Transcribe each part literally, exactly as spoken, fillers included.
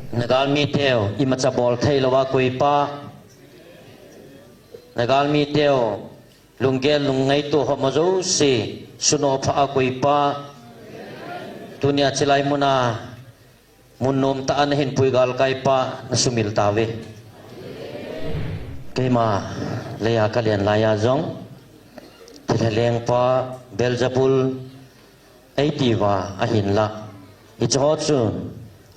Nagalmi teu imacha bol thei lou a koi pa, Nagalmi teu lunggel lungngaito ho ma jouse suno pha a koi pa, tunia chilai muna mun nom tah a nahin pui galkai pa, nasumil tauve. Keima leiya kalen laiya jong thilha lengpa Beelzebul eitiuva ahinla, hiche ho chu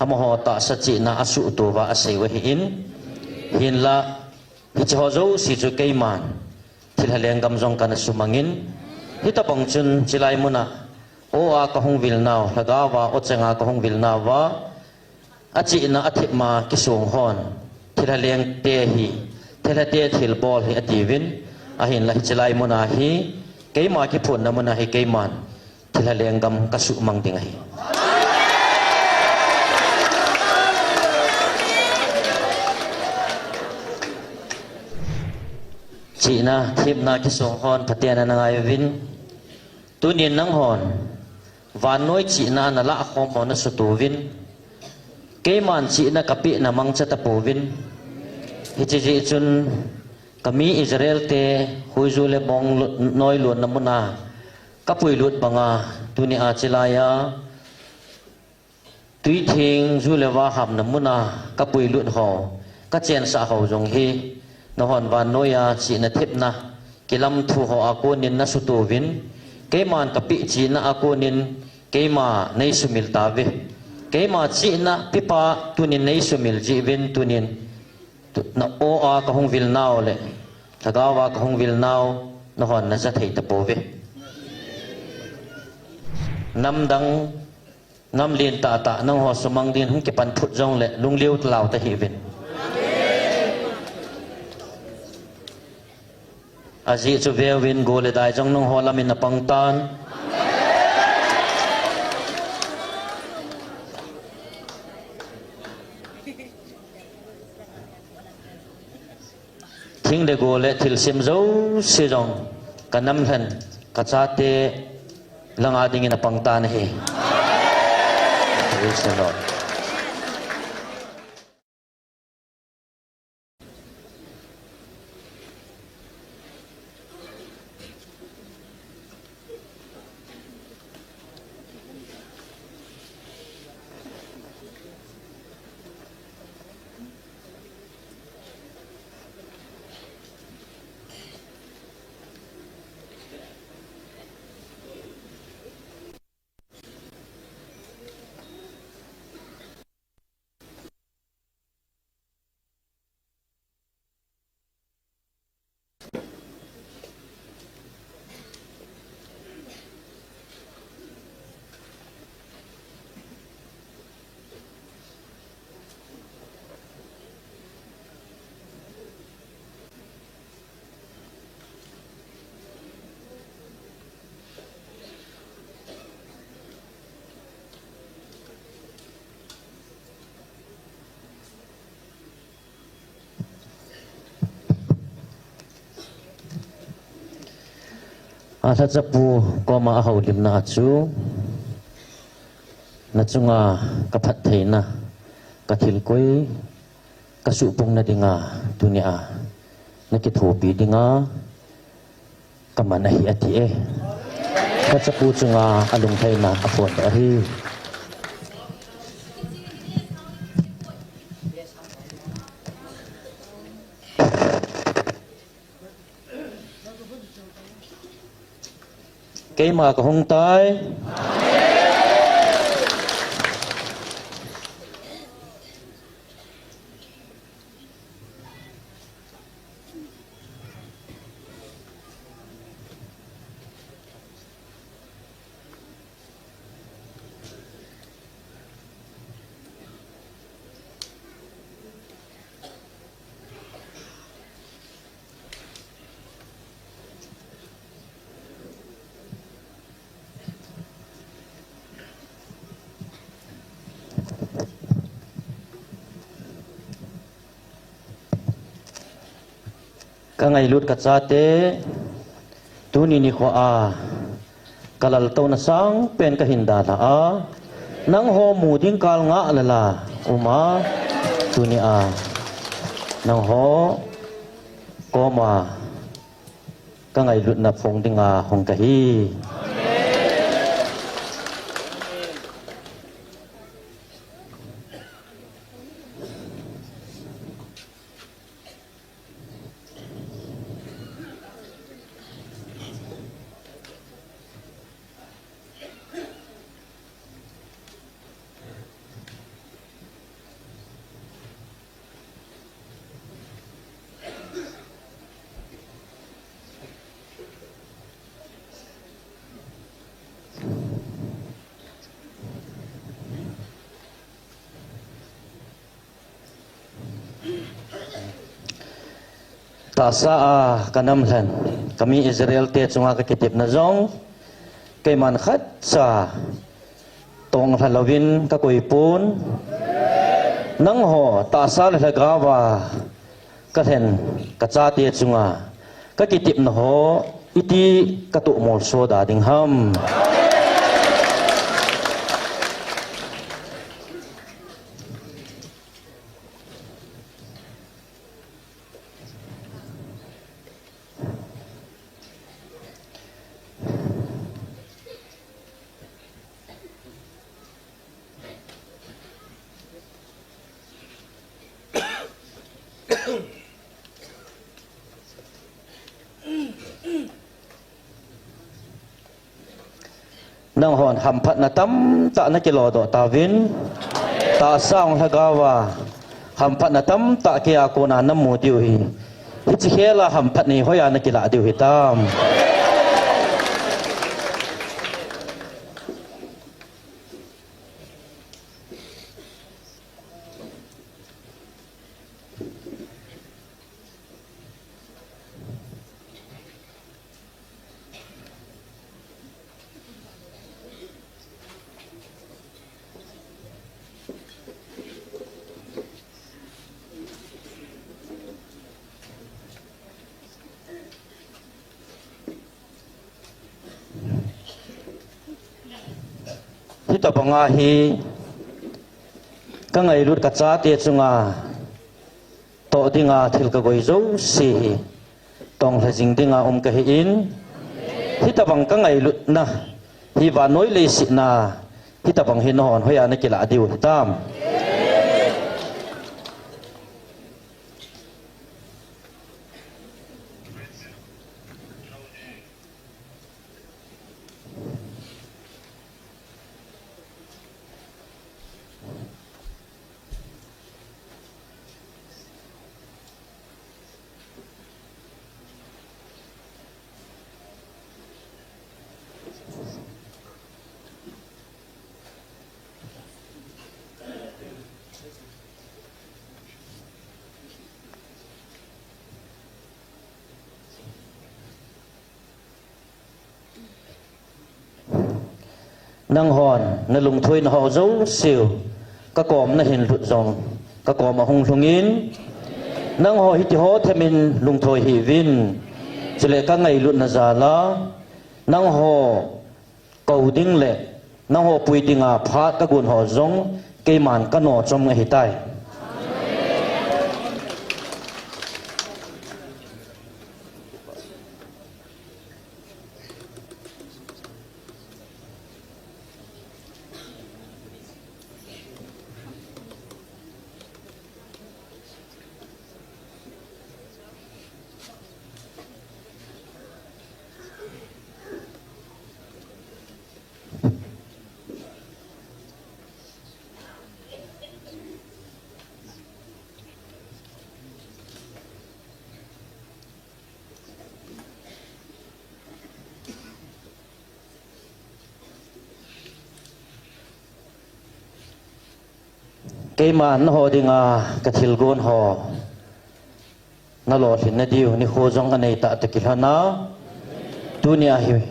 amaho tahsa chihna asuhto uva asei u ahin, hinla hiche ho jouse chu keiman thilha lenggam jong kana sumangin, hitobang chun chilai muna o a kahung vil nau, lhagaova o chenga kahung vil nauva, achihna athepna kisong hon thilha lengte hi, thilhate thilbol hi atiuvin, ahinla hiche lai muna hi, keima kiphonna muna hi keiman thilha lenggam kasuhmang ding ahi. Chihna thepna kisong hon phaten ana ngai uvin, tunin nanghon vannoi chihna nalah khom ho nasuto uvin, keiman chihna kapeh na mangcha tapouvin, hiche jeh chun kami Israel te huiju le mong noi lonna muna kapuilut banga, tunia chilaiya twitheng ju le va hamna muna kapuilut ho, kachensah ho jong hi, nanghon vannoiya chihna thepna kilamthu ho a konin nasuto uvin, keiman kapeh chihna a konin keima neisumil tauve. Keima chihna pepa tunin neisumil jeh uvin, tunin tu-, na o a kahung vil nau le lhagaova kahung vil nau nanghon naja thei tapouve. Namdang, namlen tahtah nangho sumang din hung kipan phut jongle lunglhai talou tahih uvin. Ajeh chu veuvin, go le dai jong nangho lamin apang tan. Thing le go le thilsem jouse jong kanam lhen kachate langa dingin apang tan ahi. Praise the Lord. Alhachapu koma ahoulimna a chu, nachunga kaphattheina, kathilkoi, kasuhpungna dinga, tunia nakithopi dinga, kaman ahi ati e. Kachapu chunga alungtheina aphondoh ahi. Keima kahung tai. Kangailut kachate, tuni nikho a kalaltouna sangpen kahin dalha a, nangho mu ding kal ngah lala um a, Tunia nangho koma kangailutna phong dinga hung kahi. Tahsa a kanam lhen, kami Israel te chunga kakitepna jong, keiman khatcha tonglha louvin kakoi pon. Nangho tahsa le lhagaova kalhen kachate chunga kakitepna ho iti katoh molso da ding ham. Nanghon hamphatna tamtah nakilodoh tauvin, tahsa le lhagaova hamphatna tamtah keia kona namu diu ahi. Hiche khela hamphatna hi hoiya nakilah diu hitam? Hitabanga hi kangailut kachate chunga toh dinga thil kagoi jouse hi tonglha jing dinga um kahin, hitabang kangailutna hi vannoi leiset a hitabang hi nanghon hoiya nakilah diu hitam? Nanghon nalungthoina ho jouseu kakom nahin lhut jong kakoma hung lhungin, nangho hitiho themin lungthoi hih uvin, chule kangailutna jala nangho kou ding le nangho pui dinga phat kagon ho jong keiman kano chom ahitai. Keiman nangho dinga kathilgon ho nalolhinna diu nikho jong aneitah toh kilhona, tunia hi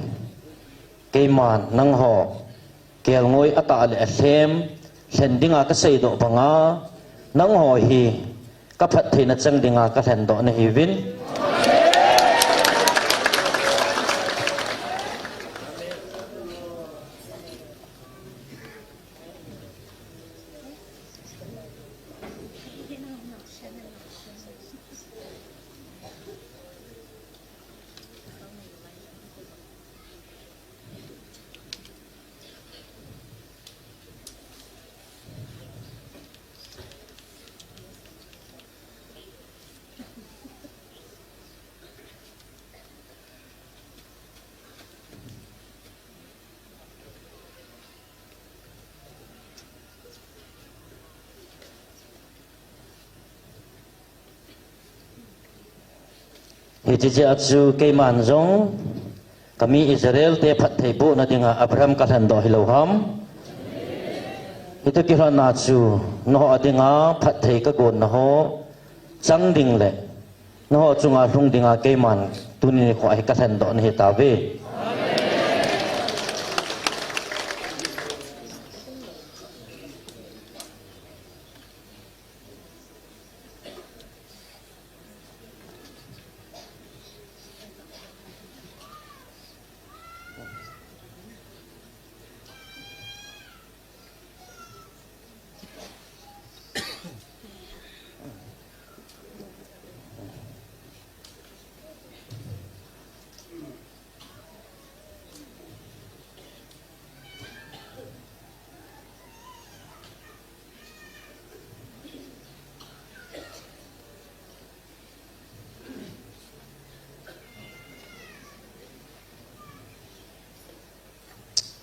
keiman nangho kelngoi atah le alhem lhen dinga kaseidoh banga, nangho hi kaphattheina chang dinga kalhendoh nahiuvin. Hiche jeh a chu keiman jong kami Israel te phatthei bohna dinga Abraham kalhendoh hilou ham? Hiti kilhonna chu nangho dinga phatthei kagonna ho chang ding le nangho chunga lhung dinga keiman tuni nikho hi kalhendoh nahi tauve.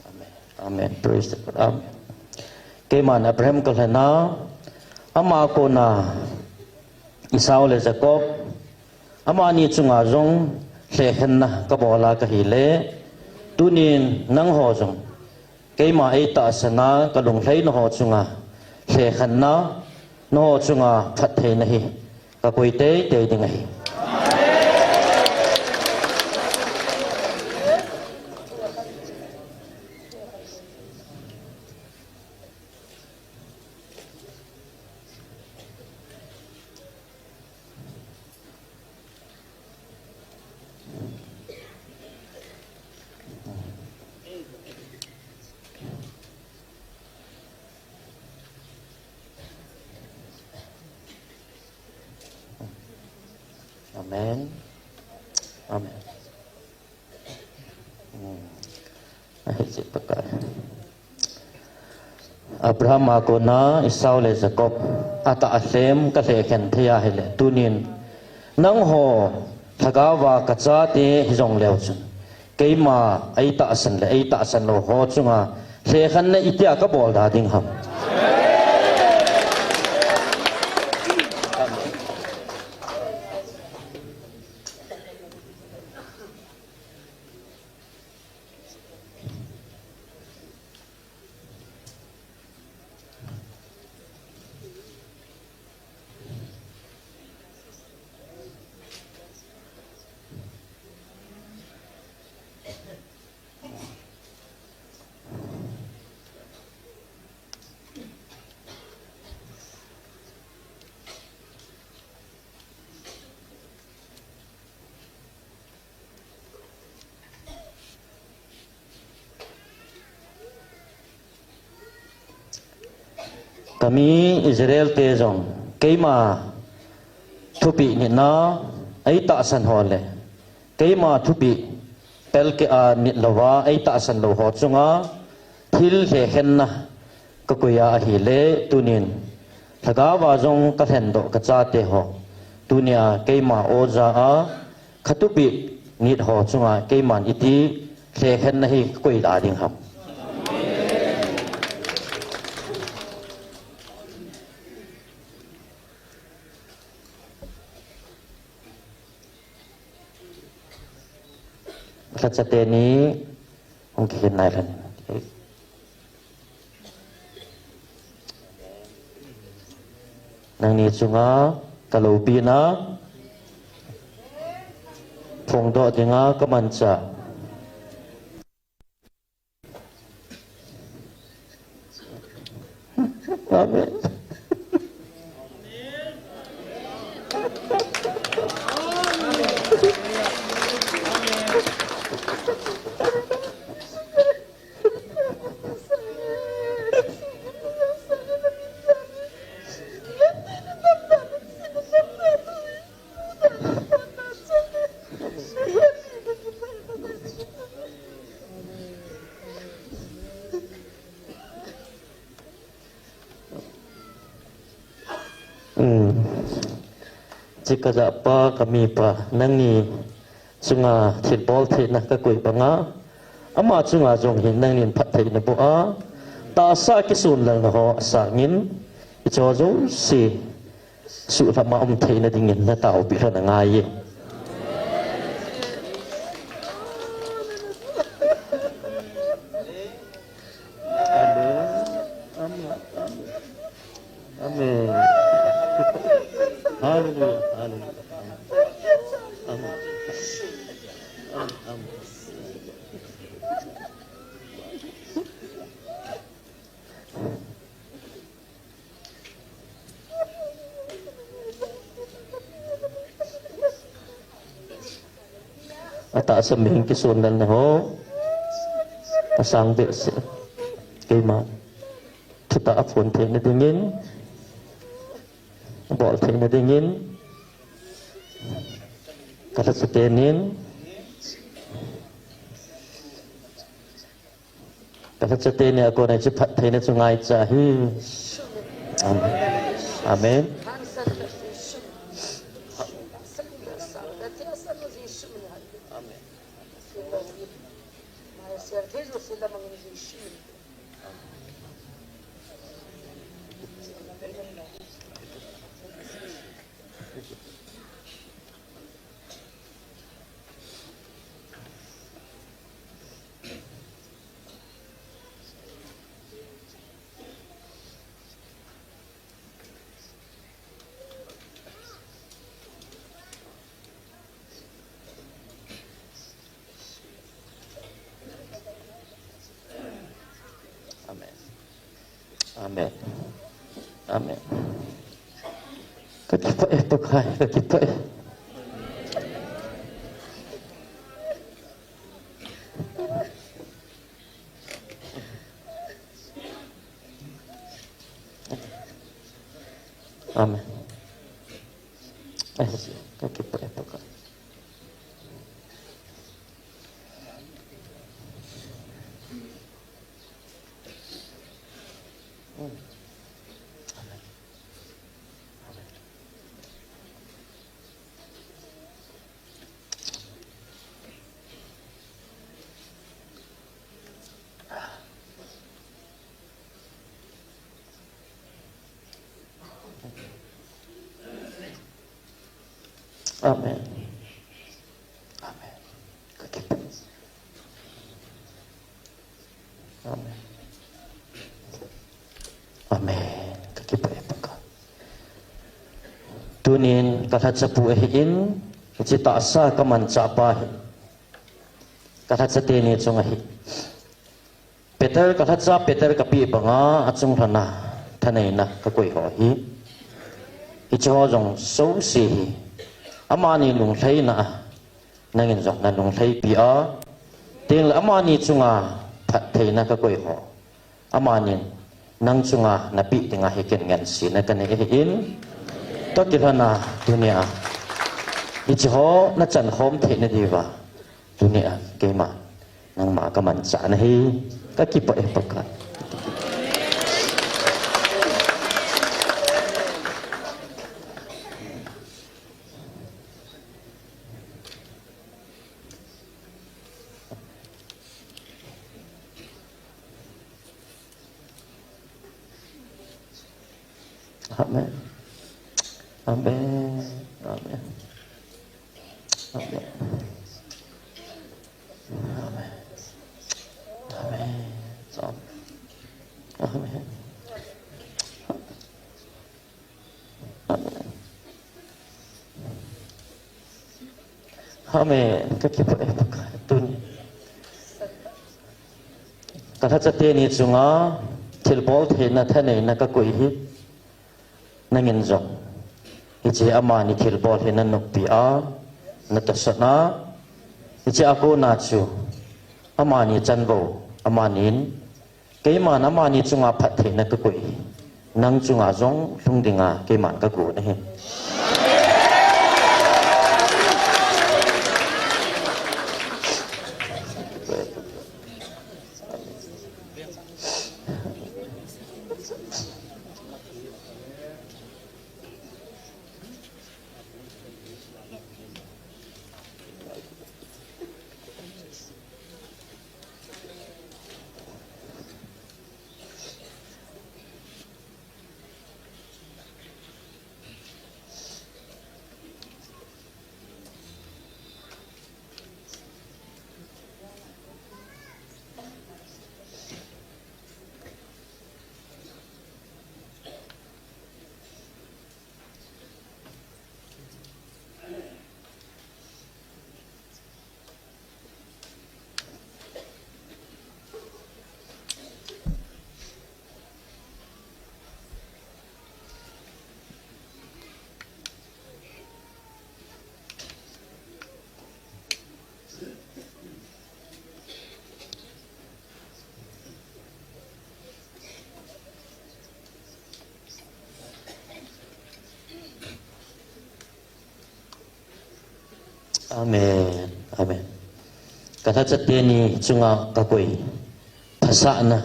Amen. Amen. Praise the Lord. Amen. Keiman Abraham kalhen a, ama kona Esau le Jacob, amani chunga jong lhekhenna kabol a kahile, tunin nangho jong keima eitahsan a kalunglhai nangho chunga lhekhenna, nangho chunga phattheina hi kakoi teitei ding ahi. Amen. Amen. Hmm. Ahi, hiche Pakai. Abraham a kona Esau le Jacob atah a lhem kalhekhen thei ahile, tunin nangho lhagaova kachate hijong leu chun, keima eitahsan le eitahsan lou ho chunga lhekhenna itia kabol da ding ham? Kami Israel te jong keima thupeh nitna eitahsan ho le keima thupeh pelkeh a nit louva eitahsan lou ho chunga thil lhekhenna kakoi a ahile, tunin lhagaova jong kalhendoh kachate ho, tunia keima oja a khathupeh nit ho chunga keiman iti lhekhenna hi kakoi da ding ham? Lhacha teni hung kikhen nai lhon in. Nangni chunga kaloupina phongdoh dinga kamanchah. Amen. Um, chikajah pa, kamipa, nangni chunga thilbol theina kakoi banga, ama chunga jong hin nangnin phattheina boh a, tahsa kisunlelna ho asangin, hicheho jouse suhlhama um theina dingin nataopi lhon angaiye. Hallelujah, hallelujah. Amen. Amen. Amen. Atahsa mihing kisonlelna ho asang behseh. Keima thutah aphon theina dingin, abol theina dingin, kalhacha tenin, kalhacha teni a kona hiche phattheina chu ngaicha ahi. Amen. Amen. Amen. Amen. Amen. Kakipah e, Pakai, kakipah e. Amen. Ai, kakipah e, Pakai. Amen. Amen. Kakipah. Amen. Amen. Kakipah e Pakai. Tunin kalhacha pu ahin, hiche tahsa kamanchah pa hi kalhacha teni chunga hi Peter, kalhacha Peter kapeh banga achung lhona thaneina kakoi ho hi. Hiche ho jong jouse hi amani lunglhaina a nangin jong nalunglhaipi a, tengle amani chunga phattheina kakoi ho, amanin nang chunga napeh dinga hi ken ngansena kanei ahin, toh kilhona tunia hiche ho nachan khom theina diuva tunia keima nangma kamanchah nahi. Kakipah e Pakai. Amen. Amen. Amen. Amen. Amen. Amen. Amen. Amen. Amen. Kakipah e Pakai, tuni kalhacha teni chunga thilbol theina thaneina kakoi hi nangin jong hiche amani thilbol hi nanoppi a, natosot a, hiche a kona chu amani chanvo, amanin keiman amani chunga phattheina kakoi hi nang chunga jong lhung dinga keiman kagon ahi. Amen. Amen. Ka lhacha teni chunga ka koi. Phasahna.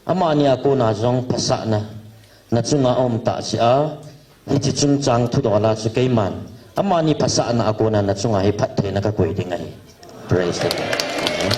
Amani a kona jong phasahna. Na chunga um ta chia. Hichi chungchang thudola chu keiman. Amani phasahna a kona na chunga hi phattheina ka koi ding ahi. Praise the Lord. Amen.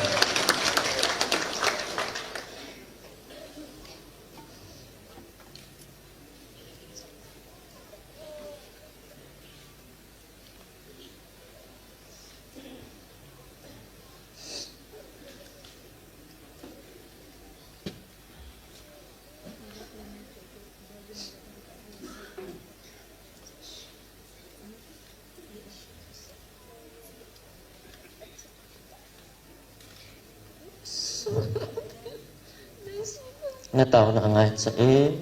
Nataona angaicha e.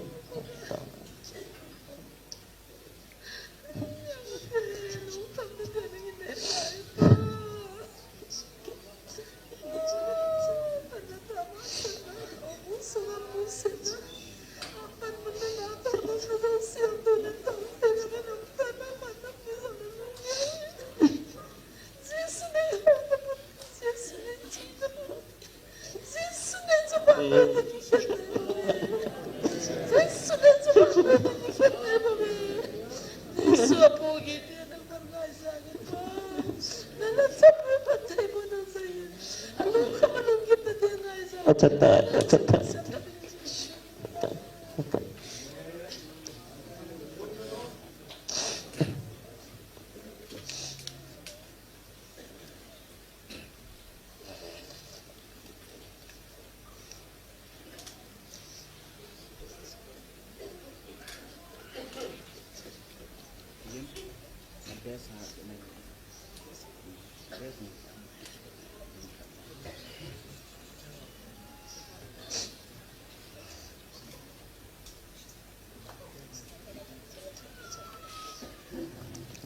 Acha tai, acha tai.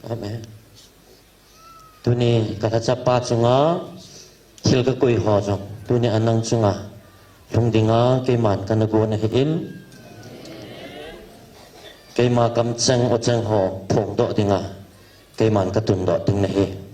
Amen. Tuni ka lhachapa chunga thil ka koi ho jong tuni a nang chunga lhung dinga keiman kana gon ahi in, keima kamcheng ocheng ho phongdoh dinga keiman ka tundoh ding nahi.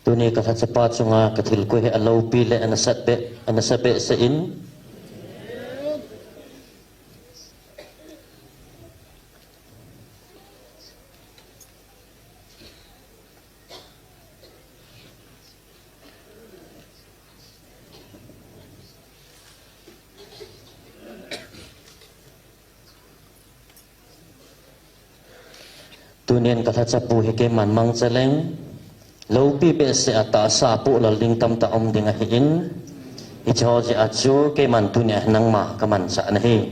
Tuni ka lhachapa chunga ka thil koi hi aloupi le anasat be, anasat behseh in. Tunin ka lhachapu hi keiman mangcha leng, loupi behseh a tahsa apoh lal ding tamtah um ding ahi in, hiche ho jeh a chu keiman tunia nangma ka manchah nahi.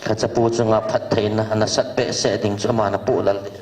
Lhachapu chunga phattheina anasat behseh ding chu aman apoh lal ding.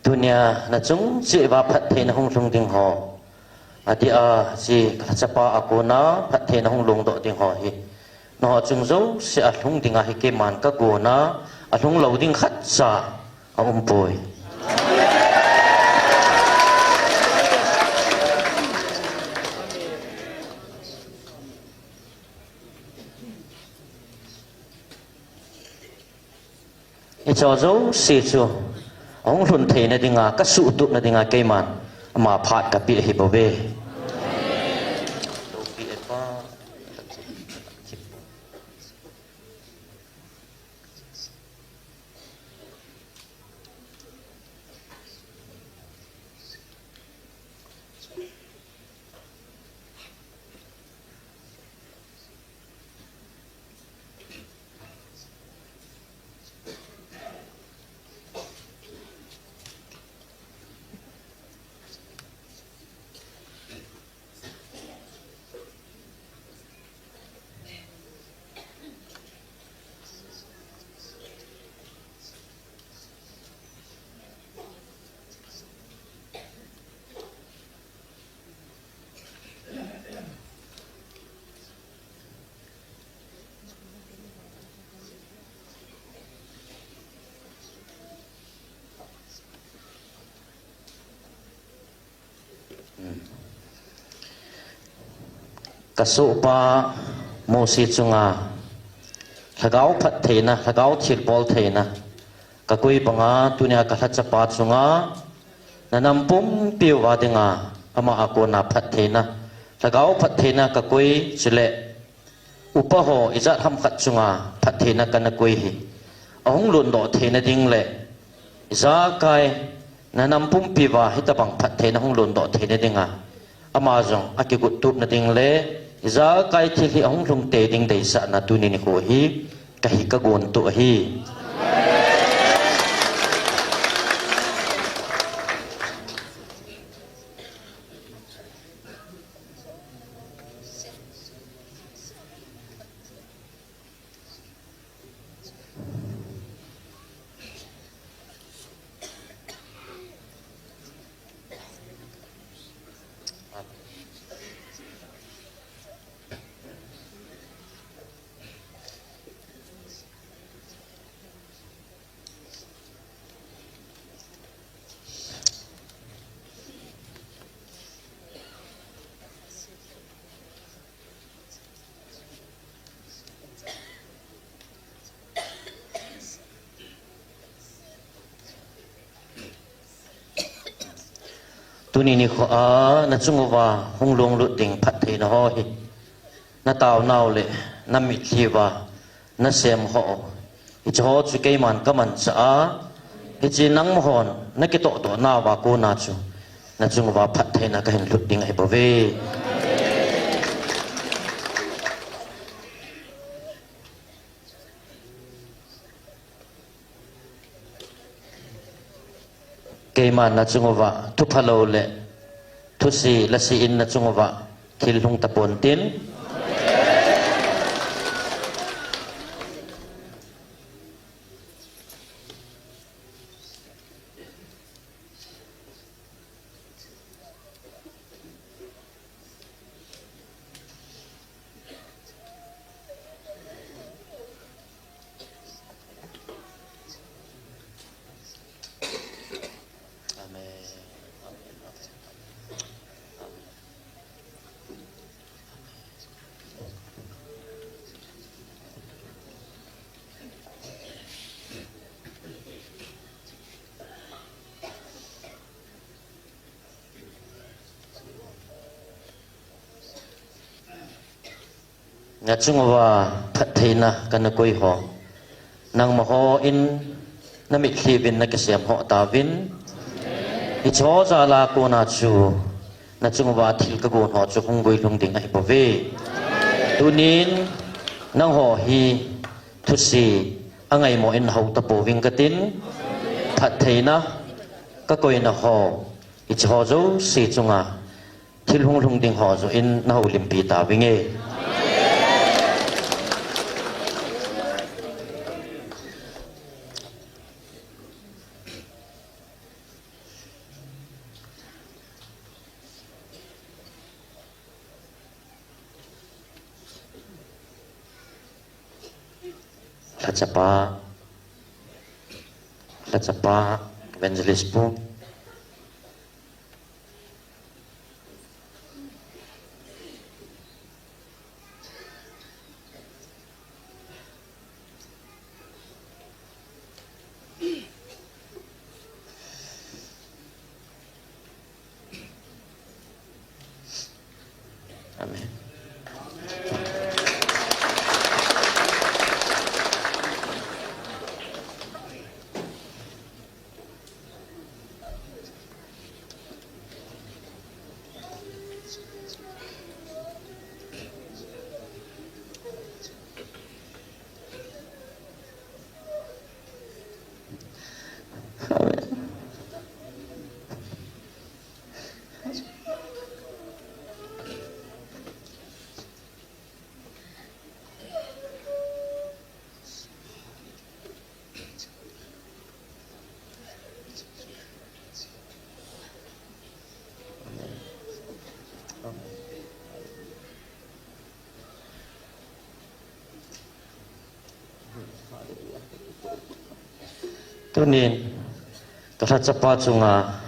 Tunia nachung cheh uva phattheina hung lhung ding ho, adeh a hiche ka lhachapa a kona phattheina hung lhung doh ding ho hi, Nangho chung jouse a lhung dinga hi keiman ka gona, a lhung lou ding khatcha a um poi. Hiche jouse chu ahung lhun theina dinga, ka suhtupna dinga keiman ama phat ka pe ahi bouve. Ka sohpa Mosi chunga lhagao phattheina, lhagao thilbol theina ka koi banga, tunia ka lhachapa chunga na nam pumpi uva dinga ama a kona phattheina, lhagao phattheina ka koi, chule upa ho ijat ham khat chunga phattheina kana koi hi ahung lhundoh theina ding le ijakai na nam pumpi uva hitabang phattheina hung lhundoh theina dinga ama jong a kiguttupna ding le ijakai thil hi ahung lhung tei ding deisahna tuni nikho hi ka hi ka gon tu ahi. Tuni nikho a na chung uva hung lunglut ding phattheina ho hi na taonau le na mitlhi uva na sem ho u, hiche ho chu keiman ka manchah a, hiche nangma hon na kitoh toh nauva kona chu na chung uva phattheina ka hin lhut ding ahi bouve. Keiman na chung uva thuphalou le thusi lasi in na chung uva thil lhung tapon tin. Na chung uva phattheina kana koi ho, nangma hon na mitlhi uvin na kisem ho tauvin. Hiche ho jal a kona chu na chung uva thil ka gon ho chu hung guilhung ding ahi bouve. Tunin nangho hi thusi angaimo in hou tapouving katin, phattheina ka koina ho, hiche ho jouse chunga thil hung lhung ding ho joh in na houlimpi tauvinge. Lhachapa, Lhachapa, Evangelist Pu. Amen. Tunin, ka lhachapa chunga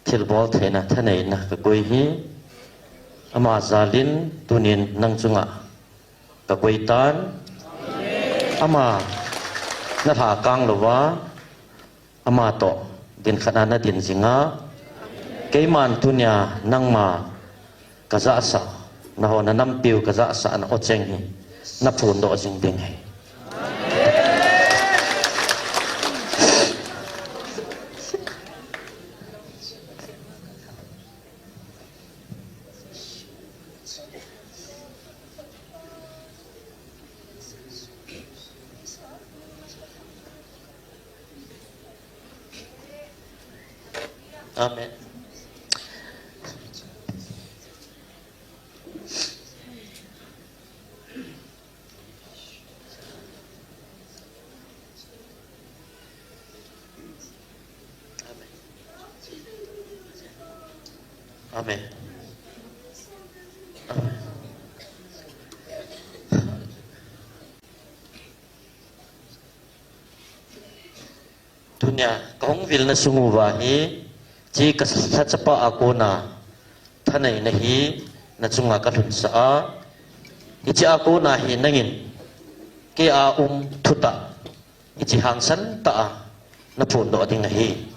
thilbol theina thaneina ka koi hi, ama jalin tunin nang chunga ka koi tan, ama na lha kang louva, ama toh din khat a na din jinga, keiman tunia nangma ka jahsah, na ho na nampiu ka jahsah na ocheng hi, na phondoh jing ding ahi. Amen. Amen. Amen. Amen. Tunia ka hung vilna sung uva hi, hiche ka lhachapa a kona thaneina hi na chunga ka lhunsah a, hiche a kona hi nangin kei a um thutah, hiche hangsan tah a na phondoh ding ahi.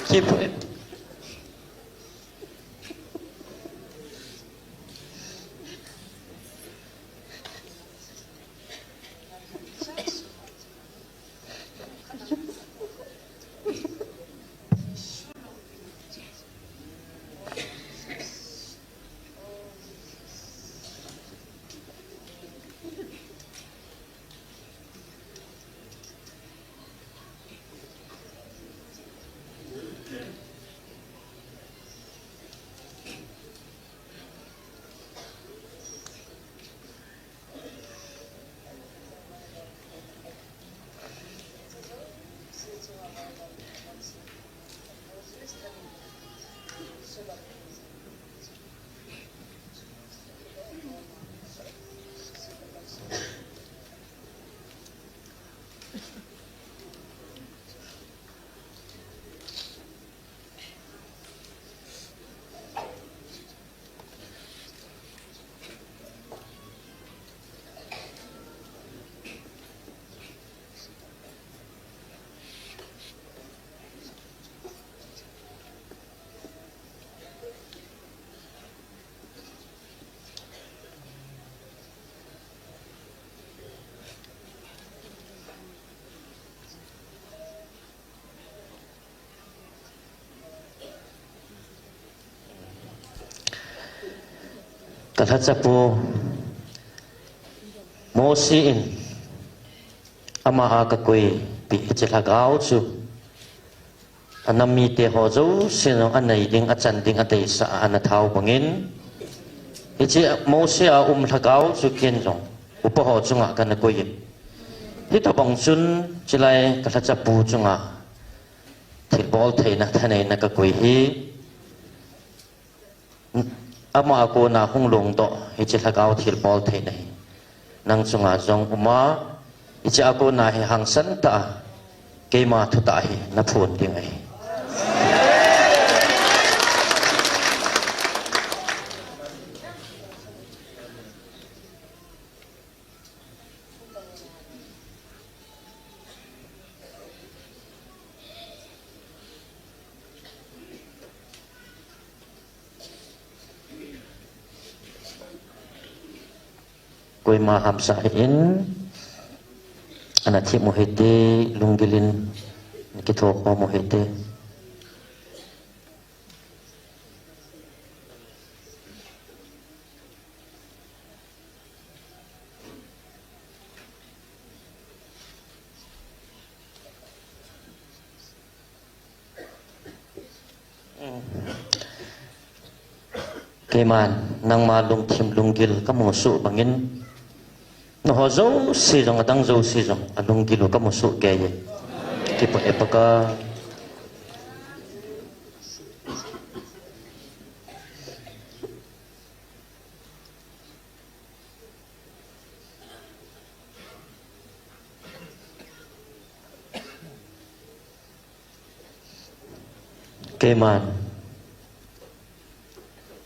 Keep it. Ka lhachapu Mosi in ama a ka koipeh hiche lhagao chu anam mite ho jouse jong anei ding, achan ding adeisah a ana thao bangin, hiche Mosi a um lhagao chu ken jong upa ho chunga kana koi in, hitobang chun chulai ka lhachapu chunga thilbol theina thaneina ka koi hi. Ama a kona hung lungdoh, hiche lhagao thilbol theina hi nang chunga jong uma, hiche a kona hi hangsan tah a keima thutah hi naphon ding ahi. Koima hamsa hih in, ana thim u hite, lunggil in kitho khom u hite. Keiman nangma lungthim lunggil kamu soh bangin, nangho jouse jong, adang jouse jong alunggil u kamu soh kei e. Kipa e Pakai. Keiman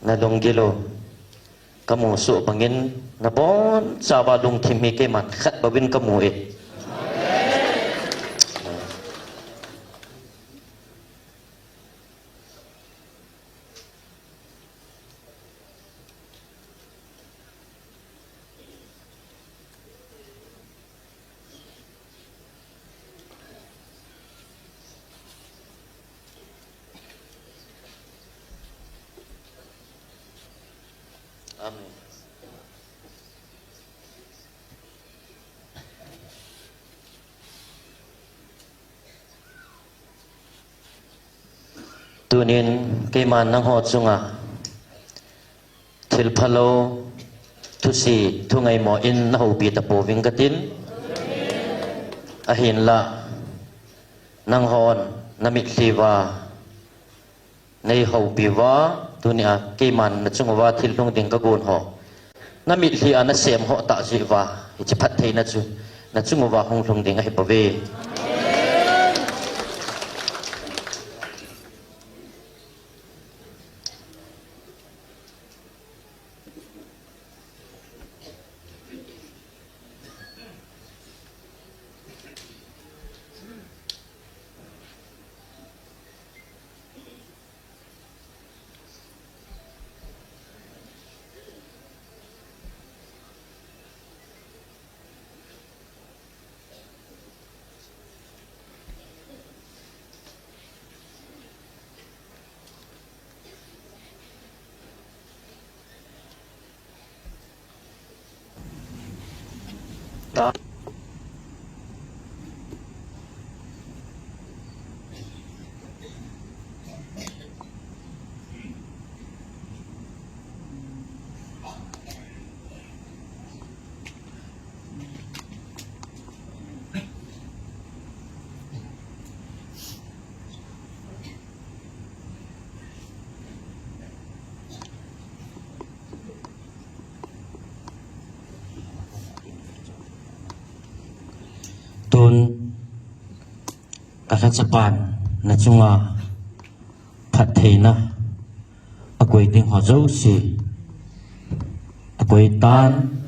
nalunggil u kamu soh bangin, nabonchauva lungthim hi keiman khat bouvin kamu e. Amen. Tunin keiman nangho chunga thil phalou, thusi, thungaimo in nahoupi tapouving katin. Ahinlah, nanghon namitlhi uva neihoupi uva, tunia keiman nachung uva thil lhung ding kagon ho, namitlhi a nasem ho tah jeh uva, hiche phattheina chu nachung uva hung lhung ding ahibouve. Tun, kalhachapan nachunga phattheina akoi ding ho jouse akoi tan,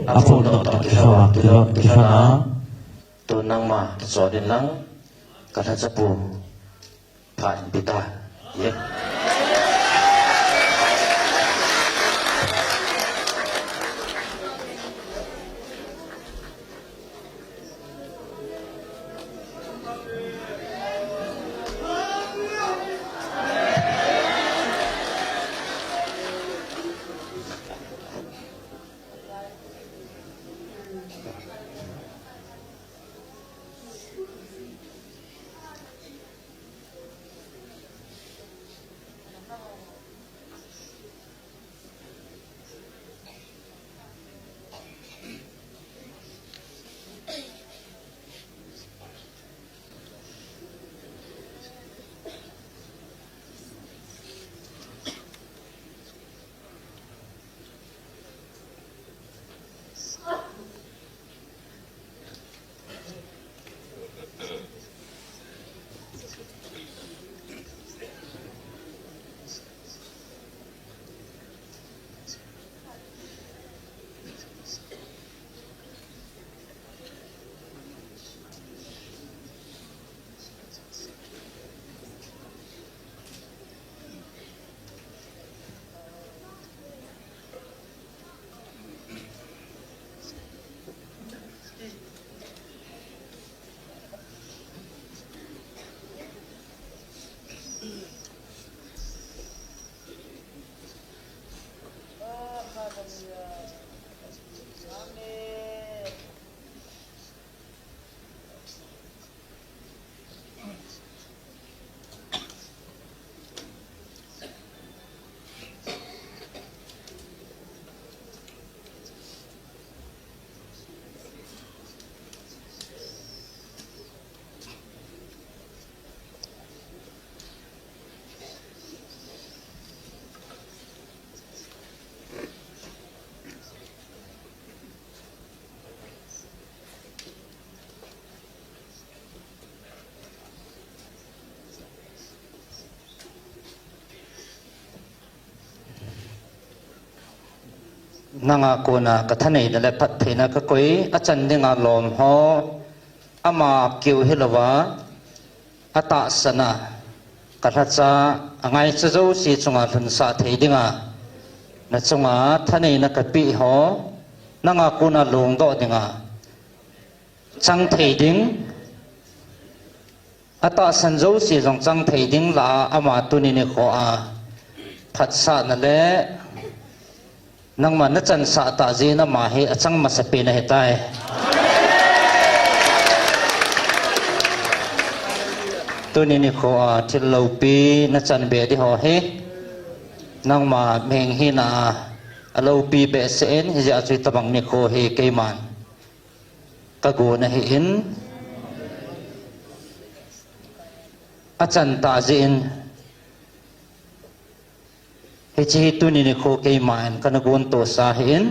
aphongdoh toh kilhon a, kilhon a. Tun nangma kichol in lang, kalhachapu phat in pita. Ye. Nanga kona ka thaneina le phattheina ka koi, achan dinga lom ho, ama keu hilouva, atahsan a, ka lhacha, angaicha jouse chunga lhunsah thei dinga, nachunga thaneina ka peh ho, nanga kona lungdoh dinga, chang thei ding, atahsan jouse jong chang thei ding lah a ama tuni nikho a phatsahna le nangma nachansah tah jeh in ama hi achang masapen ahitai. Tuni nikho a thil loupi nachan be di ho hi nangma mihing hina a aloupi behseh in, hijeh a chu hitobang nikho hi keiman ka gon ahin, achan tah jeh in, hiche hi tuni nikho keiman kana gontohsa ahin,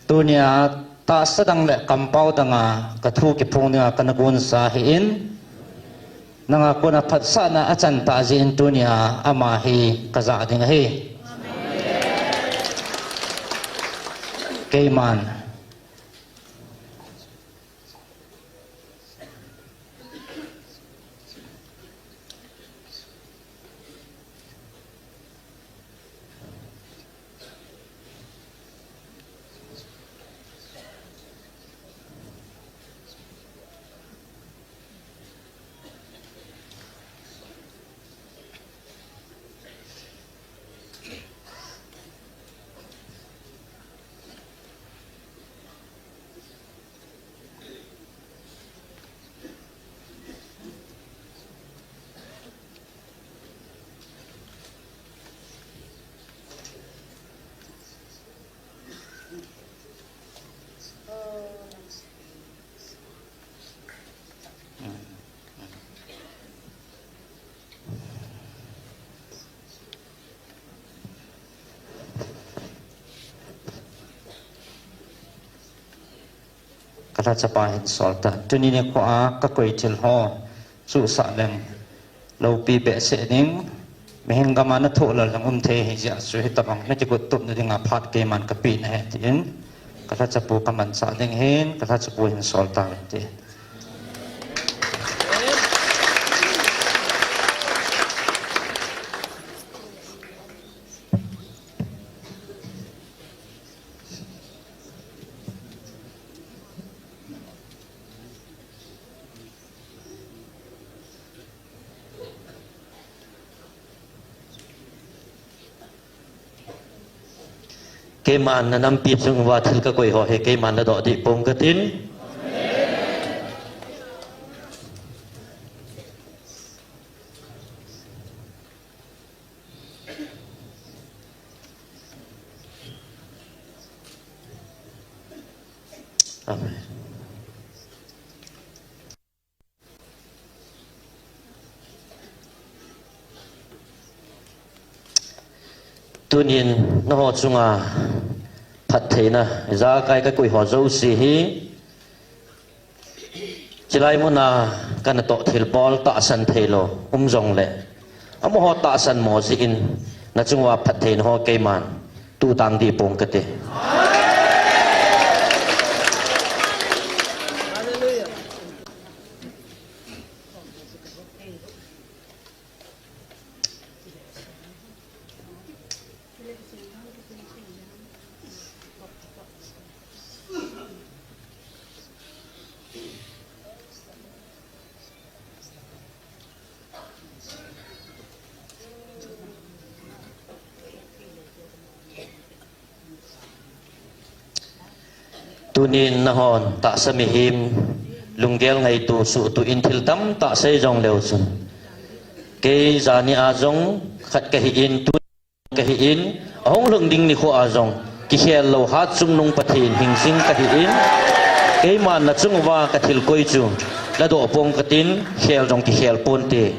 tunia tahsa dang le kampao danga ka thu kiphong dinga kana gonsa ahin, nanga kona phatsahna achan tah jeh in tunia ama hi ka jah ding ahi. Keiman Ka lhachapa hin sol tan. Tuni nikho a ka koi thil ho, suhsah leng loupi behseh ding, mihing gam a na thoh lal leng um thei ahi jeh a chu hitobang na kigot tupna dinga phat keiman ka peh nahi tin, ka lhachapu ka manchah ding ahin, ka lhachapu hin sol tan tin. Keiman na nampi chunga thil ka koi ho hi keiman na doh dih pong ka tin. Amen. Tunin nangho chunga phattheina, ijakai ka koi ho jouse hi, chilai muna kana toh thilbol tahsan theilou um jongle, amaho tahsan mo jeh in, na chunga phattheina ho keiman tuh tang dih pong ka ti. Tunin nahon tahsa mihem, lunggel ngaito, suhtuh in thil tamtah sei jong leu chun, kei jani a jong khat kahi in, tu kahi in, ahung lhung ding nikho a jong kikhel lou hat chungnung Pathen hing jing kahi in, keiman na chunguva ka thil koi chu ladoh pong ka tin, khel jong kikhel ponte.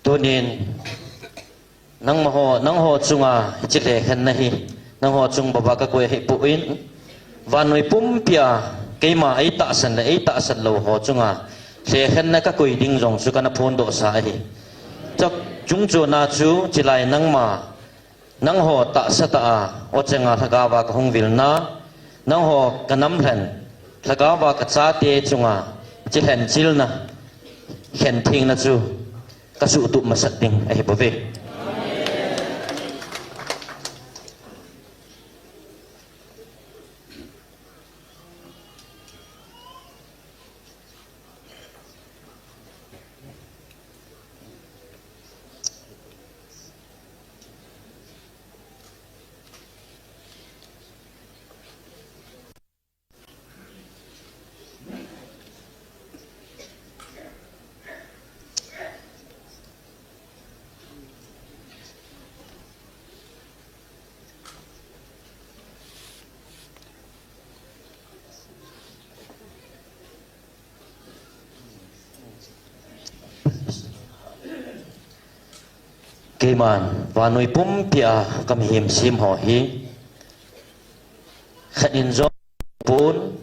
Tunin, nangma ho, nangho chunga hiche lhekhenna hi, nangho chung baba kakoi ahipoi, vannoi pumpia, keima eitahsan le eitahsan lou ho chunga, lhekhenna kakoi ding jong chu kana phondohsa ahi. Chak chungchona chu, chulai nangma, nangho tahsa tah a, o chenga lhagaova kahung vilna, nangho kanam lhen, lhagaova kachate chunga, hiche lhenchilna, lhenthengna chu, kasuhtup masat ding ahibouve. Keiman, vannoi pumpia kamihem sem ho hi, khat in jong pon,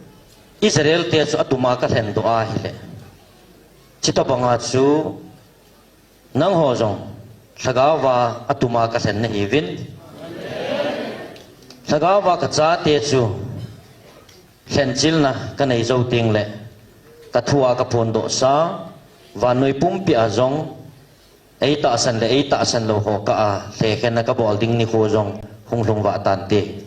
Israel te chu atuma kalhendoh ahile, chutobanga chu, nangho jong, lhagaova atuma kalhen nahiuvin. Lhagaova kachate chu, lhenchilna kanei jou tengle, kathua kaphondohsa, vannoi pumpia jong, eitahsan le eitahsan lou ho kah a, lhekhenna kabol ding nikho jong, hung lhungvah tante.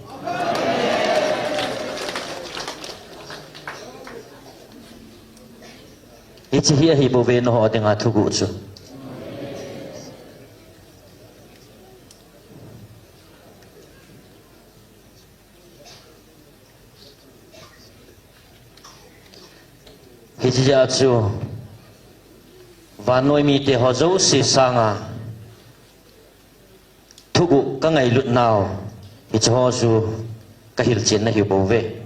Hiche hi ahibouve nangho dinga thuguh chu. Hiche jeh a chu, vannoi mite ho jouse sanga, thuguh kangailut nau, hiche ho chu kahilchen nahibouve.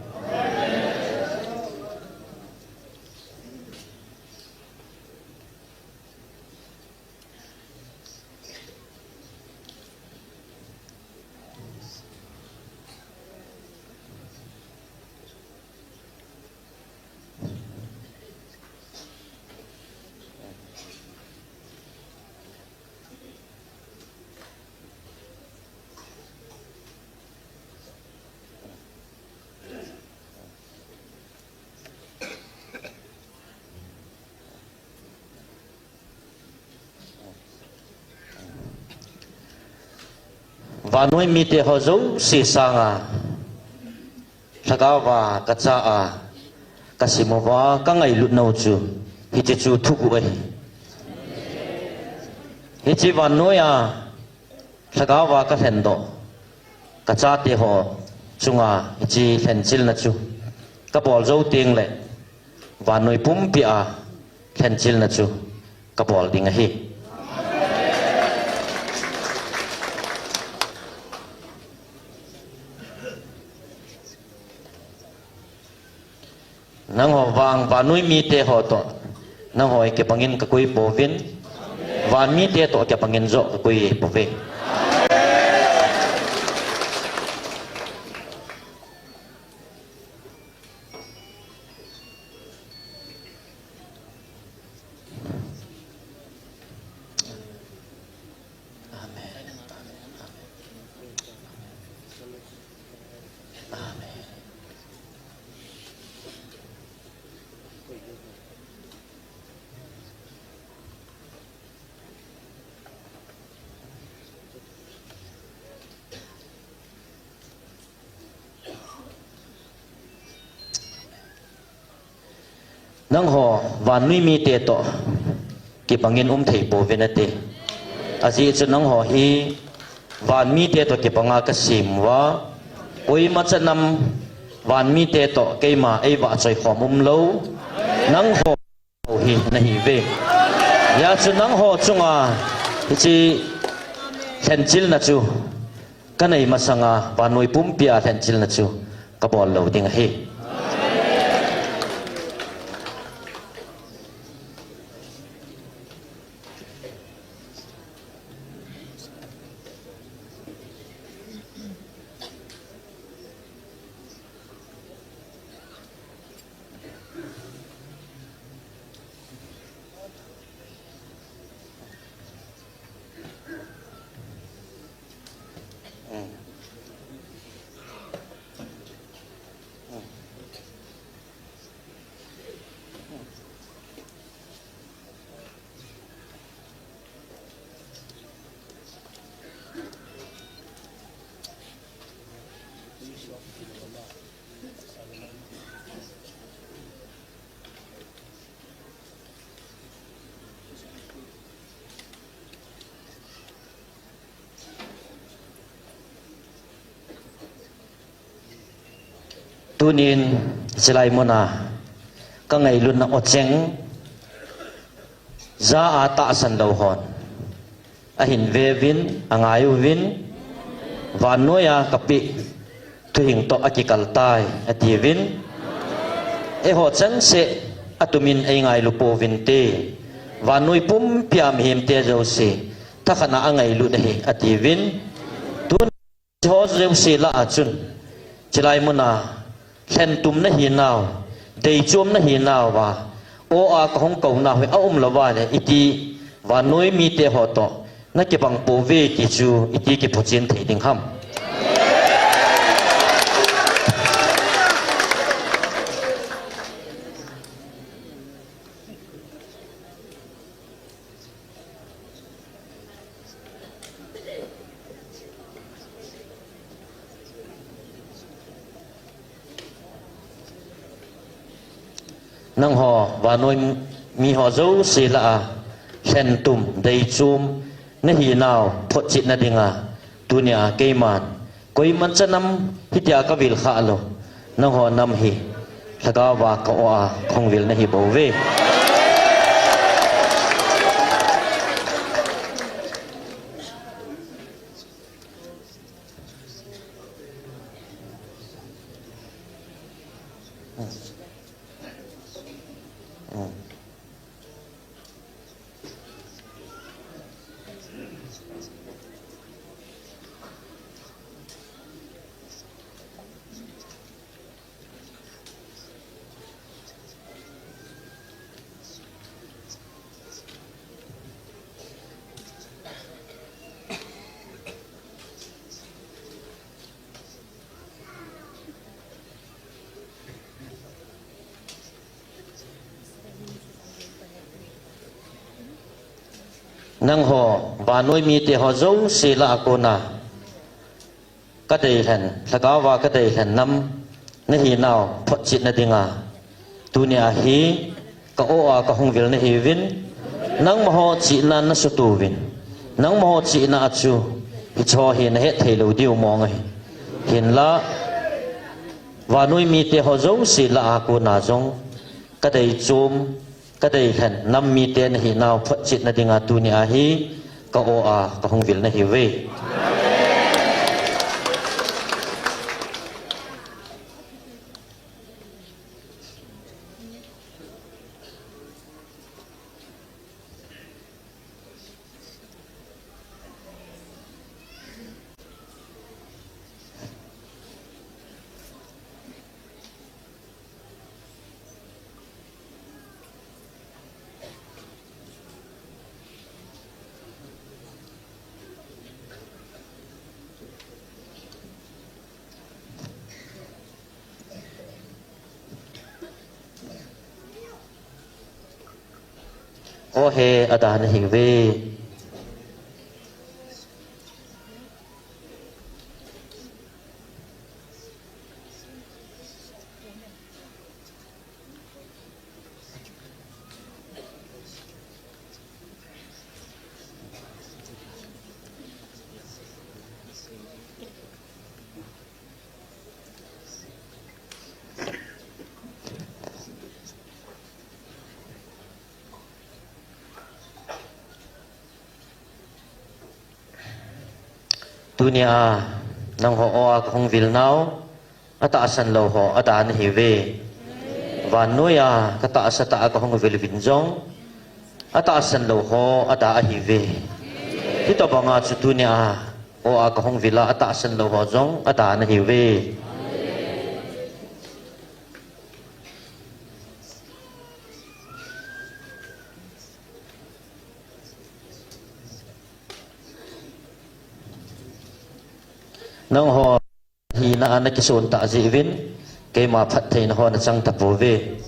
Vannoi mite ho jouse sanga, lhagaova kacha a, kasim uva, kangailut nau chu, hiche chu thuguh ahi. Hiche vannoiya, lhagaova kalhendoh, kachate ho chunga hiche lhenchilna chu kabol jou tengle, vannoi pumpia lhenchilna chu kabol ding ahi. Nangho vang vannoi mite ho toh, nangho kibangin kakoi pouvin, van mite toh kibangin joh kakoi pouve. Nangho vannoi mite toh kibangin umthei pouvin nate. Ajeh chu nangho hi van mite toh kibanga kasem uva, koima chanam van mite toh keima eivahchoi khom umlou, nangho hi nahiuve. Hijeh chun nangho chunga hiche lhenchilna chu kanei masanga vannoi pumpia lhenchilna chu kabol lou ding ahi. Tunin, chilai muna, ka ngailutna ocheng, ja a tahsan lou hon ahin veuvin, angai uvin, vannoiya kapeh thuhing toh akikal tai, atiuvin. Eiho chengse atumin eingailu pouvinte, vannoi pumpia mihemte jouse thakhatna angailut ahi, atiuvin. Tun Hiche ho jouse lah a chun, chilai muna, lhentum nahinau, deichom nahinauva, aw a kahung kounau hi aumlouva le, iti vannoi mite ho toh nakibang pouve ti chu iti kiphochin thei ding ham? Nangho vannoi miho jouse lah a lhentum, deichom nahinau photchetna dinga, tunia keiman koiman cha nam hitia kavil khalou, nangho nam hi lhagaova ka aw a kahung vil nahi bouve. Nangho vannoi mite ho jouse lah a kona kadeilhen, lhagaova kadeilhen nam nahinau photchetna dinga, tunia hi ka aw a kahung vil nahiuvin, nangmaho chihna nasutouvin, nangmaho chihna a chu hicheho hi nahet theilou diu mong ahi. Hinla, vannoi mite ho jouse lah a kona jong kadeichom, kadeilhen nam mite nahinau photchetna dinga, tunia hi ka aw a kahung vil nahiuve. Aw he, ada nahiuve. Tunia nangho aw a kahung vil nau, atahsan lou ho ada nahiuve. Vannoiya katahsa tah a kahung vil uvin jong, atahsan lou ho ada ahiuve. Hitobanga chu tunia aw a kahung vil a, atahsan lou ho jong ada nahiuve. Nangho hina a nakison tah jeh uvin, keima phattheina ho nachang tapouve.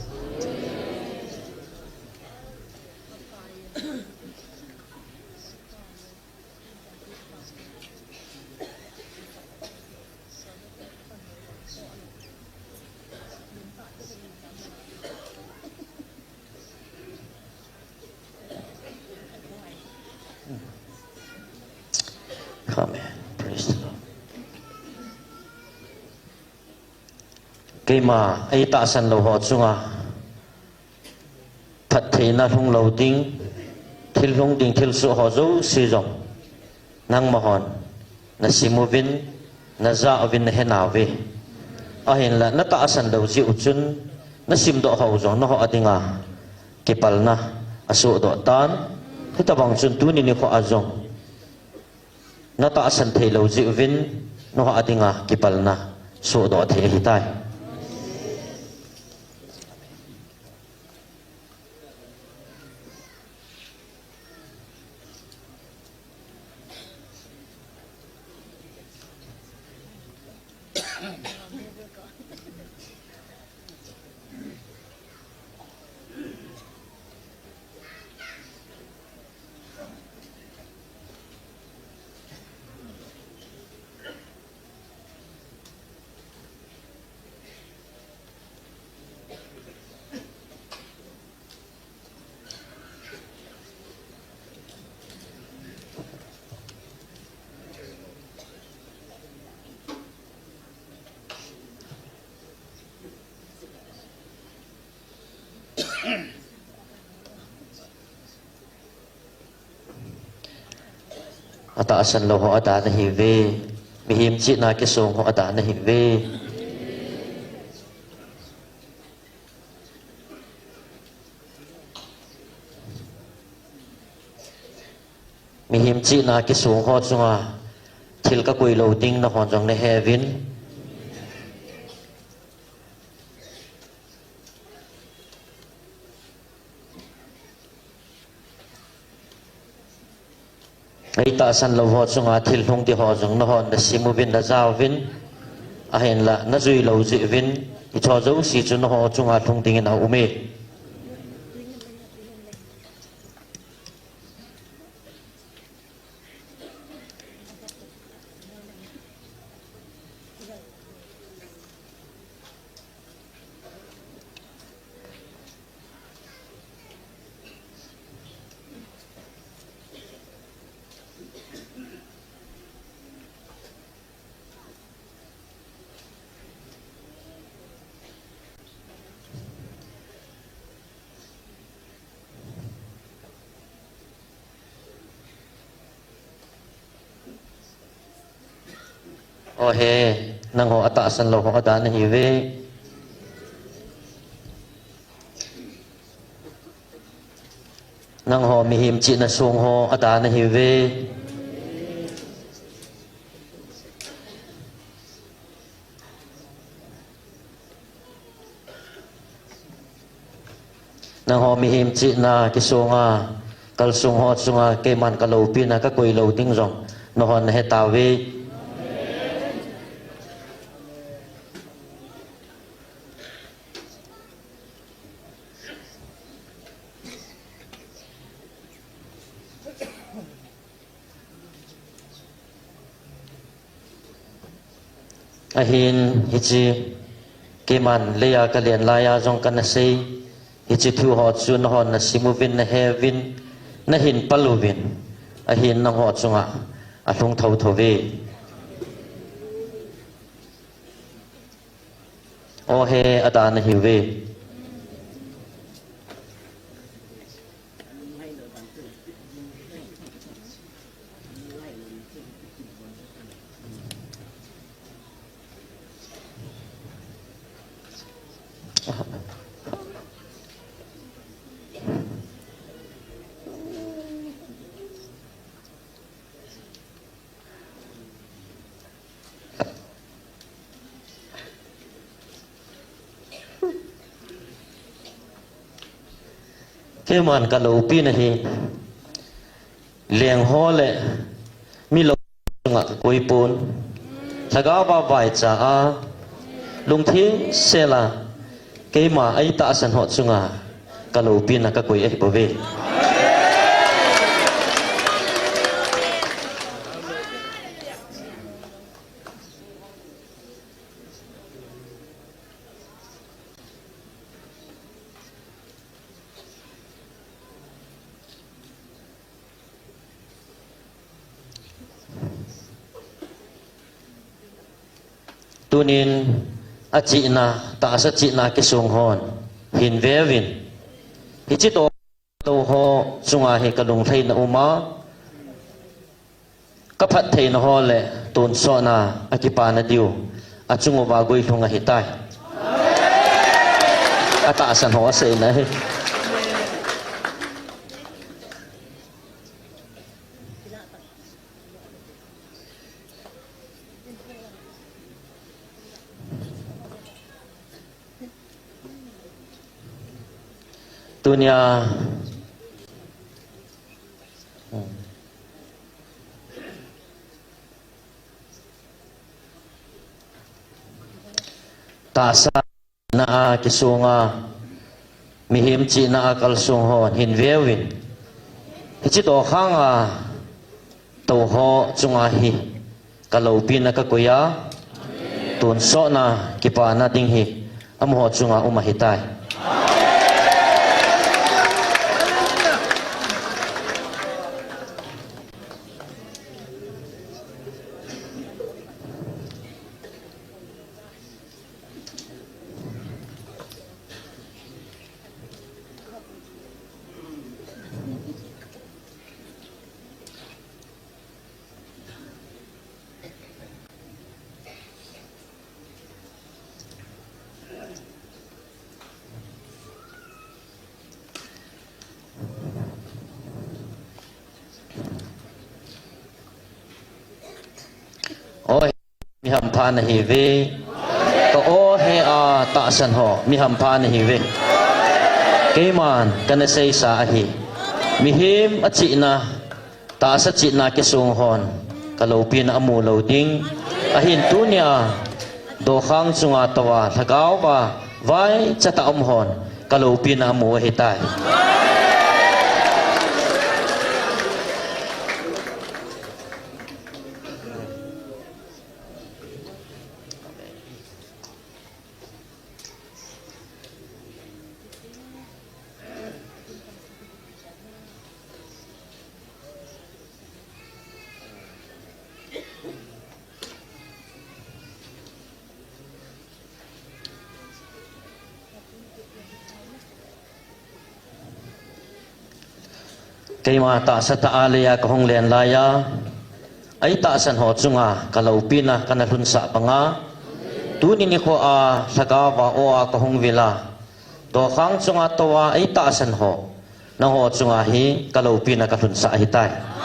Amen. Praise the Lord. Keima eitahsan lou ho chunga phattheina lhung lou ding, thil lhung ding, thilsoh ho jouse jong nangma hon nasim uvin, najah uvin, nahe nauve. Ahinla natahsan lou jeh u chun nasimdoh ho jong nangho a dinga kipalna asohdoh tan. Hitobang chun tuni nikho a jong natahsan thei lou jeh uvin nangho a dinga kipalna sohdoh thei ahitai. Atahsan lou ho adan ahiuve. Mihem chihna kisong ho adan ahiuve. Mihem chihna kisong ho chunga thil kakoi lou ding nahon jong nahe uvin. Eitahsan lou ho chunga thil lhung ding ho jong nahon nasim uvin, najah uvin. Ahinla najui lou jeh uvin, hicho jouse chu nangho chunga lhung dingin aume. Ohe, nangho atahsan lou ho adan ahiuve. Nangho mihem chihna song ho adan ahiuve. Nangho mihem chihna kisonga kalsong ho chunga keiman kaloupina kakoi lou ding jong nahon nahe tauve. Ahin hiche keiman leiya kalen laiya jong kana sei, hiche thu ho chu nahon nasim uvin, nahe uvin, nahin pal uvin, ahin nangho chunga alhung thouthou ve. Ohe, adan ahiuve. Keiman kaloupina hi lengho le milou chunga kakoi pon. Lhagao a vaicha a, lungthim sela keima eitahsan ho chunga kaloupina kakoi ahibouve. Tunin Achihna, tahsa chihna kisong hon hin veuvin. Hiche toh tou ho chunga hi kalunglhaina uma, kaphattheina ho le tonsotna akipana diu achung uva guilhung ahitai. Atahsan ho aseina hi. Tunia tahsa na a kisonga, mihem chihna a kalsong hon hin veuvin. Hiche tokhanga tou ho chunga hi kaloupina kakoi a, tonsotna kipana ding hi amaho chunga um ahitai. Oi, mi hampha nahiuve. Ka o he a tahsan ho, mi hampha nahiuve. Keiman kana seisa ahi. Mihem achihna, tahsa chihna kisong hon kaloupina amu lou ding. Ahin tunia dokhang chunga touva lhagao va vaicha tah a um hon kaloupina amu ahitai. Keima tahsa tah a leiya kahung len laiya, ei tahsan ho chunga kaloupina kana lhunsah banga, tuni nikho a lhagao va o a kahung vila, dokhang chunga touva ei tahsan ho, nangho chunga hi kaloupina kalhunsah ahitai.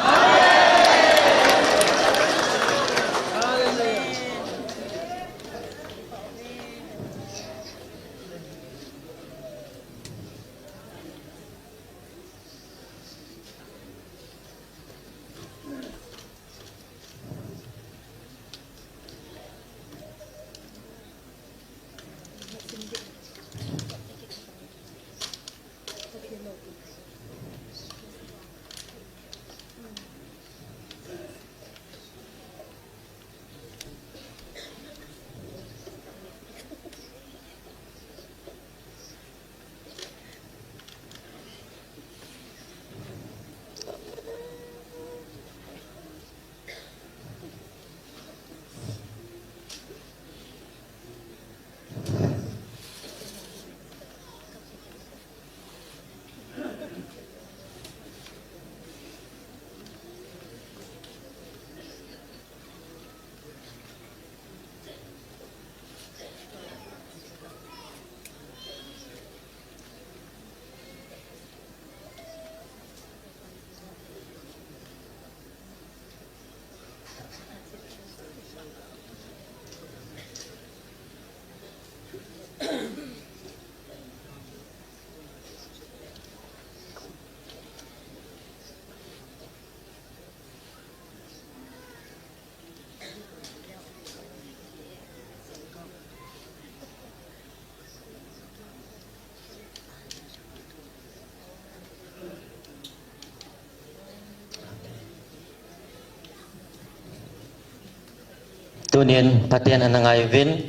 Tunin Pathen ana ngai uvin,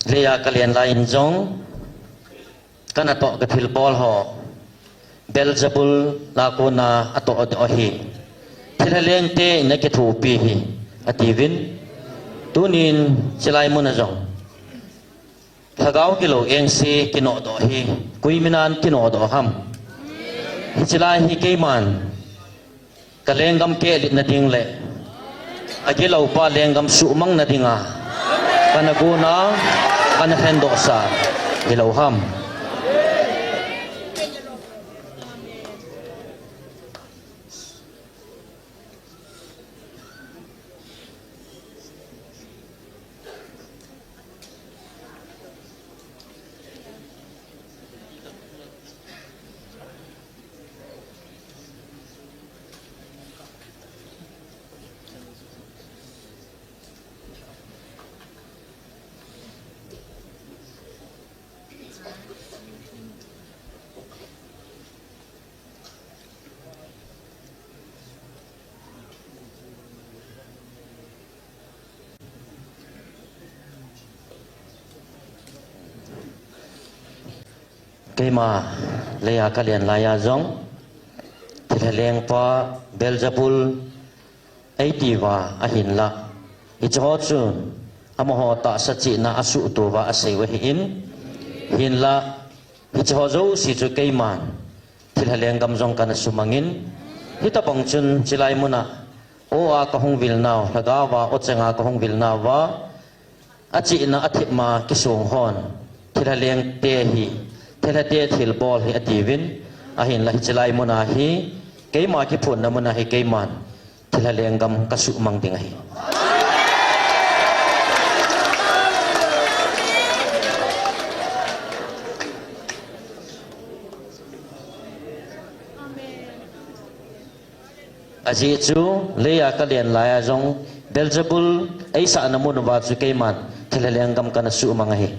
leiya kalen lai in jong, kanatoh kathilbol ho, Beelzebul a kona atoh doh ahi. Thilha lengte in akithopi ahi, atiuvin. Tunin chilai muna jong Lhagao gilou engse kinodoh hi, koi minan kinodoh ham? Hiche lai hi keiman ka lenggam kehlitna ding le agiloupa lenggam suhmangna dinga kana gonna, kana lhendohsa hilou ham? Keima leiya kalen laiya jong thilha lengpa Beelzebul eitiuva ahinlah, hicheho chun amaho tahsa chihna asuhtoh uva aseiu ahin, hinlah hicheho jouse chu keiman thilha lenggam jong kana sumangin, hitobang chun chulai muna o-a kahung vilnau, lhagaova o chenga kahung vilnauva, achihna athepma kisong hon thilha lengte hi, thilhate thilbol hi atiuvin, ahinlah hiche lai muna hi, keima kiphonna muna hi keiman thilha lenggam kasuhmang ding ahi. Ajeh chu leiya kalen laiya jong Beelzebul eisahna mun uva chu keiman thilha lenggam kana suhmang ahi.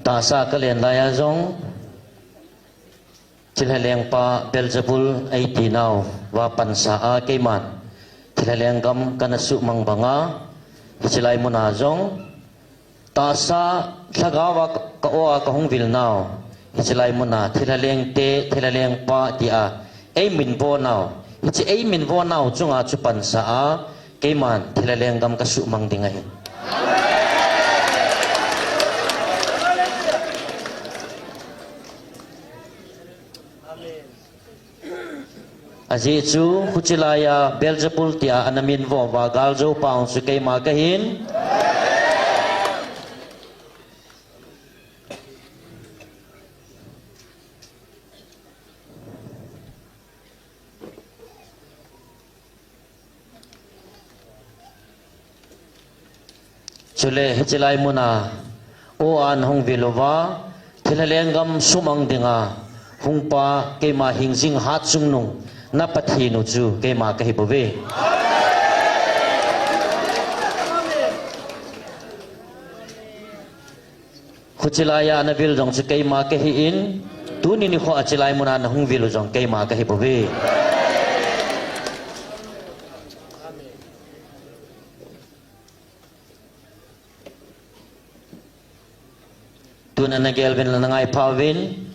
Tahsa kalen laiya jong thilha lengpa Beelzebul eitinauva pansa a keiman thilha lenggam kana suhmang banga, hiche lai muna jong tahsa lhagaova ka o-a kahung vilnau, hiche lai muna thilha lengte, thilha lengpa tia eiminvo nau, hiche eiminvo nau chunga chu pansa a keiman thilha lenggam kasuhmang ding ahi. Ajeh chu hiche laiya Beelzebul tia ana minvo uva galjou pa hung chu keima kahin. Chule hiche lai muna o-a nahung vil uva, thilha lenggam sumang dinga hungpa keima hingjing hatchungnung na Pathen u chu keima kahi bouve. Hiche laiya navil jong chu keima kahin, tuni nikho a hiche lai muna nahung vil u jong keima kahi bouve. Tun ana gel uvin lang, nangai pha uvin.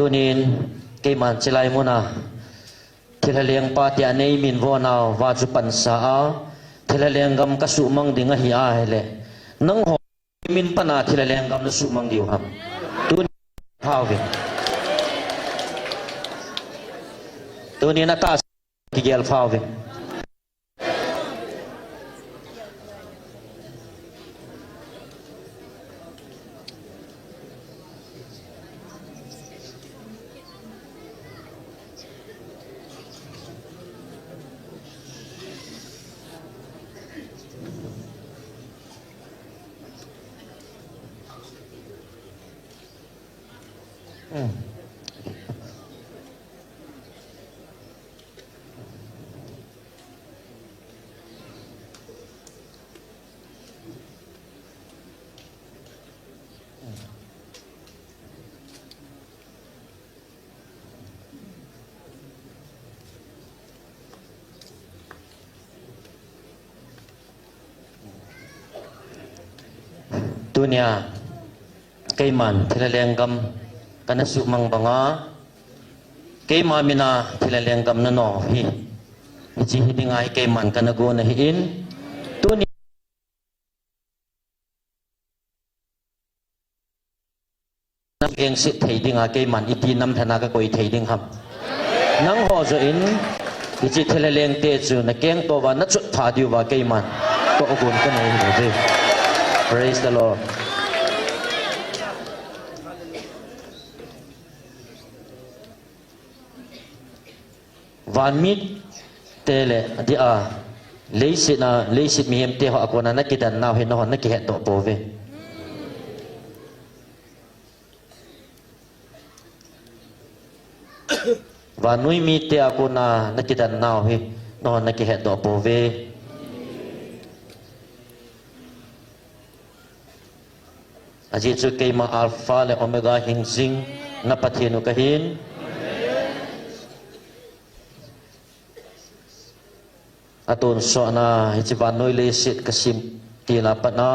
Tunin keiman chilai muna thilha lengpa tia nei min vonau va chu pansa a, thilha lenggam ka suhmang ding ahi ahile, nangho min pana thilha lenggam na suhmang diu ham? Tunin phauvin. Tunin atahsa kigel phauvin. Tunia keiman thilha lenggam kana suhmang banga, keima mina thilha lenggam na no hi, hiche hi dinga hi keiman kana gon ahin, tuni na vengset thei dinga keiman iti namlhana ka koi thei ding ham? Nangho joh in, hiche thilha lengte chu na kengto uva na chotpha diuva keiman tohgon ka nei hi. Praise the Lord. Van mite le, adeh a, leiset a, leiset mihemte ho a kona na kidan nau hi nahon na kihetdoh pouve. Vannoi mite a kona na kidan nau hi nahon na kihetdoh pouve. Ajeh chu keima Alpha le Omega hingjing na Pathen u kahin. Atonsotna hiche vannoi leiset kasem til a pat a,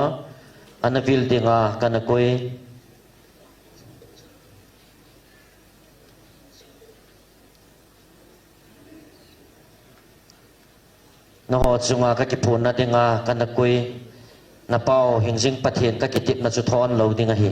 ana vil dinga kana koi. Nangho chunga ka kiphonna dinga kana koi, na pau hingjing Pathen ka kitepna chu thon lou ding ahi.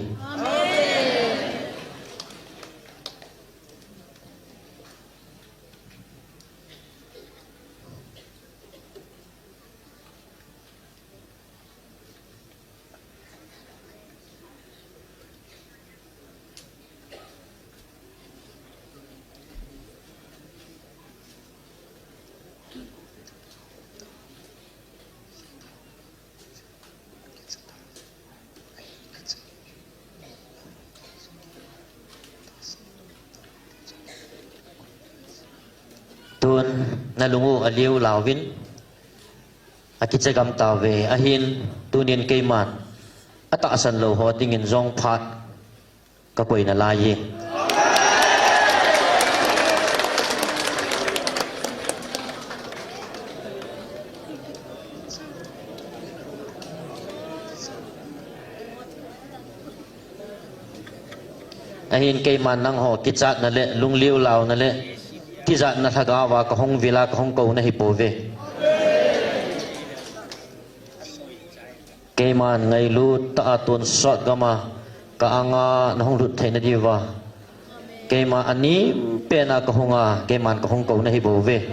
Tun, na lung u aliu lauvin, akicha gam tauve, ahin, tunin keiman atahsan lou ho dingin jong phat ka koi nalai e. Ahin keiman nangho kichatna le lungliu launa le tijatna lhagao a kahung vil a kahung kou nahi pouve. Keiman ngailut tah a tonsot gam a ka anga nahung lut theina diuva, keima anem pen a kahung a, keiman kahung kou nahi bouve.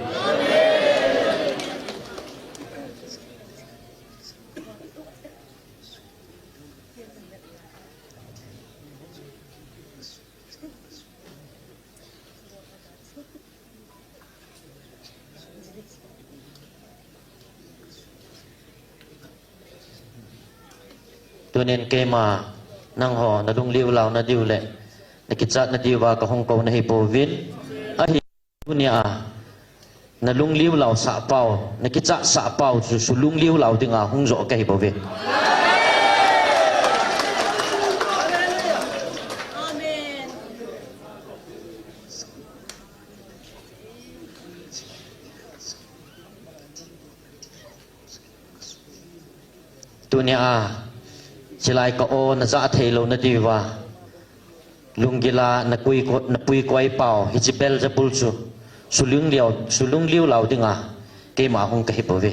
Tunin keima nangho nalungliu launa diu le nakichatna diuva kahung kou nahi bouvin. Ahi, tunia nalungliu lau sah pau, nakichat sah pau chu sulungliu lau dinga hung jo kahi bouve. Tunia, chilai ka o najah thei louna diuva, Lunggila na pui ko-, na pui koi pau, hiche Beelzebul chu, sulung liu, sulung liu lau dinga, keima hung kahi bouve.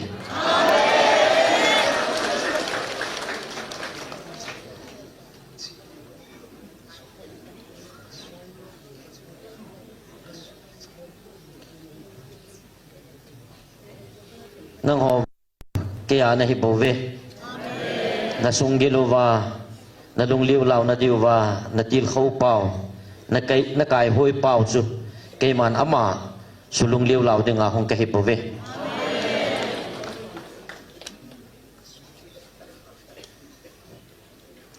Nangho keia nahi bouve. Na sunggil uva, na lungliu launa diuva, na tilkhou pau, na kai, na kaihoi pau chu, keiman ama sulungliu lau dinga hung kahi bouve.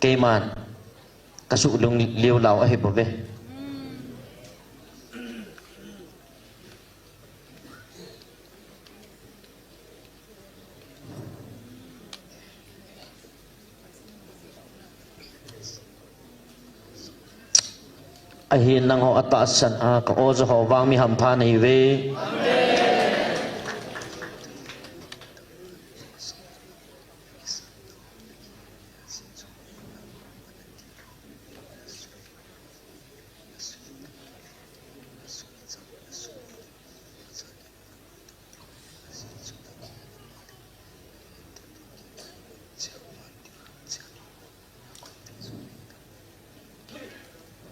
Keiman kasulungliu lau ahi bouve. Ahin nangho atahsan a ka oja ho vang mi hampha nahiuve.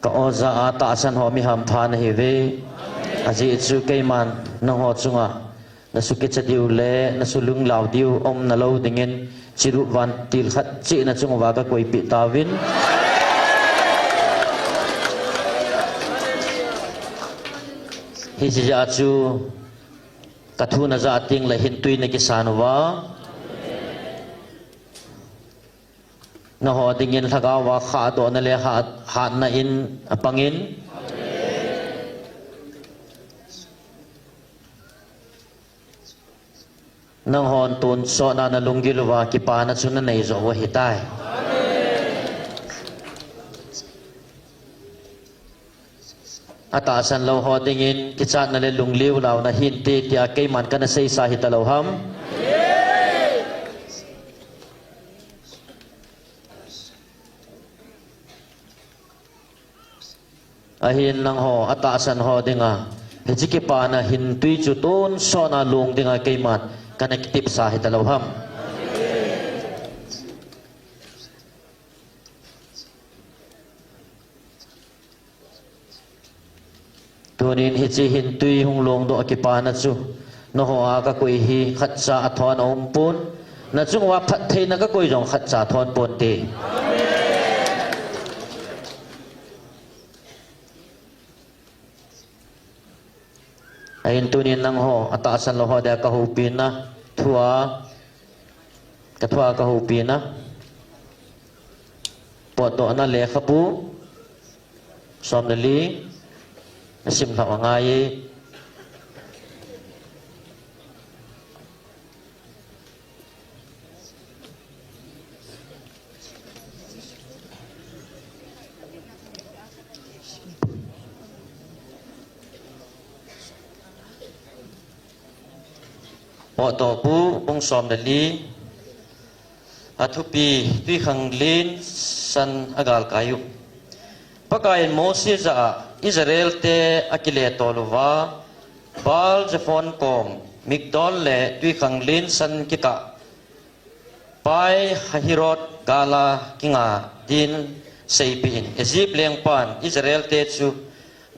Ka oja atahsan ho mi hampha nahiuve. Ajeh chu keiman nangho chunga na sukicha diu le na sulung lau diu umna lou dingin, chirup vantil khat cheh na chung uva ka koipeh tauvin. Hiche jeh a chu ka thu na ja teng le hintui na kisan uva. Nangho dingin lhagao a khahdohna le hat, hatna in apangin. Nanghon tonsot na na lunggil uva kipana chu na nei jou u ahitai. Atahsan lou ho dingin kichatna le lungliu launa hinte tia keiman kana seisa hita lou ham. Ahin nangho atahsan ho dinga hiche kipana hintui chu tonsot na long dinga keiman kana kitepsa hita lou ham. Tunin hiche hintui hung longdoh kipana chu, nangho a ka koi hi khatcha athon aumpon, na chung uva phattheina ka koi jong khatcha athon ponte. Ahin tunin nangho atahsan lou ho dia ka houpina thua, ka thua ka houpina. Potdohna lekhabu som le li, na simlhah u angaiye. Potdohbu bung som le li. Athupi, twikhanglen san agalkai u. Pakaiyin Mose jah a Israel te akiletol uva, Baal Zephon kom, Migdol le twikhanglen san kikah Pi-hahiroth gal a kinga din seipeh in, Egypt lengpan Israel te chu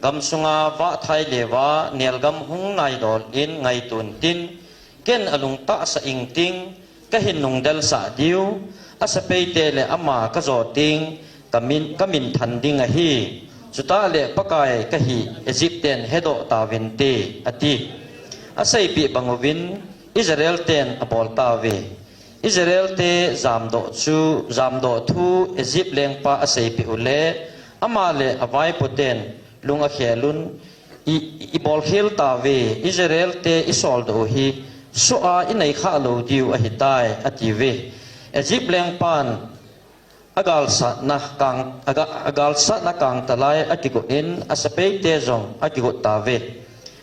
gamsunga vahthai leuva nelgam hung naidol in ngaito untin, ken alung tahsa ingting kahin nungdelsah diu, asepai te le ama kajo teng kamin, kaminthan ding ahi. Chuteng le Pakai kahi Egypt ten hedoh tauvinte, ati. Aseipeh bang uvin Israel ten abol tauve. Israel te jamdoh chu, jamdoh thu Egypt lengpa aseipeh u le, ama le avaipo ten lung akhel un, i, ibolkhel tauve, Israel te isoldoh u hi, soh a inei khah lou diu ahitai, atiuve. Egypt lengpan agalsatna kang, aga, agalsatna kangtalai akigot in, asepai te jong akigot tauve.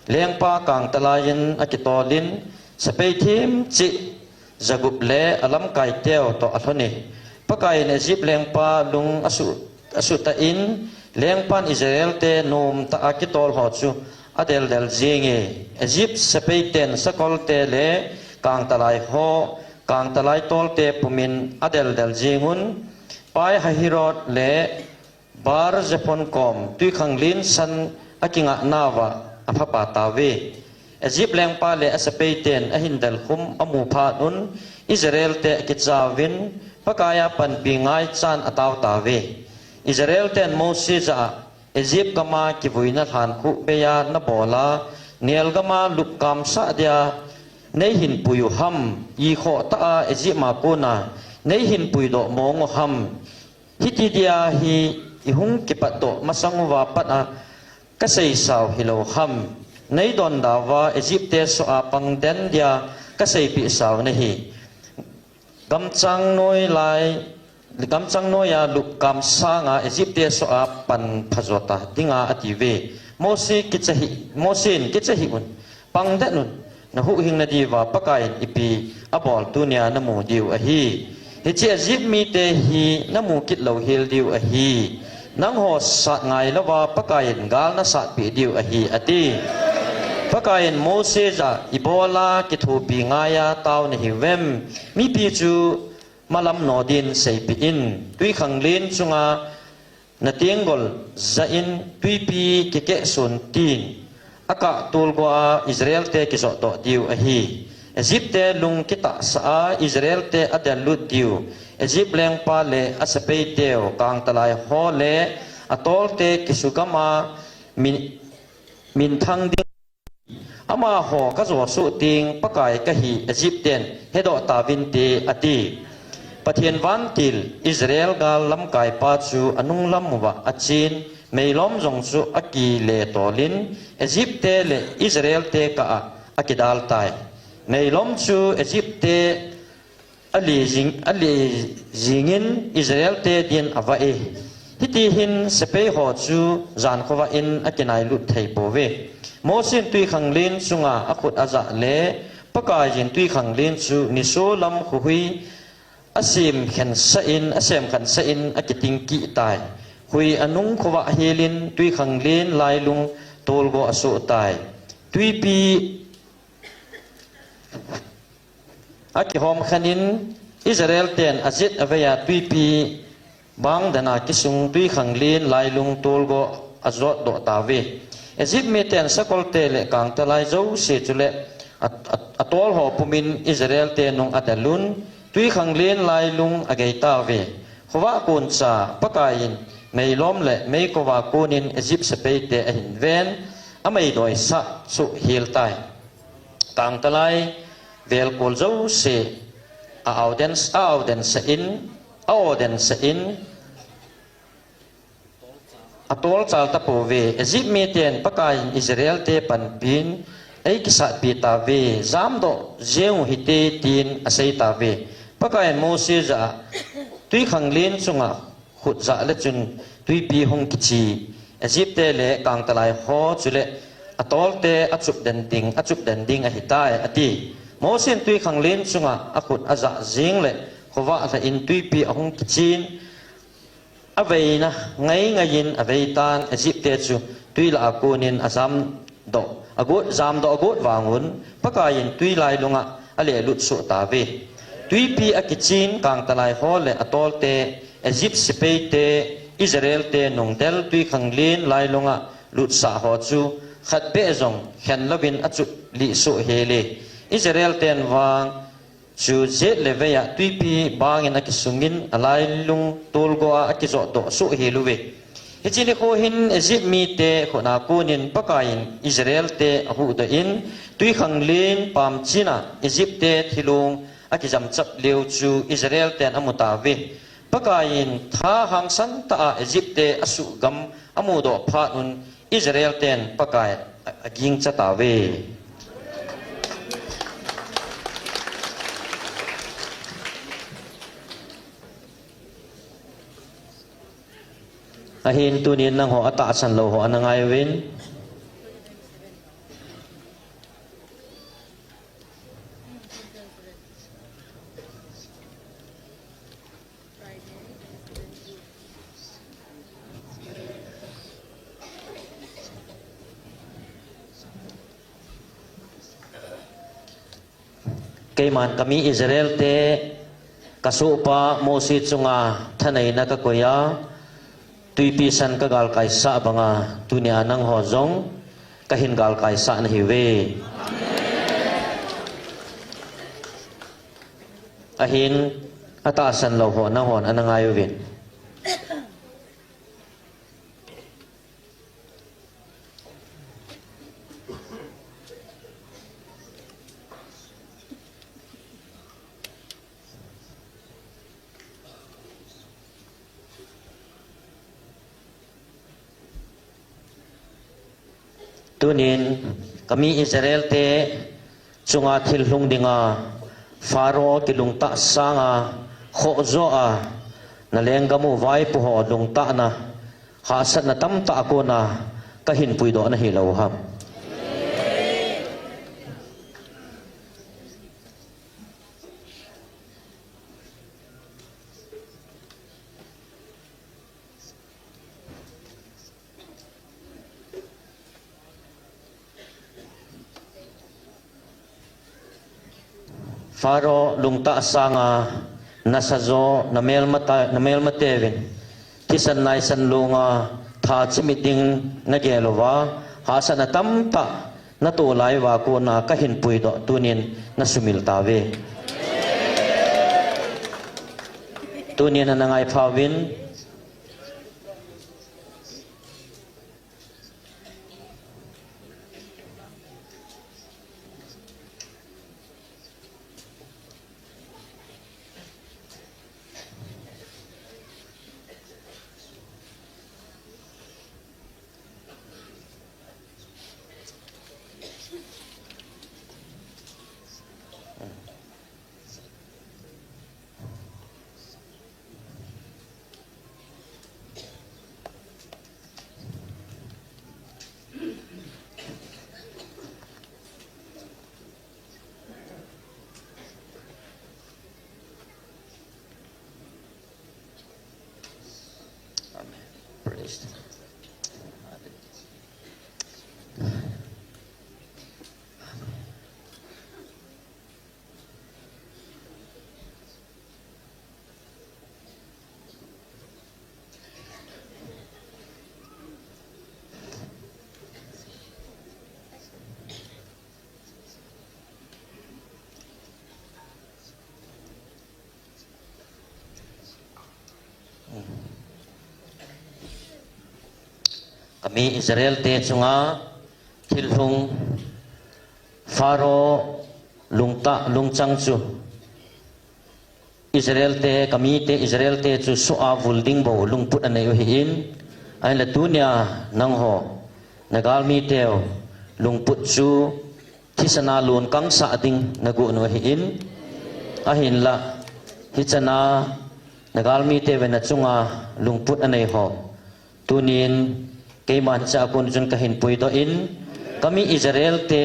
Lengpa kangtalai in akitol in, sepai themcheh jagup le alamkai teu toh alhon e. Pakaiyin Egypt lengpa lung asu, asutah in, Lengpan Israel te nom tah a kitol ho chu adeldel jinge. Egypt sepai ten sakol te le kangtalai ho, kangtalai tol te pumin adeldel jingun, Pi Hahiroth le Baal Zephon kom tuikhanglen san akingah nauva aphapa tauve. Egypt lengpa le asepai ten ahin delkhum amu phat un Israel te akichauvin Pakaiya panpi ngaichan atao tauve. Israel ten Mose jah a, Egypt gama kivuina lhankhuh beiya nabola, Nile gama lupkamsah dia neihin pui u ham, ikhoh tah a Egypt a kona neihin puidoh mong u ham, hiti dia hi ihung kipatdoh masang uva pat a kaseisau hilou ham, neidon dauva Egypt te soh a pangden dia kaseipeh sau nahi. Gamchang noi lai, gamchang noiya lupkam sanga Egypt te soh a pan phajota dinga atiuve. Mose kicha hih, Mose in kicha hih un, pangden un, nahuhhing nadiuva Pakaiyin ipi abol tunia namu diu ahi. Hiche Egypt mite hi namu kit louhel diu ahi. Nangho sat ngailouva Pakaiyin gal nasatpeh diu ahi, ati. Pakaiyin Mose jah a, ibola kithopi ngaiya tao nahiuvem? Mipi chu malam no din seipeh in, tuikhanglen chunga natenggol jah in tuipi kikehsun tin, akah tolgo a Israel te kijotdoh diu ahi. Egypt te lung kitahsah a Israel te adellut diu, Egypt lengpa le asepai teu, kangtalai ho le atol te kisugam a min, minthang ding. Amaho kajo soh teng Pakai kahi Egypt ten hedoh tauvinte, ati. Pathen vantil Israel gal lamkaipa chu anunglam uva achen, meilom jong chu akile tolin, Egypt te le Israel te kah a akidal tai. Meilom chu Egypt te ale jing, ale jingin Israel te din avah e. Hiti hin sepai ho chu jan khovah in akinailut thei pouve. Mose in tuikhanglen chunga akhut ajah le, Pakaiyin tuikhanglen chu nisolam khohui asem khensah in, asem khensah in akiting kit tai. Hui anung khovah helin tuikhanglen lailung tolgo asoh tai. Tuipi akihom khen in Israel ten ajet avei a tuipi bang dana kisung tuikhanglen lailung tolgo ajotdoh tauve. Egypt miten sakol te le kangtalai jouse chule a, a, atol ho pumin Israel te nung adelun, tuikhanglen lailung agei tauve. Khovah koncha Pakaiyin meilom le meikova konin Egypt sepai te ahin ven, ameidoisah soh hel tai. Kangtalai velkol jouse a auden, a auden sah in, a auden sah in, atolchal tapouve. Egypt miten Pakaiyin Israel te panpin eikisatpi tauve, jamdoh jeng u hite, tin asei tauve. Pakaiyin Mose jah a, tuikhanglen chunga khut jah le chun tuipi hung kichi, Egypt te le kangtalai ho chule atol te achup den ding, achup den ding ahitai, ati. Mose in tuikhanglen chunga akhut ajah jeng le khovah lhah in tuipi ahung kichin, aveina ngai ngai in avei tan, Egypt te chu tui lah a konin ajamdoh agot, jamdoh agot vangun, Pakaiyin tui lailunga alelut soh tauve. Tuipi akichin kangtalai ho le atol te, Egypt sepai te, Israel te nungdel tuikhanglen lailunga lutsah ho chu khat beh jong khen louvin achup lih soh hel e. Israel ten vang chu jet le vei a tuipi bangin akisungin alailung tolgo a akijotdoh soh hel uve. Hiche nikho hin Egypt mite khut a konin Pakaiyin Israel te ahuhdoh in, tuikhanglen pamchin a Egypt te thilong akijamchap leu chu Israel ten amu tauve. Pakaiyin tha hangsan tah a Egypt te asuhgam amudoh phat un Israel ten Pakai a, agingcha tauve. Ahin tunin nangho atahsan lou ho ana ngai uvin. Keiman kami Israel te, kasohpa Mosi chunga thaneina kakoi a, tuipi san kagalkai sah banga, tunia nangho jong kahin galkai sah nahiuve. Ahin, atahsan lou ho nanghon ana ngai uvin. Tunin, kami Israel te chunga thil lhung dinga, Pharaoh kilungtah sanga, khoh joh a, na lenggam u vaipo ho lungtahna, hahsatna tamtah a kona, kahin puidoh nahi lou ham. Pharaoh lungtah sanga, nasa jo, na melmata, na melmateuvin, thisan naisan lunga, tha chimit ding nagel uva, hahsatna tamtah natoh lai uva kona kahin puidoh tunin nasumil tauve. Tunin ana ngai phauvin. Amen. Praise the Lord. Kami Israel te chunga thil lhung Pharaoh lungtah lungchang chu Israel te, kami te, Israel te chu soh a vul ding bou lungput anei u ahin, ahinla tunia nangho, na galmi teu lungput chu thisan a lon kangsah ding nagon u ahin, ahinla, hichana na galmi teuvin nachunga lungput anei ho. Tunin, keiman hiche a kon chun kahin puidoh in, kami Israel te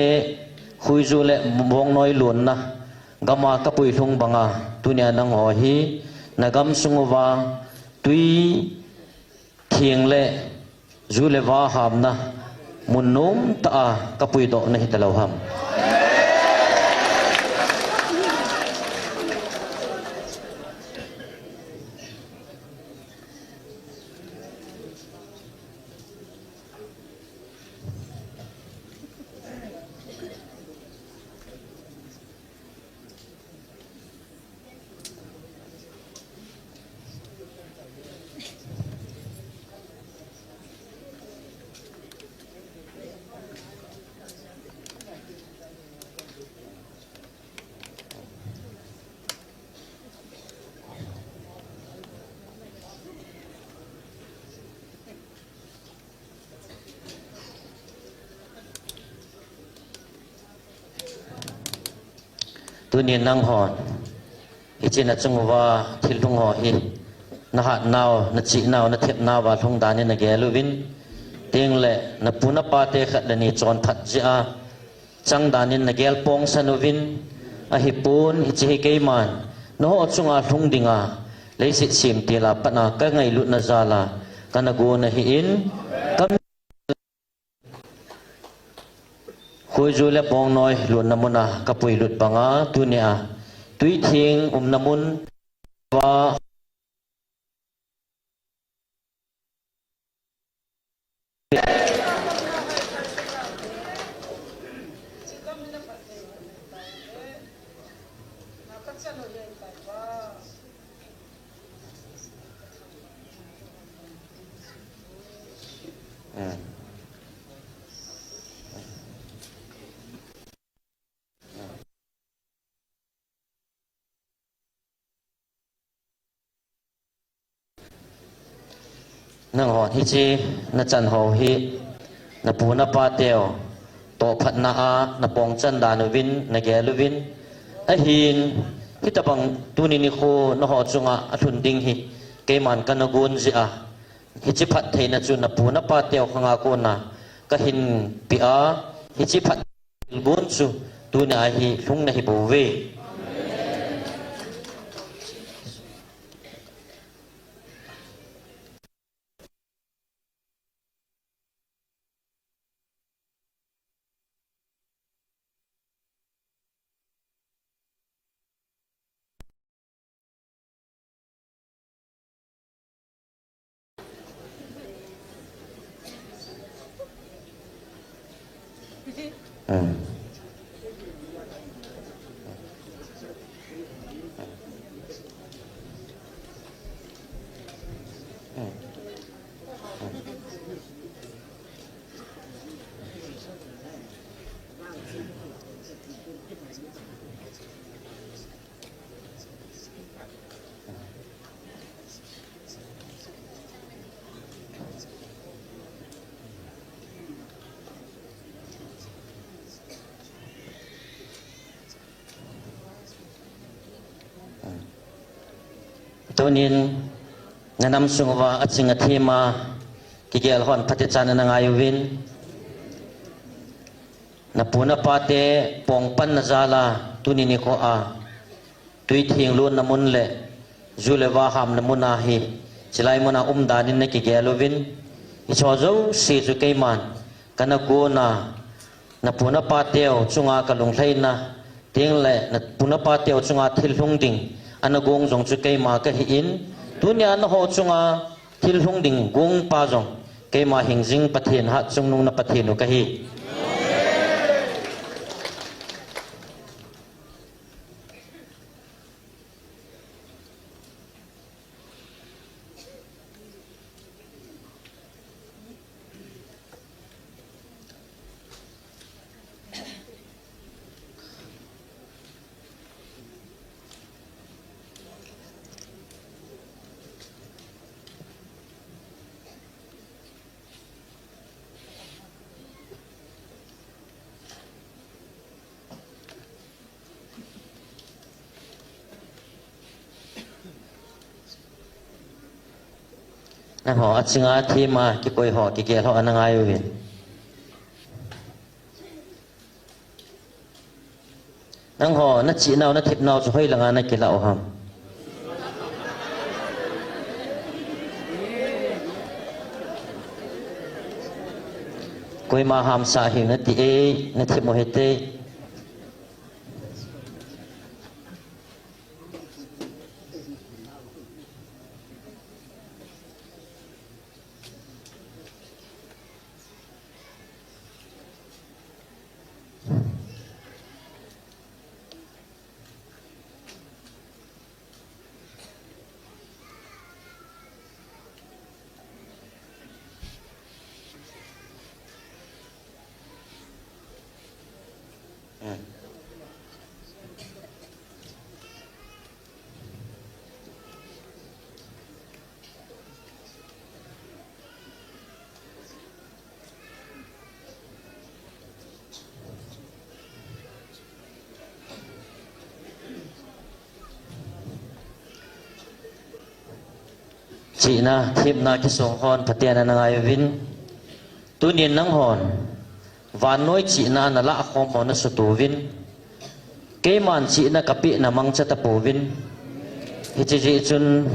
huiju le bongnoi lonna gama kapui lhung banga, tunia nangho hi, na gamsung uva, tui theng le ju le va hamna mun nomtah a kapuidoh nahi talou ham. Tunin nanghon, hiche nachung uva thil lhung ho hi, nahatnau, nachehnau, nathepnau va lhung danin nagel uvin, tengle napu napa te khat le ni chonphat jeh a, chang danin nagel pongsan uvin, ahipon, hiche hi keiman, nangho chunga lhung dinga, leiset semtil a pat a kangailutna jal a, kana gon ahin, ka Khuiju le Bongnoi lutna muna kapuilut banga tunia Tuithing umna mun va Nangho hiche nachan ho hi napu napa teu tohphatna a napong chan dan uvin nagel uvin, ahin hitabang tuni nikho nangho chunga alhun ding hi keiman kana gon jeh a, hiche phattheina chu napu napa teu khanga kona kahin pe a, hiche phattheina chu tunia hi lhung nahi bouve. Tunin nanam sunguva aching athem a kigel hon phatechan ana ngai uvin. Napu napa te pongpanna jal a tuni nikho a Tuithing lutna mun le ju le va hamna mun ahi, chilai muna umdan in nakigel uvin. Hicheho jouse chu keiman kana gon a, napu napa teu chunga kalunglhaina teng le napu napa teu chunga thil lhung ding ana gong jong chu keima kahi in, tunia nangho chunga thil lhung ding gongpa jong keima hingjing Pathen, Hatchungnung na Pathen u kahi. Nangho achinga thima kikoi ho, kigel ho ana ngai uvin. Nangho nachihnau nathepnau chu hoilanga nakilah u ham? Koima hamsa hi nati e, nathem u hite. Chihna, themna kisong hon phaten ana ngai uvin. Tunin nanghon vannoi chihna nalah khom ho nasutouvin. Keiman chihna kapeh na mangcha tapouvin. Hiche jeh chun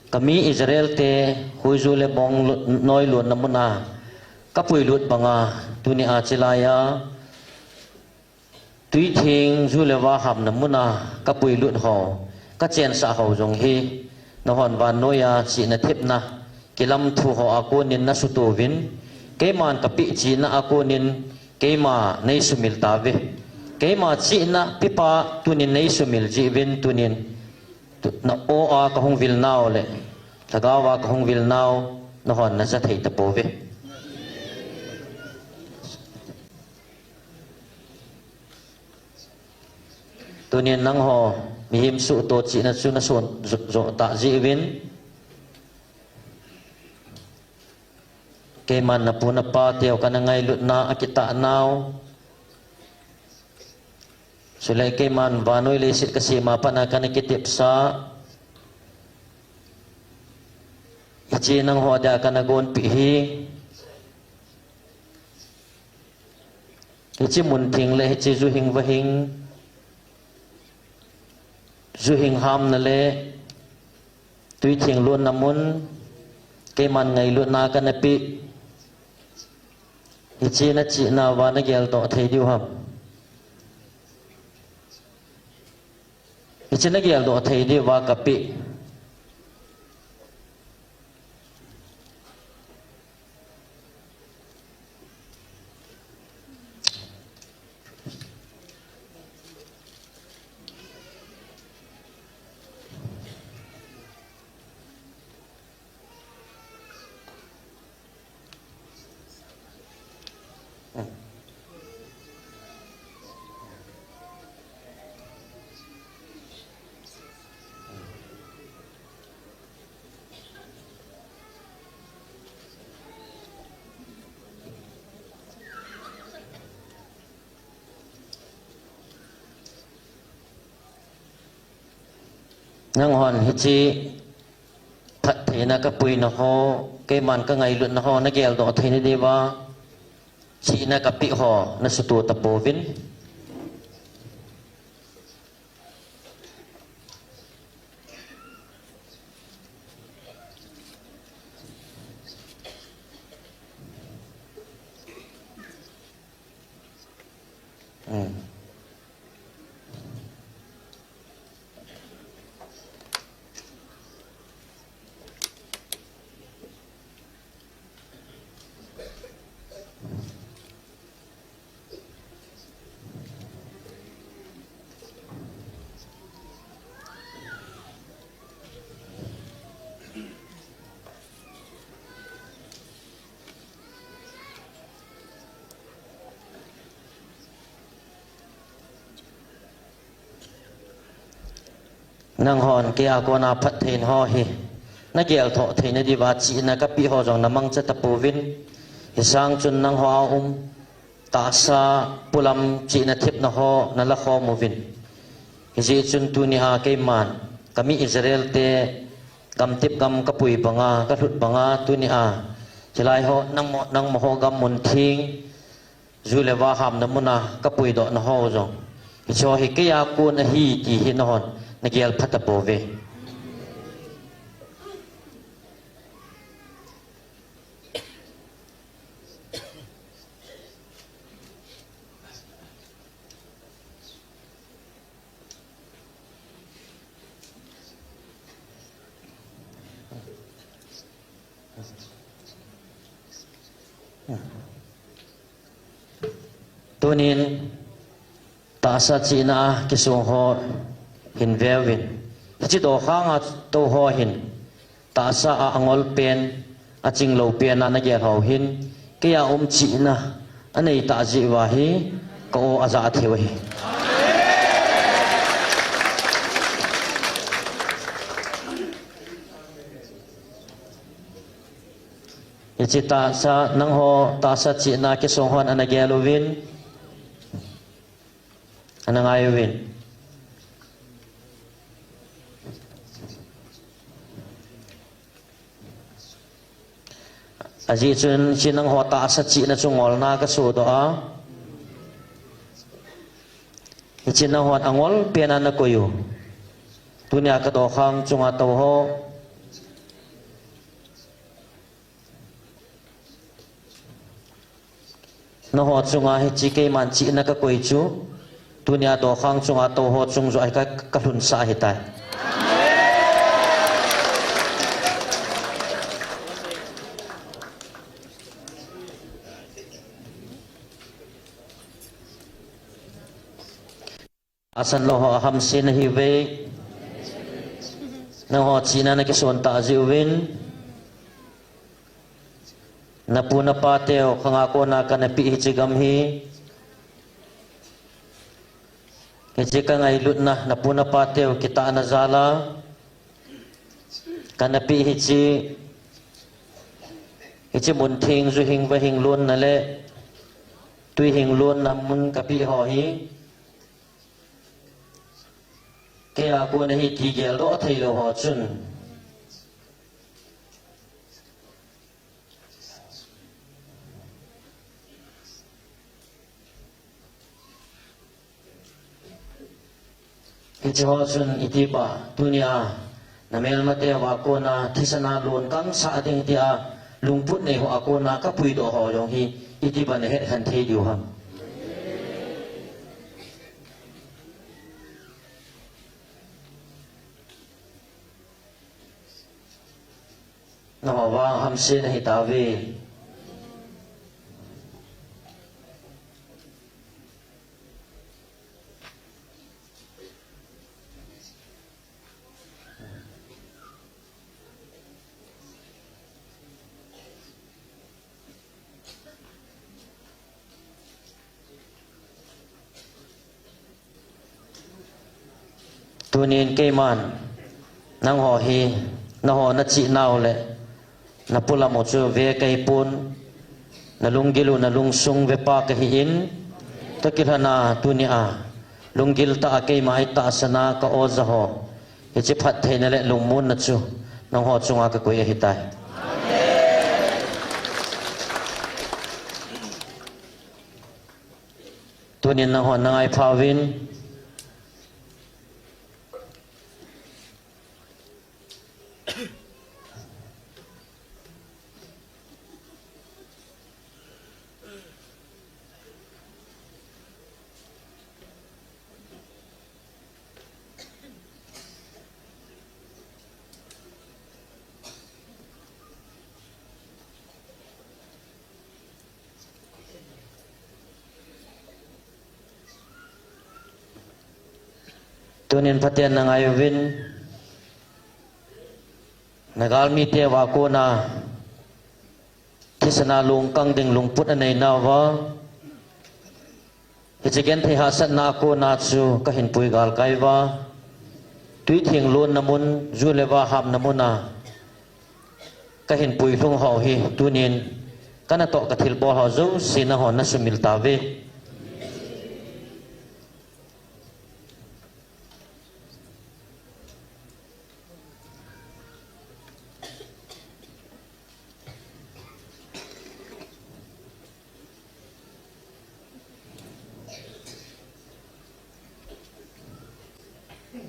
kami Israel te khuiju le bongnoi lutna muna kapuilut banga tunia chilai a Tuitheng ju le va hamna muna kapui lut ho, kachensah ho jong hi, nahon vannoiya chihna thepna kilam thu ho a konin nasutouvin, keiman kapeh chihna a konin keima neisumil tauve. Keima chihna pepa tunin neisumil jeh uvin tunin, na o a kahung vil nau le, lhagao a kahung vil nau, nahon naja thei tapouve. Tunin nangho, mihem suhto chihna chu nason jo, jo tah jeh uvin. Keiman napu napa teu kana ngailutna akitah nau. Chule keiman vannoi leiset kasem a pat a kana kitepsa. Hiche nangho dia kana gonpeh hi. Hiche mun theng le hiche ju hing va hing, ju hing hamna le tuitheng lonna mun, keiman ngailutna kana peh. Hiche nachihna uva nageldoh thei diu ham? Hiche nageldoh thei diuva kapeh. Nanghon hiche phattheina kapuina ho, keiman kangailutna ho nageldoh theina diuva, chihna kapeh ho nasuto tapouvin. Nanghon keia kona phattheina ho hi nagel thoh theina diuva chihna kapeh ho jong namangcha tapouvin. Hisang chun nangho a um tahsa polam chihna thepna ho nalakhom uvin. Hijeh chun tunia keiman kami Israel te gamtep gam kapui banga, kalhut banga tunia hilai ho nangma, nangma ho gam mun theng, ju le va hamna muna kapuidohna ho jong, hicheho hi keia kon ahi ti hi nanghon nagel pha tapouve. Tunin tahsa chihna a kisong ho hin veuvin. Hiche dokhanga tou ho hin tahsa a angol pen, aching lou pen a nagel ho hin, keia um chihna anei tah jeh uva hi ka o ajah theiu ahi. Hiche tahsa, nangho tahsa chihna kisong hon ana gel uvin, ana ngai uvin. Ajeh chun hiche nangho tahsa chihna chu ngolna kasodoh a, hiche nanghon angol pen a nakoi u, tunia kadokhang chunga tou ho, nangho chunga hiche keiman chihna kakoi chu, Tunia dokhang chunga tou ho chung joh ahi ka, ka lhunsah ahitai. Asan lou ho ahamse nahiuve. Nangho chihna nakison tah jeh uvin. Napu napa teu khanga kona kanapeh hiche gam hi. Hiche kangailutna, napu napa teu kitahna jal a. Kanapeh hiche, hiche mun theng ju hing va hing lonna le, tui hing lonna mun kapeh ho hi. Kei a kona hi kigeldoh theilou ho chun. Hiche ho chun iti ba, tunia, namelmate ho a kona, thisan a lon kangsah ding tia, lungput nei ho a kona, kapuidoh ho jong hi, iti ba nahet khen thei diu ham. Nangho vang hamse nahitauve. Tunin keiman, nangho hi, nangho nachihnau le, napolam u chu ve kahipon, nalunggil u nalungsung vepa kahin, kakilhona tunia, lunggil tah a keima itahsan a ka oja ho, hiche phattheina le lungmonna chu, nangho chunga kakoi ahitai. Tunin nangho nangaipha uvin. Tunin phaten nangai uvin, nagalmite uva kona, thisan a lungkang ding lungput anei nauva, hiche genthei hahsatna a kona chu kahin pui galkai uva, tui theng lonna mun, ju le va hapna mun a, kahin puilhung ho hi tunin, kanatoh kathilbol ho jouse nangho nasumil tauve.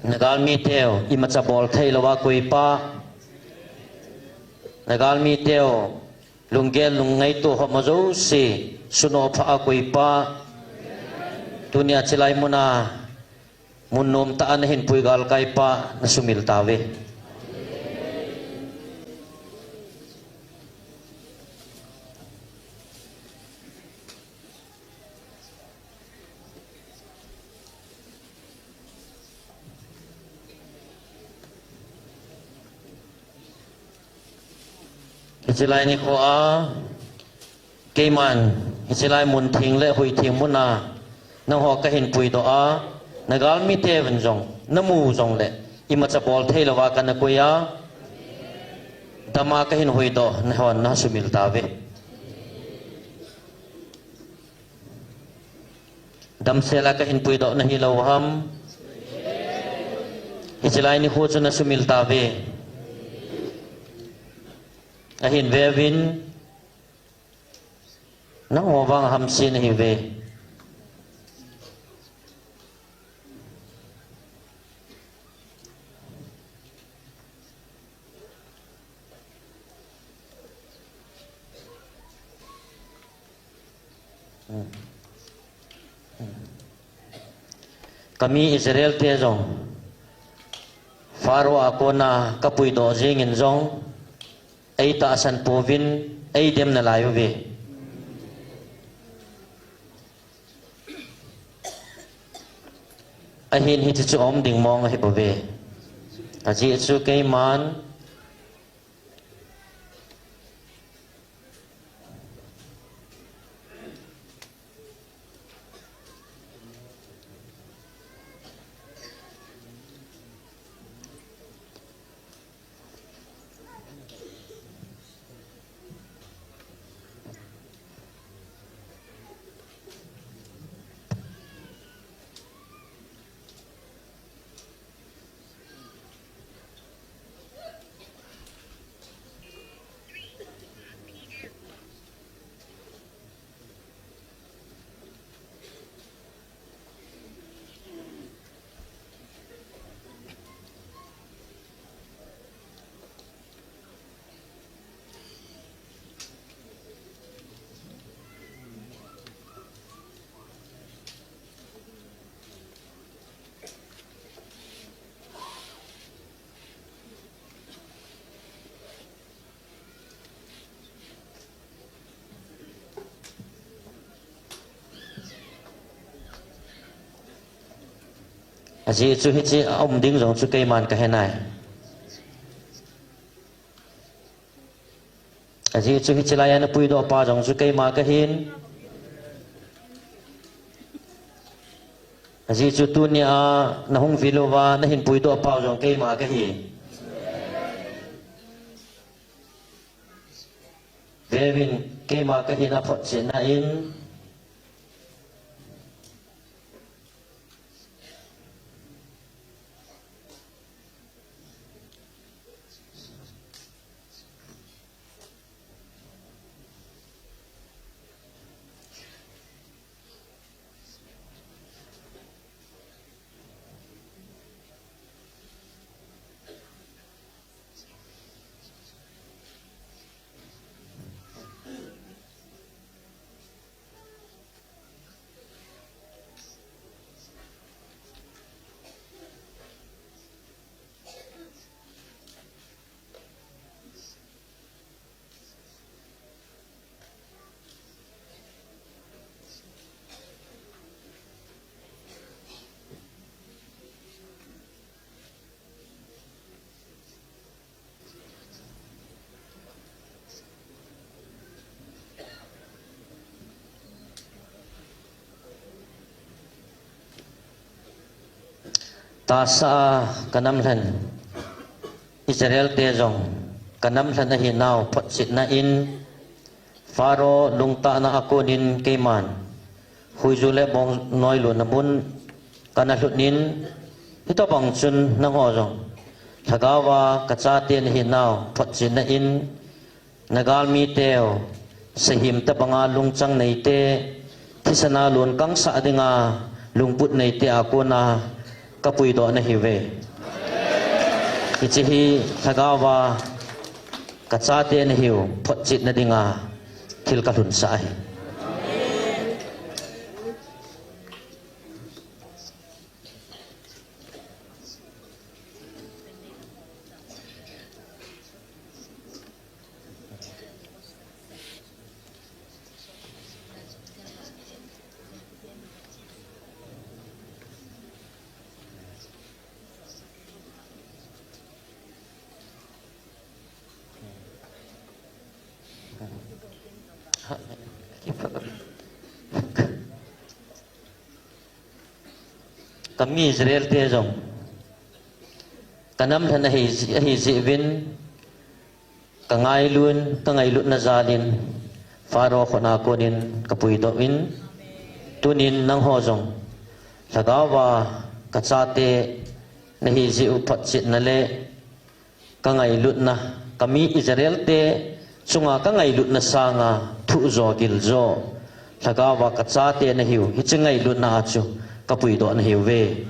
Nagalmiteu, imacha bol theilouva koipa. Nagalmiteu, lunggel lungngaito ho ma jouse, sunoh pha a koipa. Tunia chilai muna, mun nomtah a nahin pui galkaipa, nasumil tauve. Hichelai nikho a, keiman, hichelai mun theng le hui theng muna, nangho kahin puidoh a, nagalmiteuvin jong, namu jongle, imacha bol theilouva kana koi a, dama kahin huhdoh, nangho nasumil tauve. Damsel a kahin puidoh nahilou ham. Hichelai nikho chu nasumil tauve. Ahin veuvin. Nangho vang hamse nahiuve. Kami Israel te jong Pharaoh a kona kapuidoh jingin jong eitahsan pouvin eidem nalai uve. Ahin hiche chu aum ding mong ahi bouve. Ajeh chu keiman Ajeh chu hiche aum ding jong chu keiman kahe nai. Ajeh chu hiche laiya napuidoh pa jong chu keima kahin. Ajeh chu tunia nahung vil uva nahin puidoh pa jong keima kahi. Veuvin, keima kahin aphotchetna in. Tahsa a kanam lhen Israel te jong kanam lhen ahinau photchetna in Pharaoh lungtahna a konin keiman huiju le bong noi lutna mun kana lhut in, hitobang chun nangho jong lhagao a kachate nahinau photchetna in, nagalmi teu, sahim tabanga lungchang neite, thisana lun kangsah dinga lungput neite a kona kapuidoh nahiuve. Hiche hi lhagao a kachate nahiu photchetna dinga thil kalhunsah ahi. Kami Israel te jong kanam lhen ahi, ahi jeh uvin, kangailun, kangailutna jalin Pharaoh khut a konin kapuidoh in, tunin nangho jong lhagao a kachate nahi jeh u photchetna le kangailutna, kami Israel te chunga kangailutna sanga thuh jo gil jo lhagao a kachate nahiu, hiche ngailutna a chu kapuidoh nahiuve.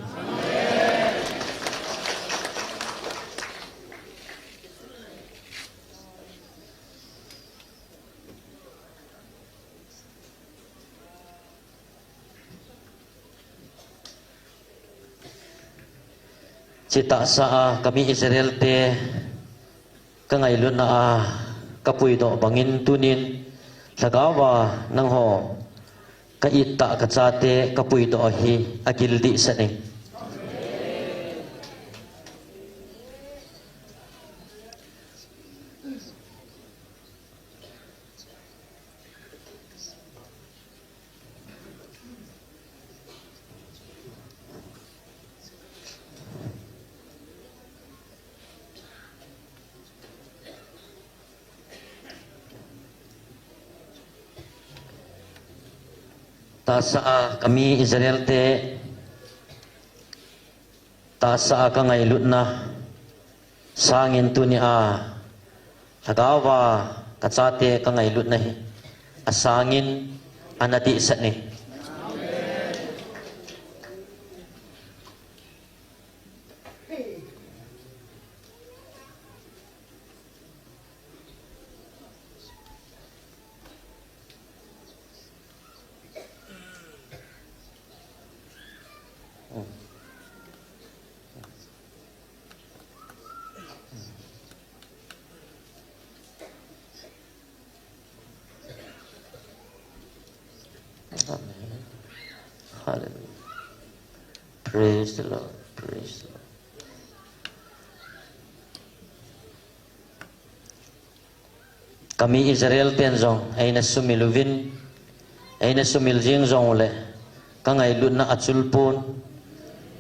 Chutahsa a kami Israel te ka ngailutna a ka puidoh bangin tunin lhagao a nangho ka it tah ka chate ka puidoh hi a gil dehset in. Tahsa a kami Israel te, tahsa a ka ngailutna sangin tunia lhagao a ka chate ka ngailutna hi a sangin ana dehset in. Amen. Hallelujah. Praise the Lord. Praise the Lord. Kami Israel ten jong eina sumil uvin, eina sumil jing jongle ka ngailutna achul pon.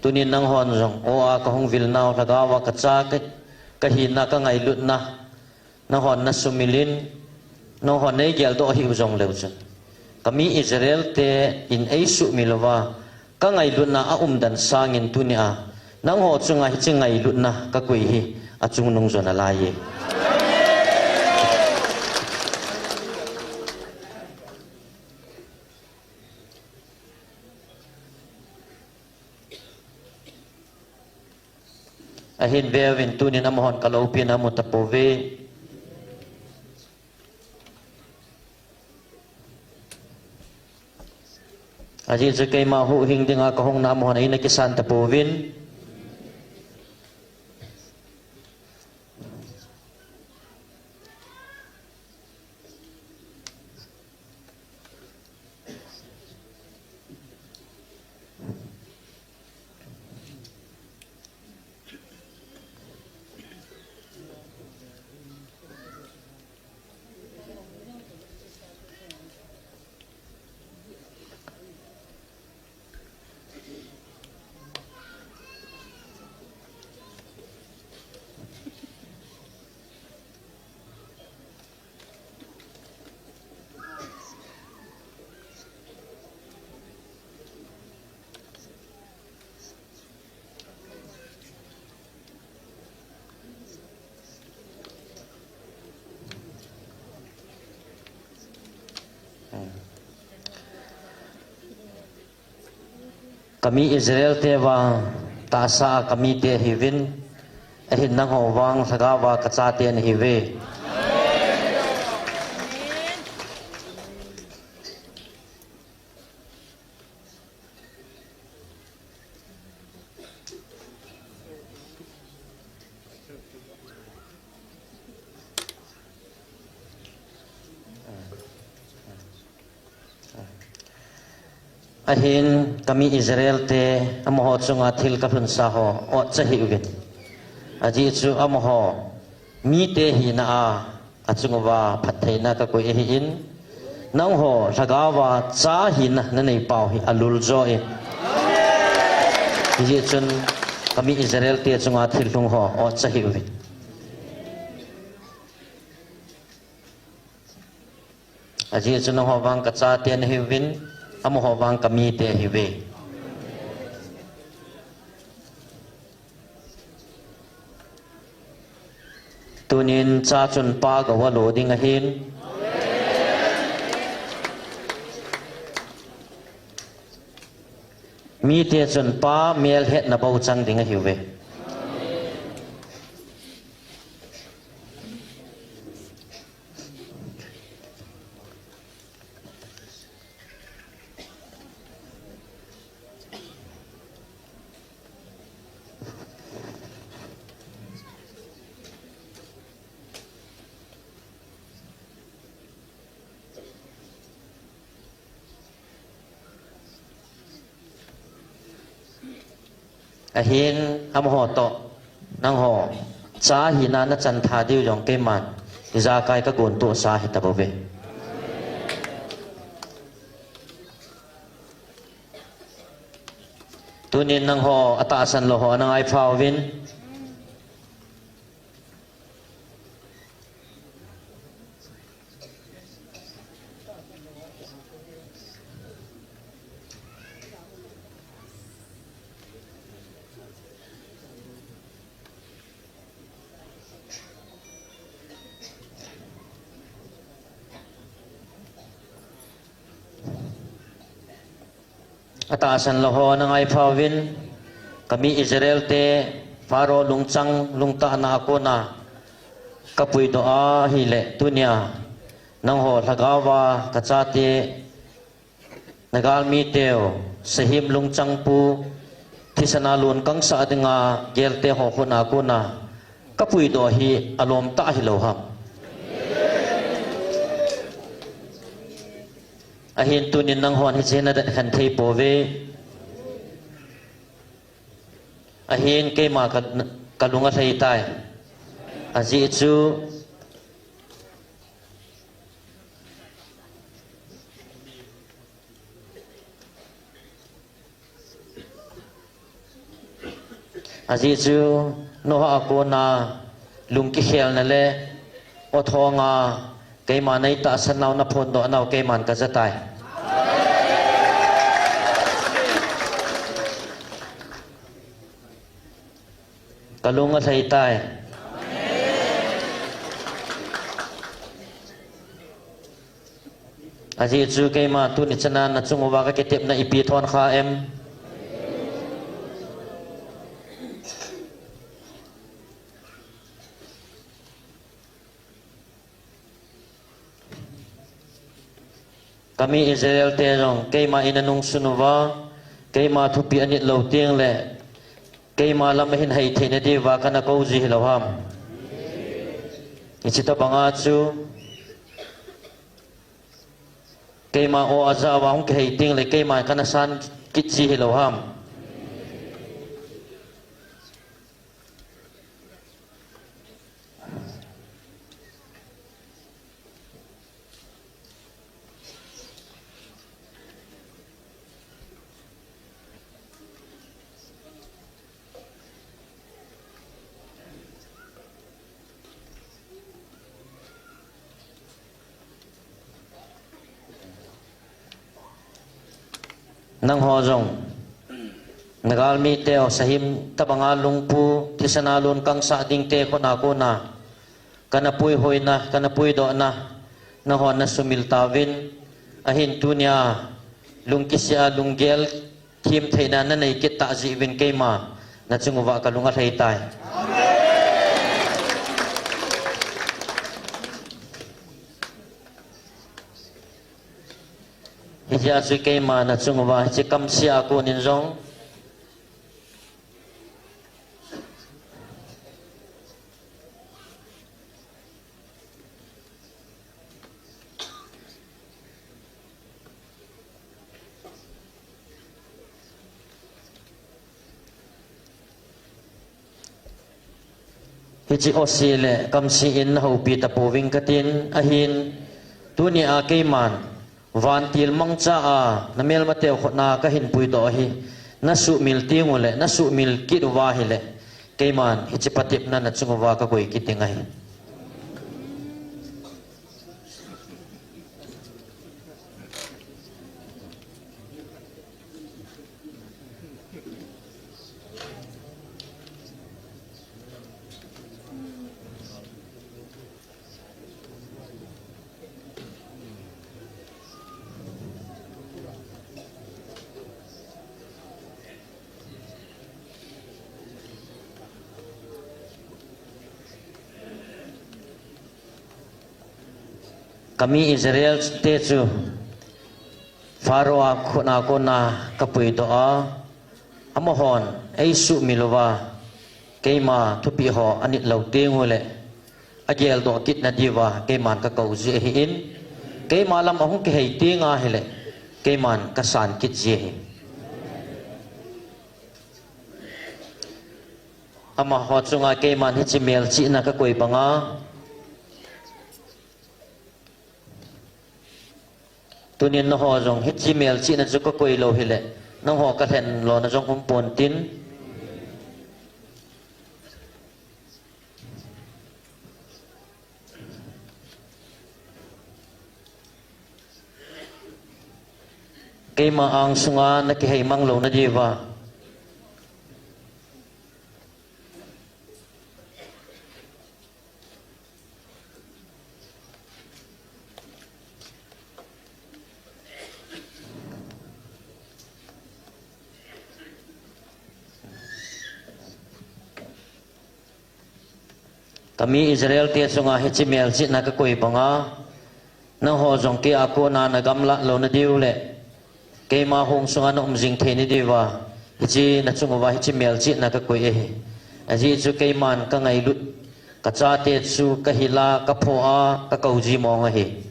Tunin nanghon jong o a ka hung vil nau lhagao a ka cha ka, ka hina ka ngailutna nanghon na sumil in, nanghon nei geldoh hih u jongleu chun kami Israel te in ei sumil uva ka ngailutna a umdan sangin tunia nangho chunga hiche ngailutna ka koi hi achungnung jo nalai e. Ahin veuvin tunin amahon ka loupina amu tapouve. Ajeh chu keima huhhing dinga ka hungna amahon eina kisan tapouvin. Kami Israel te vang tahsa a kami te hiuvin, ahin nangho vang lhagao a ka chate nahiuve. Ahin kami Israel te amaho chunga thil kalhunsa ho otcha hih uvin. Ajeh chu amaho mite hina a achunguva phattheina kakoi ahin, nangho lhagao a cha hina nanei pau hi alul jo e. Hijeh chun kami Israel te chunga thil lhung ho otcha hih uvin. Ajeh chu nangho vang ka chate nahiuvin, amaho vang ka mite ahiuve. Tunin cha chun pa gou alo ding ahin. Mite chun pa melhetna bou chang ding ahiuve. Ahin amaho toh nangho cha hina nachan tha diu jong keiman ijakai kagon tohsa ahi tabouve. Tunin nangho atahsan lou ho ana ngaipha uvin. Atahsan lou ho ana ngaipha uvin, kami Israel te Pharaoh lungchang lungtahna a kona kapuidoh ahile tunia nangho lhagaova kachate nagalmi teu, sahim lungchangpu, thisan a lungkang sah dinga gelte ho khut a kona kapuidoh hi alom tah hilou ham? Ahin tunin nanghon hiche nadan khen thei pouve. Ahin keima ka, kalung alhai tai. Ajeh chu Ajeh chu Noah a kona lungkikhelna le othonga keima neitahsan nau naphondoh nau keiman kaja tai. Kalung alhai tai. Ajeh chu keima tuni chana nachung uva kakitepna ipi thon kha em? Kami Israel te jong keima in anungsun uva, keima thupi anit lou teng le keima lam ahin hai theina diuva kana kou ji hilou ham? Hiche tobanga chu keima o aja uva hung kihei teng le keima kana san kit ji hilou ham? Nangho jong nagalmi teu, sahim tobanga lungpu, thisan a lungkang sah ding te khut a kona kana puihoina, kana puidohna nanghon nasumil tauvin, ahin tunia lungkisih a lunggel thim theina nanei kit tah jeh uvin keima nachung uva kalung alhai tai. Hijeh a chu keima nachung uva hiche kamseh a konin jong hiche oseh le kamseh in nahoupi tapouving katin, ahin tunia keiman vantil mangcha a namelmateu khut a kahin puidoh hi nasuhmil tengule nasuhmil kit uva ahile keiman hiche patepna nachung uva kakoi kit ding ahi. Kami Israel te chu Pharaoh a khut a kona kapuidoh a, amahon eisuhmil uva, keima thupi ho anit lou tengule ageldoh kitna diuva keiman kakou ji ahin, keima lam ahung kihei teng ahile keiman kasan kit ji ahi. Amaho chunga keiman hiche melchihna kakoi banga, tunin nangho jong hiche melchihna chu kakoi lou hile, nangho kalhen lona jong um pontin. Keima angsunga nakihei mang louna diuva. Kami Israel te chunga hiche melchihna kakoi banga, nangho jong keia kona nagamla louna diu le keima hung sunga naum jing theina diuva, hiche nachung uva hiche melchihna kakoi ahi. Ajeh chu keiman kangailut, kachate chu kahila, kaphoh a, kakou ji mong ahi.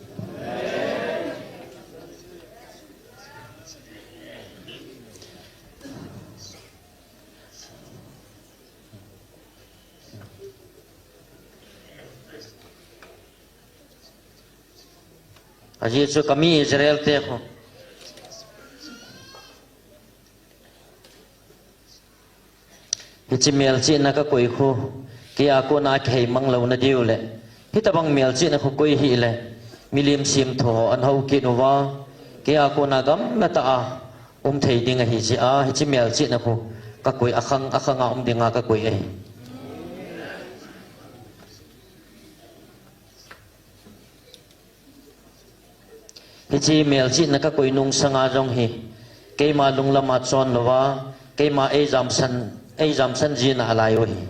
Ajeh chu kami Israel te khu, hiche melchihna kakoi khu keia kona kihei mang louna diu le, hitobang melchihna khu koi hile, milim semtho ho ana hou kit uva, keia kona gamla tah a um thei ding ahi jeh a, hiche melchihna khu kakoi, akhang akhanga um dinga kakoi ahi. Hiche melchihna kakoi nung sanga jong hi, keima lunglama chon louva, keima eijamsan, eijamsan jina alai u ahi.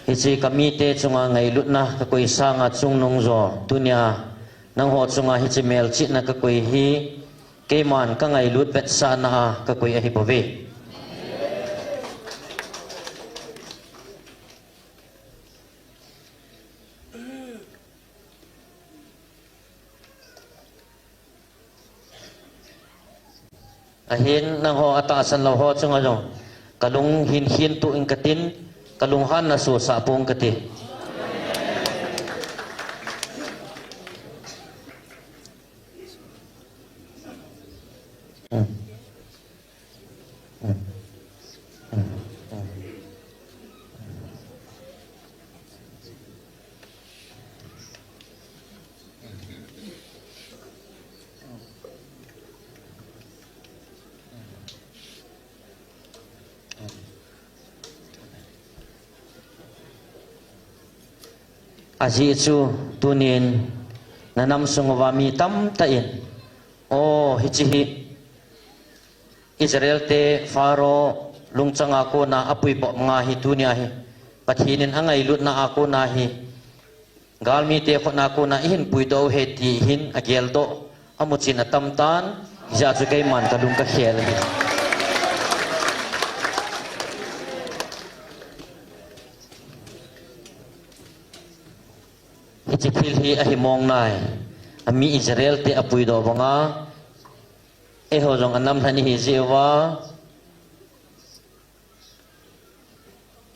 Hiche kamite chunga ngailutna kakoi sanga chungnung jo, tunia nangho chunga hiche melchihna kakoi hi, keiman kangailut vetsahna a kakoi ahibouve. Ahin nangho atahsan lou ho chunga jong kalung hin khin tuh ing katin, kalunghanna sosah pong kati. Ajeh chu tunin nanam sung uva mi tamtah in, o, hiche hi Israel te Pharaoh lungchanga kona apuidoh banga hi tunia hi Pathen in angailutna a kona hi, galmite khutna kona ihin puidoh u ahi ti hin ageldoh, amuchen atam tan, hijeh a chu keiman kalung kakhel ahi. Hiche thil hi ahi mong nai, ami Israel te apuidoh banga, eiho jong anam lhan ihi jeh uva,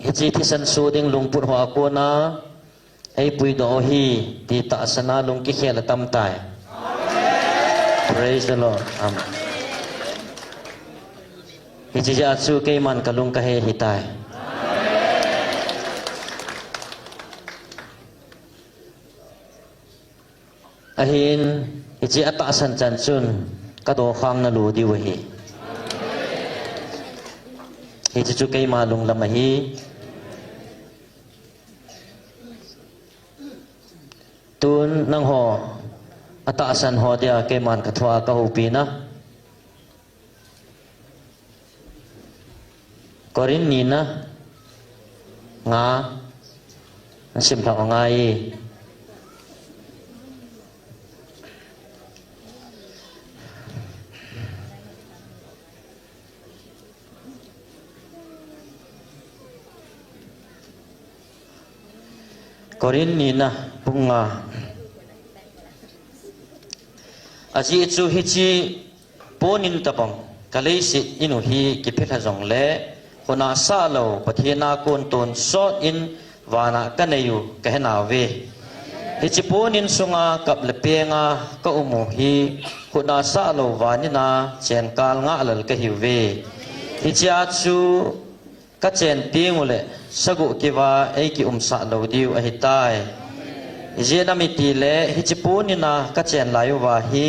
hiche thisan so ding lungput hoa kona eipuidoh u ahi ti tahsan a lung kikhel atam tai. Praise the Lord. Amen. Hiche jeh a chu keiman kalung kahei ahitai. Ahin, hiche atahsan chan chun kadokhang nalu diu ahi. Hiche chu keima lunglam ahi. Tun nangho atahsan ho dia keiman kathua kahoupi na. Korin nina nga, nasim lhah u ngai. Korin nina bung nga. Ajeh chu hiche ponin tabang ka leiset inu hi kiphel ha jongle, khut a sah lou Pathen a kon tonsot in vana ka nei u ka he nauve. Hiche ponin sunga kap le penga ka um u hi, khut a sah lou van ina chenkal ngahlel ka hiuve. Hichea chu ka chen teng uleh sagoh keuva ei kiumsah lou diu ahitai. Ijeh inem itile hiche ponin a ka chen lai uva hi,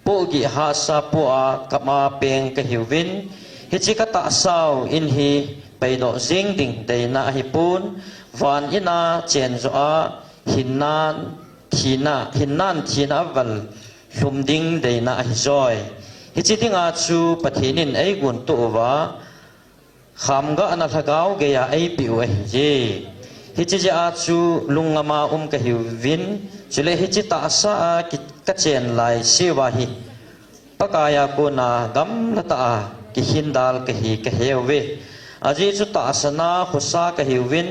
pohgih hahsa poh a kap a peng ka hiuvin, hiche ka tahsa u in hi paidoh jeng ding deina ahipon, van ina chen joh a hinnan thina, hinnan thina aval lhum ding deina ahijoi. Hiche dinga chu Pathen in eigontoh uva, khamgahna lhagao geiya eipeh u ahiye. Hiche jeh a chu lungngam a um ka hiuvin, chule hiche tahsa a ki, ka chen lai seuva hi Pakai a kona gamla tah a kikhin dal kahi ka heuve. Ajeh chu tahsan a khosa ka hiuvin,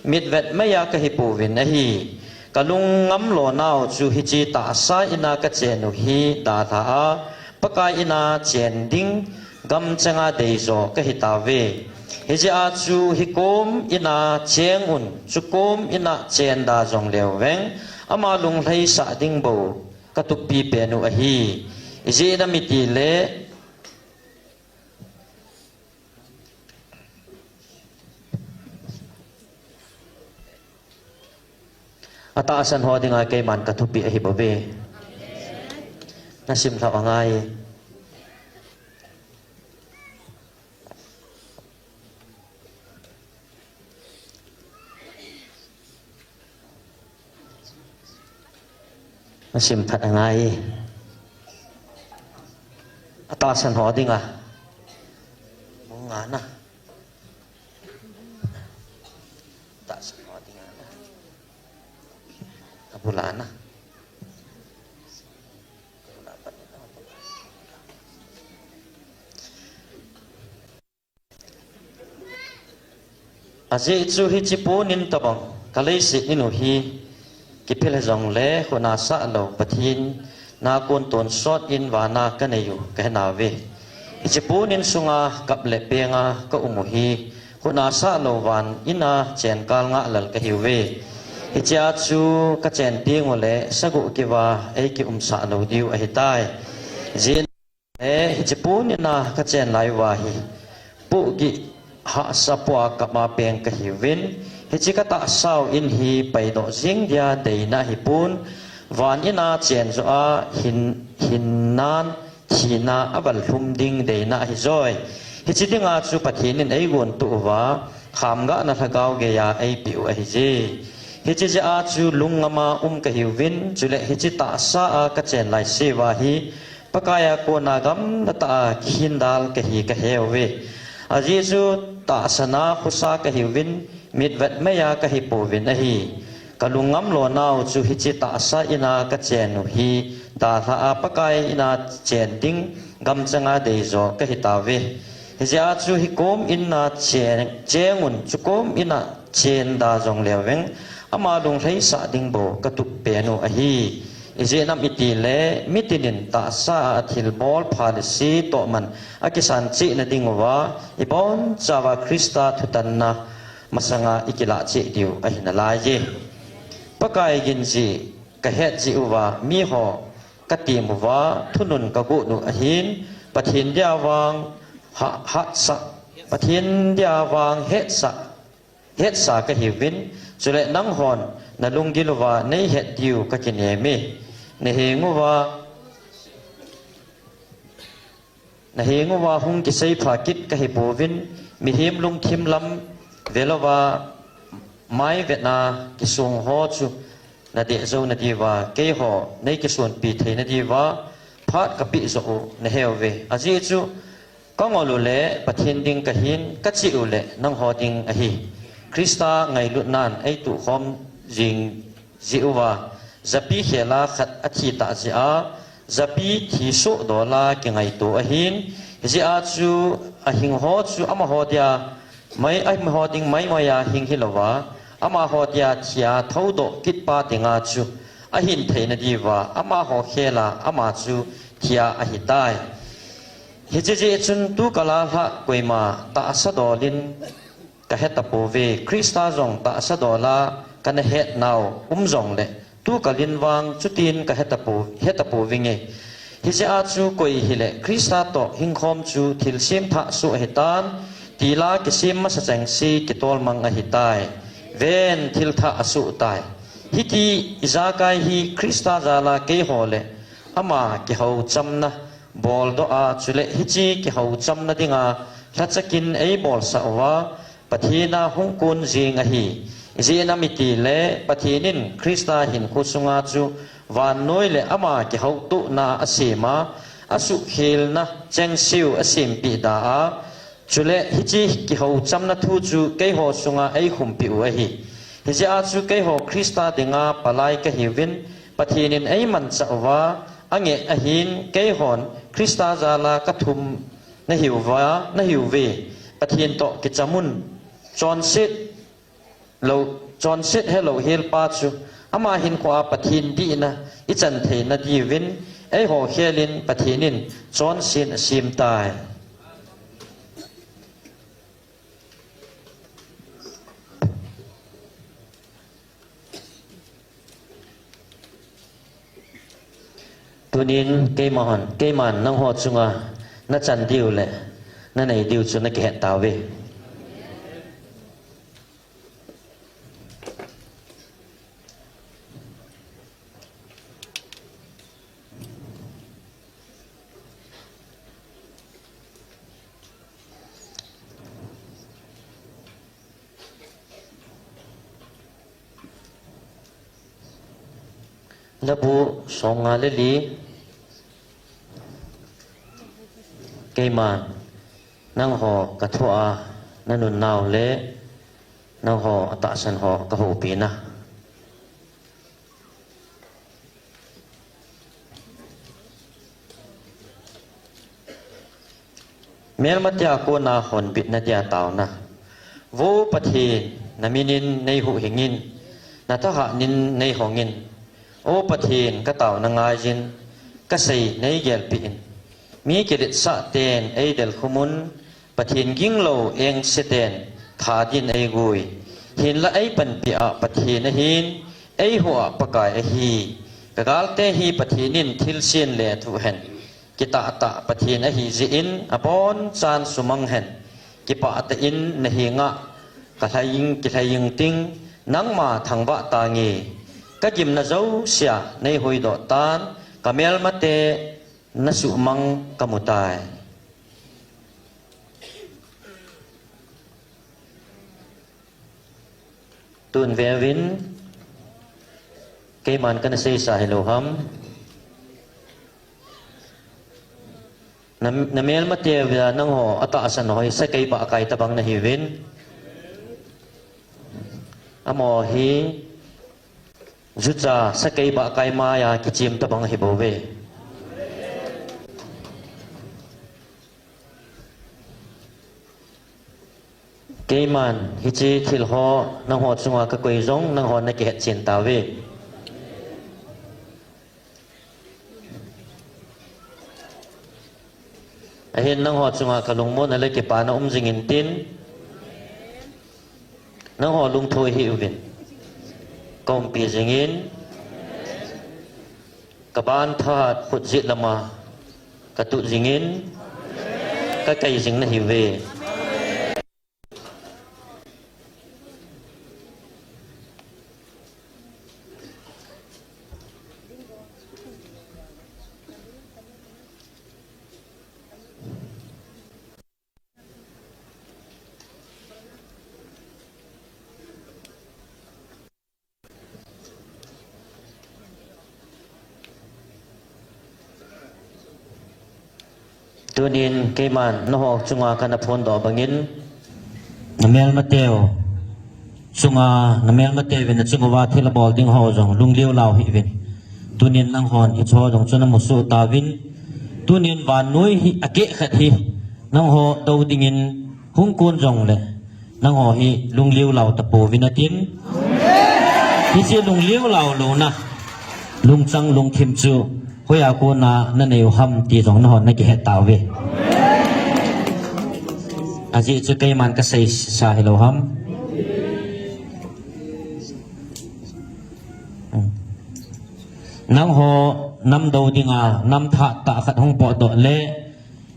mitvet mei a ka hipouvin ahi. Ka lungngam lonau chu hiche tahsa ina ka chen u hi dalha a, Pakai ina chen ding gamcheng a deijo ka hitauve. Hijeh a chu hikom ina cheng un, chukom ina chen da jongleu veng, ama lunglhaisah ding bou ka tuppi pen u ahi. Ijeh inem itile, atahsan ho dinga keiman ka thupeh ahi bouve. Nasim lhah angai. Nasim phat angai. Atahsan ho dinga. Bung nga na. Atahsan ho dinga na. Abul a na. Ajeh chu hiche ponin tabang ka leiset inu hi kiphel ha jongle, khut a sah lou Pathen a kon tonsot in vana ka nei u ka he nauve. Hiche ponin sunga kap le penga ka um u hi, khut a sah lou van ina chenkal ngahlel ka hiuve. Hichea chu ka chen teng uleh sagoh keuva ei kiumsah lou diu ahitai. Ijeh inem itile hiche ponin a ka chen lai uva hi, pohgih hahsa poh a kap a peng ka hiuvin, hiche ka tahsa u in hi paidoh jeng dia deina ahipon, van ina chen joh a hin, hinnan thina aval lhum ding deina ahijoi. Hiche dinga chu Pathen in eigontoh uva, khamgahna lhagao geiya eipeh u ahiye. Hiche jeh a chu lungngam a um ka hiuvin, chule hiche tahsa a ka chen lai seuva hi, Pakai a kona gamla tah a kikhin dal kahi ka heuve. Ajeh chu tahsan a khosa ka hiuvin, mitvet mei a ka hipouvin ahi. Ka lungngam lonau chu hiche tahsa ina ka chen u hi, dalha a Pakai ina chen ding gamcheng a deijo ka hitauve. Hijeh a chu hikom ina chen, cheng un, chukom ina chen da jongleu veng, ama lunglhaisah ding bou ka tup pen u ahi. Ijeh inem itile, mitin in tahsa a athilbol pha le se tohman akisan cheh na ding uva, ibonchauva Christa thutanna masanga ikilah cheh diu ahi nalaiye. Pakai gin jeh ka het jeh uva, miho ka tem uva, thunun ka got u ahin, Pathen dia vang ha, hatsah, Pathen dia vang hetsah, hetsa ka hiuvin, chule nanghon na lunggil uva nei het diu ka kinem e. Na heng uva, na heng uva hung kisei pha kit ka hipouvin, mihem lungthim lam velouva mai vetna kisong ho chu na deh jou na diuva, keiho nei kisonpi thei na diuva, phat ka peh joh u na heuve. Ajeh chu, ka ngol uleh Pathen ding kahin, ka cheh uleh nangho ding ahi. Christa ngailutnan ei tuh khom jing jeh uva, japi khel a khat athi tah jeh a, japi thi soh dol a kingaito ahin, hijeh a chu ahing ho chu amaho dia mai, amaho ding maimai a hing hilouva, amaho dia thia thoudoh kitpa dinga chu ahin theina diuva, amaho khela ama chu thia ahitai. Hiche jeh chun tukal a lhah koima tahsa dolin kahetapouve, Christa jong tahsa dola kana hetnau um jongle, tukal in vang chutin kahetapou, hetapouvinge. Hijeh a chu koi hile Christa toh hingkhom chu thilsem thah soh ahitan, tila kisem masa chengse kitolmang ahitai. Ven, thil thah asoh tai. Hiti ijakai hi Christa jala keiho le ama kihouchamna boldoh a, chule hiche kihouchamna dinga lhachakin eibolsah uva, Pathen a hung kon jing ahi. Ijeh inem itile Pathen in Christa hinkho sunga chu vannoi le ama kihoutohna asem a, asuhkhelna chengseu asempeh da a, chule hiche kihouchamna thu chu keiho sunga eikhumpeh u ahi. Hijeh a chu keiho Christa dinga palai kahiuvin, Pathen in eimanchah uva, angeh ahin, keihon Christa jala kathum nahiuva, nahiuve, Pathen toh kichamun, chonset lou, chonset helou helpa chu, ama hinkhoa Pathen dihna ichan theina diuvin, eiho khelin Pathen in chonset asem tai. Tunin keimahon, keiman nangho chunga nachan diu le nanei diu chu nakihet tauve. Labu som nga le li. Keiman nangho kathua nanunnau le nangho atahsan ho kahoupina. Melmatea kona honbitna dia taona. Vo Pathen, naminin neihuhhingin, nathahatnin neihongin. O Pathen, kataona ngaiyin, kasei neigelpeh in. Mi kiletsah ten eidel khumun, Pathen ginglou engse ten thadin eigui. Hinla eipanpia Pathen ahin, eihuha Pakai ahi. Kagalte hi Pathen in thilsen lethuh hen. Kitahtah Pathen ahijeh in abonchan sumang hen. Kipah tah in nahenga kalhai ing, kilhai ing ting, nangma thangvah tange. Kagimna jousea neihuhdoh tan, kamelmate nasuhmang kamutai. Tun veuvin, keiman kana seisa hilou ham. Na, namelmateu vea nangho atahsan ho hi sakei bahkai tabang nahiuvin. Amaho hi jucha sakei bahkai maiya kichem tabang ahibouve. Keiman hiche thil ho nangho chunga kakoi jong nangho nakihetchen tauve. Ahin nangho chunga kalungmonna le kipana um jingin tin, nangho lungthu hih uvin. Kaumpi jingin, kaban thahat khut jet lama katuh jingin, kakai jing nahiuve. Tunin keiman nangho chunga kana phondoh bangin, namelmateu chunga, namelmateu vin nachung uva thil abol ding ho jong lungliu lau hih uvin. Tunin nanghon hicheho jong chu namusoh tauvin. Tunin vannoi hi akeh khat hi nangho dou dingin hung kon jongle, nangho hi lungliu lau tapouvin atin. Hiche lungliu lau louna, lungchang lungthim chu hoiya kona nanei u ham ti jong nahon nakihet tauve. Ajeh chu keiman kaseisa hilou ham. Nangho nam dou dinga nam thahat tah khat hung potdoh le,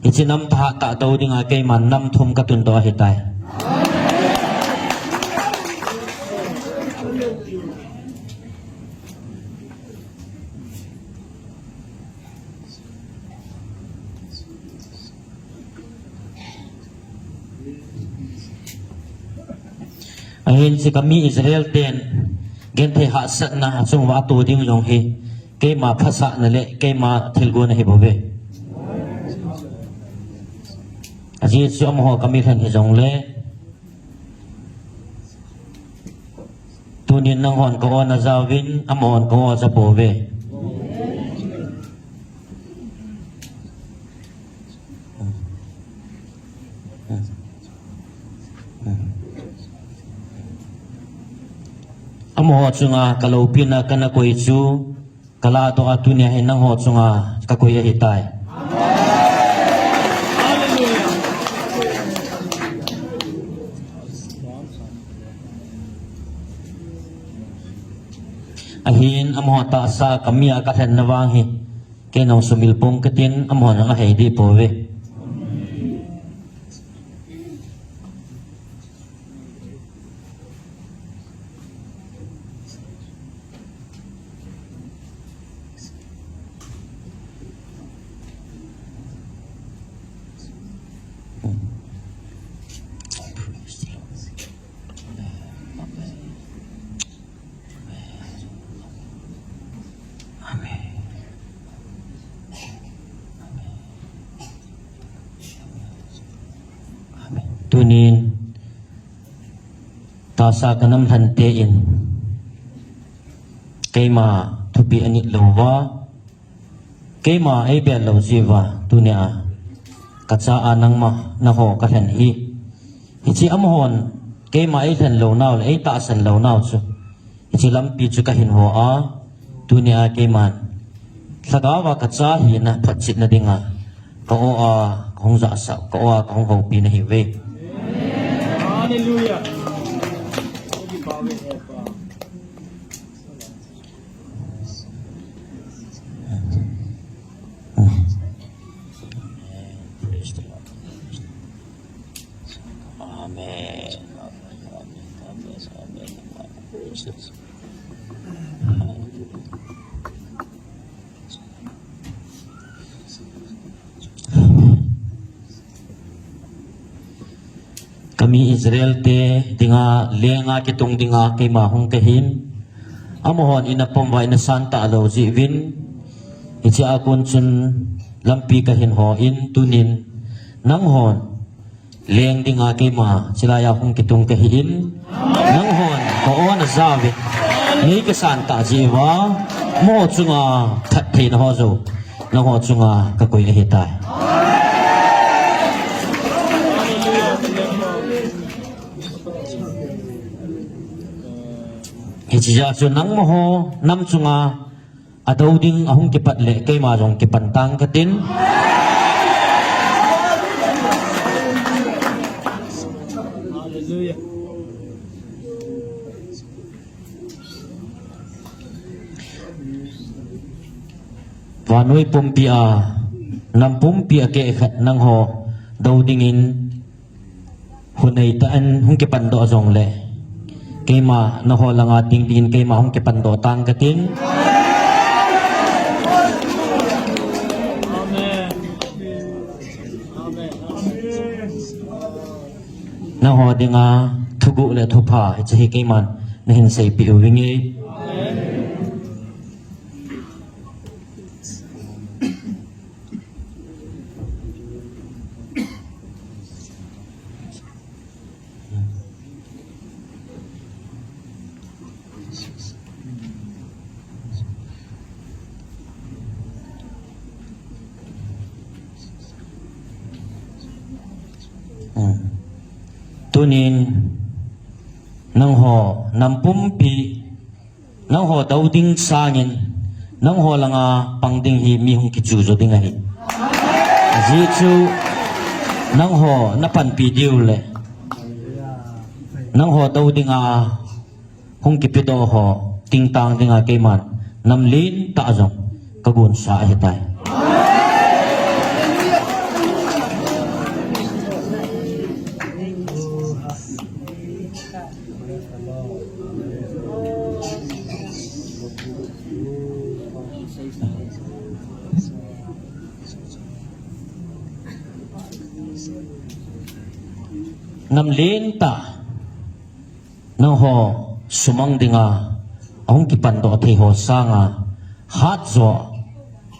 hiche nam thahat tah dou dinga keiman nam thum katundoh ahitai. Ahin hiche kami Israel ten genthei hahsatna achunguva ato ding jong hi keima phasahna le keima thilgon ahibouve. Ajeh chu amaho kami lhen hijongle, tunin nanghon ka-o najauvin, amahon ka-o ajabouve. Amaho chunga kaloupina kana koi chu, kalahdoh a tunia hi nangho chunga kakoi ahitai. Ahin amaho tahsa kamia kalhenna vang hi, kei nong sumil pong katin, amaho nong ahei deh pouve. Tunin tahsa kanam lhante in keima thupeh anit louva, keima eibel lou jeh uva, tunia kacha a nangma naho kalhen hi. Hiche amahon keima eilhen lounau le eitahsan lounau chu, hiche lampi chu kahin ho a, tunia keiman lhagaova kacha hina photchetna dinga ka-o a kahung jahsah, ka-o a kahung houpi nahiuve. Hallelujah. Amen. Amen. Amen. Amen. Amen. Amen. Kami Israel te dinga lenga kitung dinga keima hung kahin. Amahon ina pom uva ina san talou jeh uvin, hiche a kon chun lampi kahin hon, tunin nanghon leng dinga keima chilaiya hung kitung kahin, nanghon ka-o najauvin, nei kasan tah jeh uva, amaho chunga phattheina ho jouse nangho chunga kakoi ahitai. Hiche jeh chun nangmaho nam chunga adou ding ahung kipat le keima jong kipan tang katin. Hallelujah. Vannoi pumpi a, nam pumpi a keh khat nangho dou dingin hun neitah in hung kipandoh jongle, keima nangho langa ding dingin keima hung kipandoh tang katin. Nangho dinga thuguh le thupha hiche hi keiman nahin seipeh uvinge. Tunin nangho nam pumpi Nangho dou ding sangin, nangho langa pang ding hi mi hung kichu jo ding ahi. Ajeh chu, nangho na panpi diu le, nangho dou dinga hung kipedoh ho, tingtang dinga keiman, nam lentah jong, ka gonsa ahitai. Nam lentah, nangho sumang dinga, ahung kipandoh thei ho sanga, hatjo,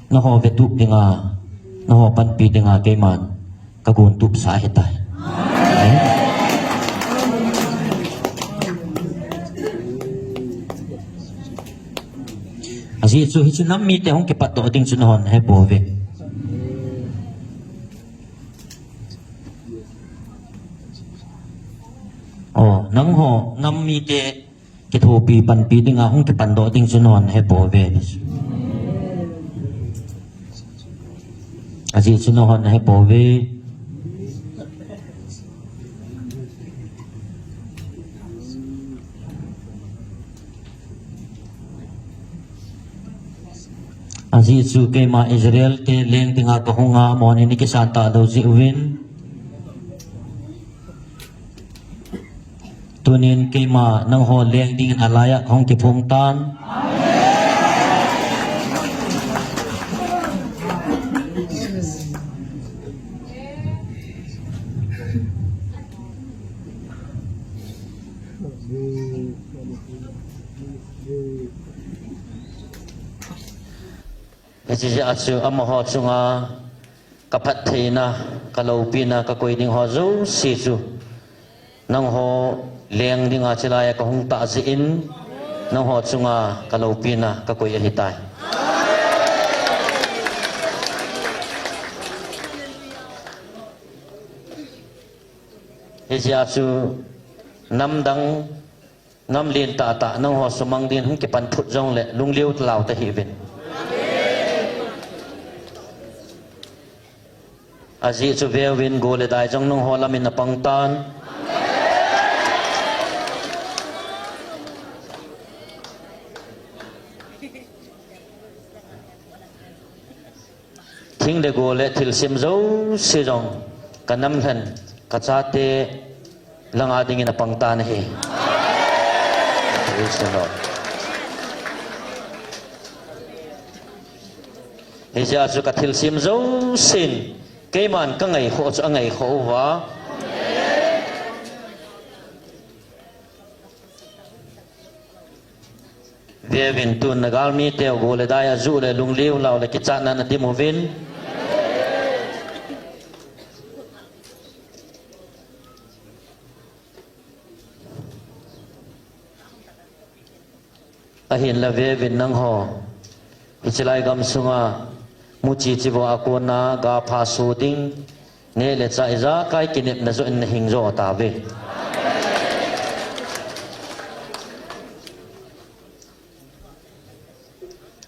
nangho vetup dinga, nangho panpi dinga keiman, ka gontupsa ahitai. Amen. Ajeh chu hichu nam mite hung kipatdoh ding chu nahon hepouve. O, nangho nam mite kithopi panpi dinga hung kipandoh ding chu nahon hepouve. Ajeh chu nahon hepouve. Ajeh chu keima Israel te leng dinga kahunga, amahon eini kisan talou jeh uvin. Tunin keima nangho leng dingin alaiya kahung kiphong tan. Hiche jeh a chu amaho chunga ka phattheina, ka loupina, ka koi ding ho jouse chu nangho leng dinga chulaiya kahung tah jeh in, nangho chunga ka loupina ka koi ahitai. Hijeh a chu namdang, nam lentah tah nangho sumang din hung kipan phut jongle lunglhai tah lau tahih uvin. Ajeh chu veuvin, Go le Dai jong nangho lamin apang tan. Thing le go le thilsem jouse jong ka nam lhen, ka chate langa dingin apang tan ahi. Praise the Lord. Hijeh a chu ka thilsem jousen keiman ka ngaikhoh chu angaikhoh uva. Veuvin, tun na galmi teu Go le Dai ajuh le lunglhai tah lau le kichatnan adim uvin. Ahinla veuvin nangho, hiche lai gamsunga muchi chivo a kona ga pha so ding, neh le chah ijakai kinepna joh in na hing jo tauve.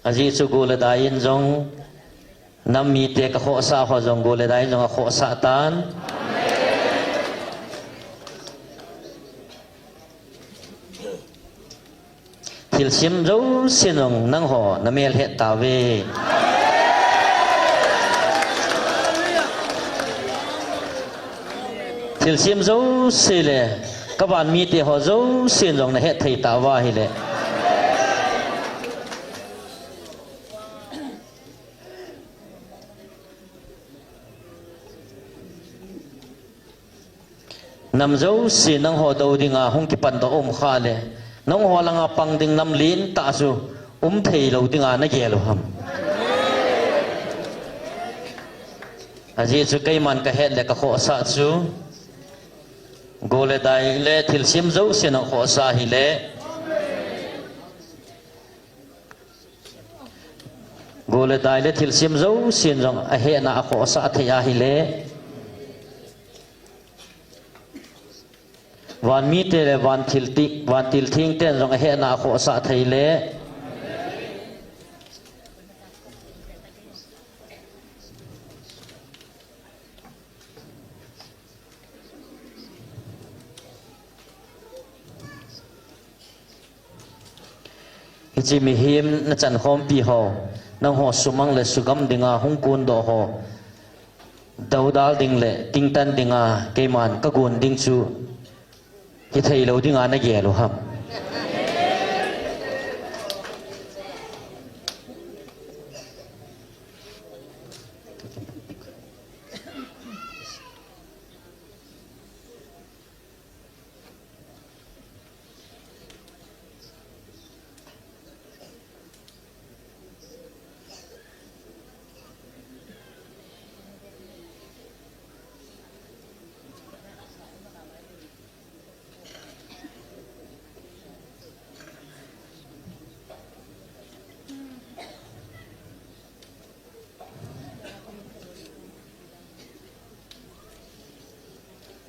Ajeh chu Go le Dai in jong, nam mite ka khohsah ho jong Go le Dai in jong akhohsah tan. Thilsem jousen jong nangho na mel het tauve. Thilsem jouse le ka van mite ho jousen jong na het thei tauva ahile. Nam jouse nangho dou dinga hung kipan doh um khah le, nangho langa pang ding nam lentah chu um thei lou dinga na gel u ham? Ajeh chu keiman ka het le ka khohsah chu, Go le Dai le thilsem jousen akhohsah ahile, Go le Dai le thilsem jousen jong ahetna a akhohsah thei ahile, Van mite le van thil ti, van thil theng ten jong a hehna a khohsah thei le. Hiche mihem na chankhompi ho, nangho sumang le sugam dinga hung kondoh ho, dodal ding le tingtan dinga keiman ka gon ding chu hithei lou dinga na gel u ham?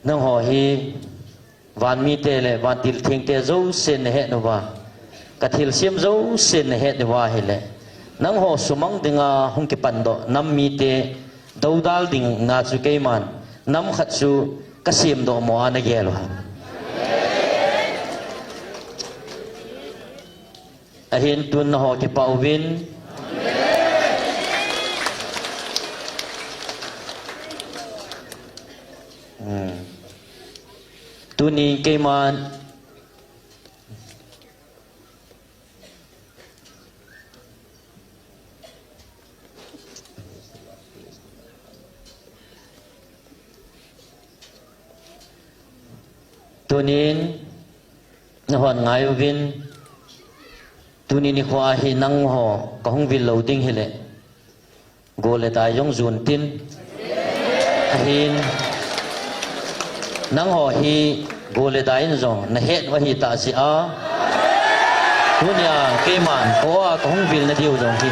Nangho hi van mite le van thil thengte jousen na het uva, ka thilsem jousen na het uva ahile, nangho sumang dinga hung kipandoh nam mite dodal ding na chu keiman nam khat chu ka semdoh mo a na gel u ham? Ahin tun nangho kipah uvin. Hmm. Tuni keiman Tunin, nahon ngai uvin, tuni nikho a hi nangho kahung vil lou ding hile, go le dai jong jon tin. Ahin, nangho hi go le dai in jong na het u ahi tah jeh a, tunia keiman kho a kahung vil na diu jong hi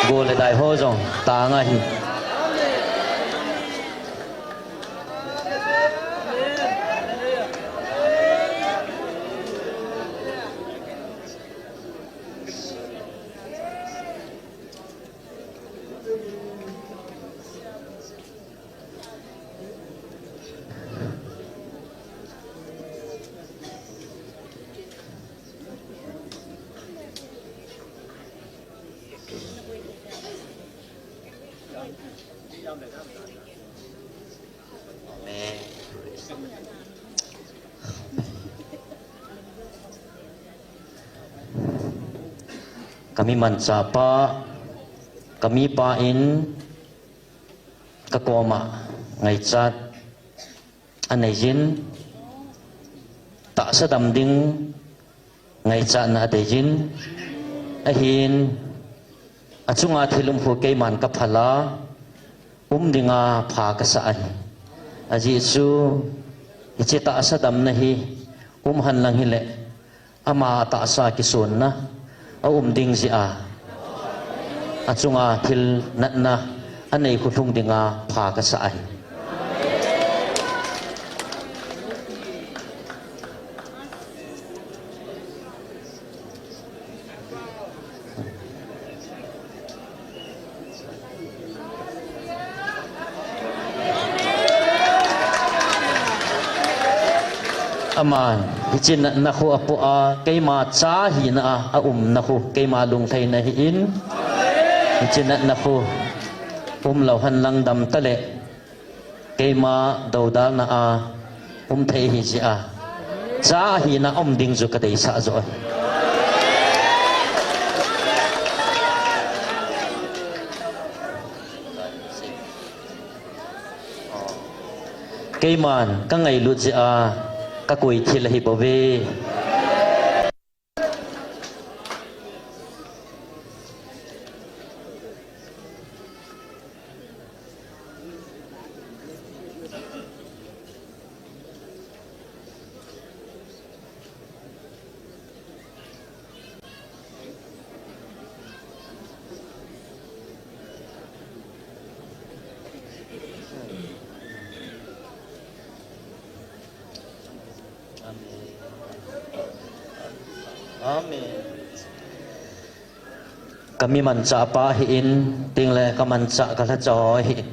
go le dai ho jong tang ahi. Amen. Ka mi manchah pa, ka mipa in ka koma ngaichat anei jin, tahsa dam ding ngaichatna adei jin, ahin, achunga thil um khu keiman ka phal a, um dinga pha ka sa ahi. Ajeh chu, hiche tahsa damna hi, um hen lang hile, ama tahsa kisonna aum ding jeh a, achunga thil natna anei khu lhung dinga pha ka sa ahi. Aman, hiche natna khu apoh a, keima cha hina a, aumna khu, keima lunglhaina ahin, hiche natna khu, umlou hen lang dam tale, keima dodalna a, um thei ahi jeh a, cha hina um ding chu ka deisah joh ahi. Keiman ka ngailut jeh a ka koi thil ahi bouve. Amen. Kami manchah pa hi in, tingle kamanchah kalhacha ho hi.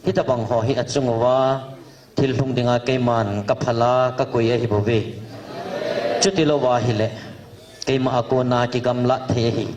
Hitabang ho hi achung uva, thil lhung dinga keiman kaphala, kakoi ahi bouve. Chuti louva ahile, keima a kona kigamlat thei ahi.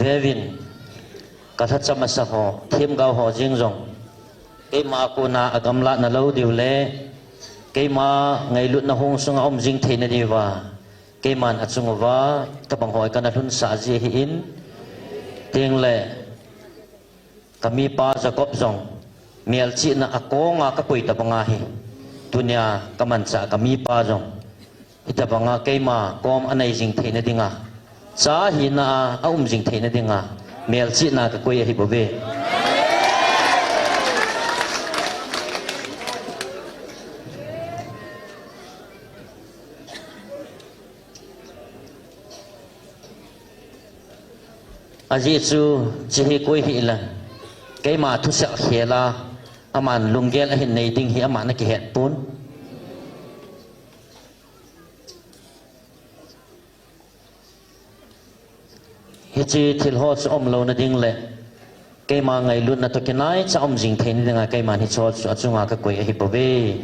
Veuvin, kalhacha masa ho, themgao ho jeng jong, keima a kona agamlatna lou diu le, keima ngailutna hung sunga um jing theina diuva, keiman achung uva, tabang ho kana lhunsah ji ahi in, tingle, kamipa Jacob jong, melchihna a konga kakoi tabang ahi. Tunia kamanchah kamipa jong, hitabanga keima kom anei jing theina dinga, cha hina a aum jing theina dinga, melchihna kakoi ahi bouve. Ajeh chu, hiche hi koi hile, keima thusei khel a, aman lunggel ahin nei ding hi aman akihet pon. Hiche thil ho chu um louna ding le, keima ngailutna toh kinaicha um jing theina dinga, keiman hiche ho chu achunga kakoi ahi bouve.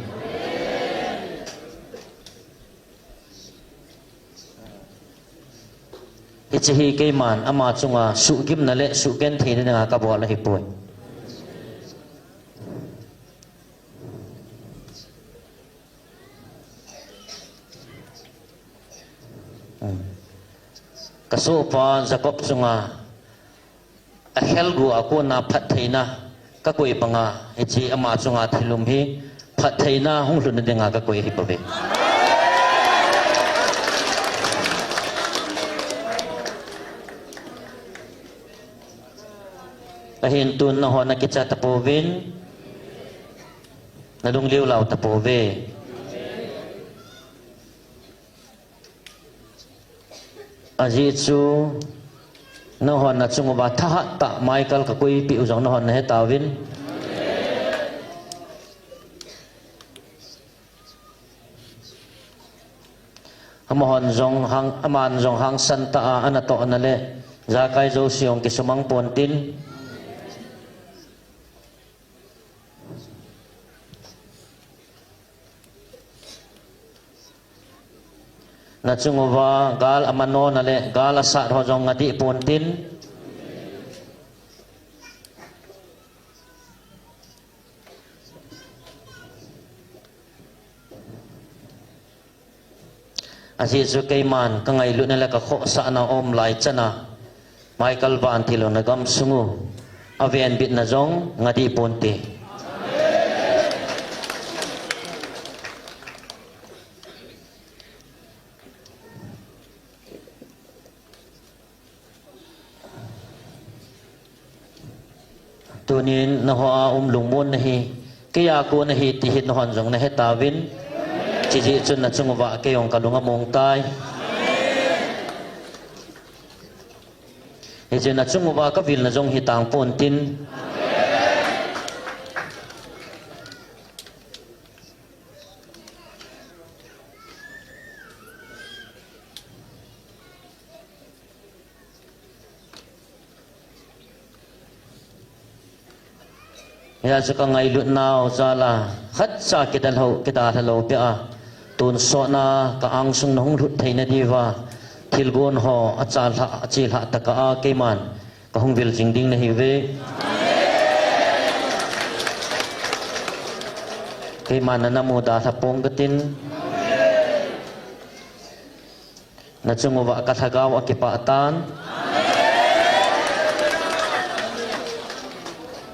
Hiche hi keiman ama chunga suhgimna le suhgentheina dinga kabol ahipoi. Kasohpa Jacob chunga akhelgu a kona phattheina kakoi banga, hiche ama chunga thil um hi phattheina hung lhunna dinga kakoi ahibouve. Ahin tun nahon nakicha tapouvin, nalungliu lau tapouve. Ajeh chu, nahon nachung uva thahat tah Michael kakoipeh u jong nahon nahetauvin. Amahon jong hang, aman jong hangsan tah a anatohna le ijakai jouse jong kisumang pontin. Nachung uva gal amanona le gal asat ho jong ngadih pontin. Ajeh chu keiman kangailutna le kakhohsahna um lai chana Michael Vantilona gamsung u avenbitna jong ngadih ponte. Tunin nahoa um lungmonna hi keia kon ahi ti hi nahon jong nahetauvin. Chujeh chun nachung uva kei jong kalung among tai. Hichun nachung uva kavilna jong hitang pontin. Hijeh chun kangailutnau jal a khatcha kidalhau, kidalhalou peh a, tonsot na ka angsung nahung lhut theina diuva thilgon ho achalhah, achelhah tah a keiman Kahung vil jing ding nahiuve. Keiman nana muda lhapong katin. Nachung uva kalhagao akipah tan.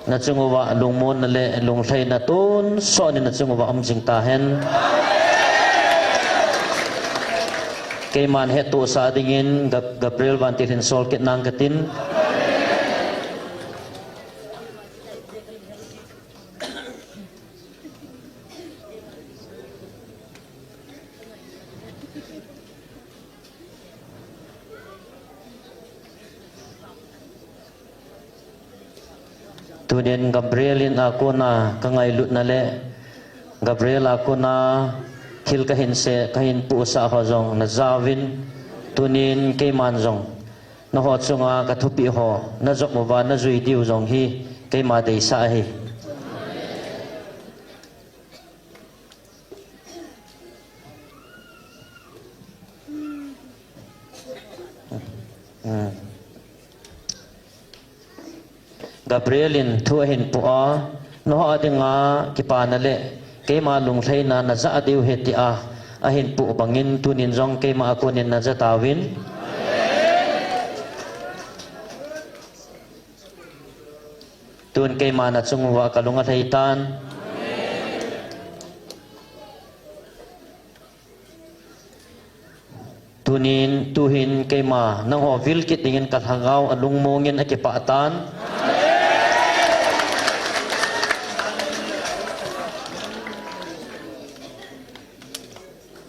Nachung uva lungmonna le lunglhaina tonsot in nachung uva um jing tahen. Keiman hettohsah dingin Gab-, Gabriel Vantilhin sol kit nang katin. Tunin Gabriel in a kona kangailutna le Gabriel a kona thil kahin sei, kahin pohsah ho jong najaovin, tunin keiman jong nangho chunga kathupeh ho najop uva najui diu jong hi keima deisah ahi. Gabriel in thu ahin poh a, nangho dinga kipana le keima lunglhaina najah diu ahi tia ahin poh bangin tunin jong keima a konin najah tauvin. Tun keima nachung uva kalung alhai tan. Tunin, tuhin keima nangho vil kit dingin kalhagao alungmongin akipah tan.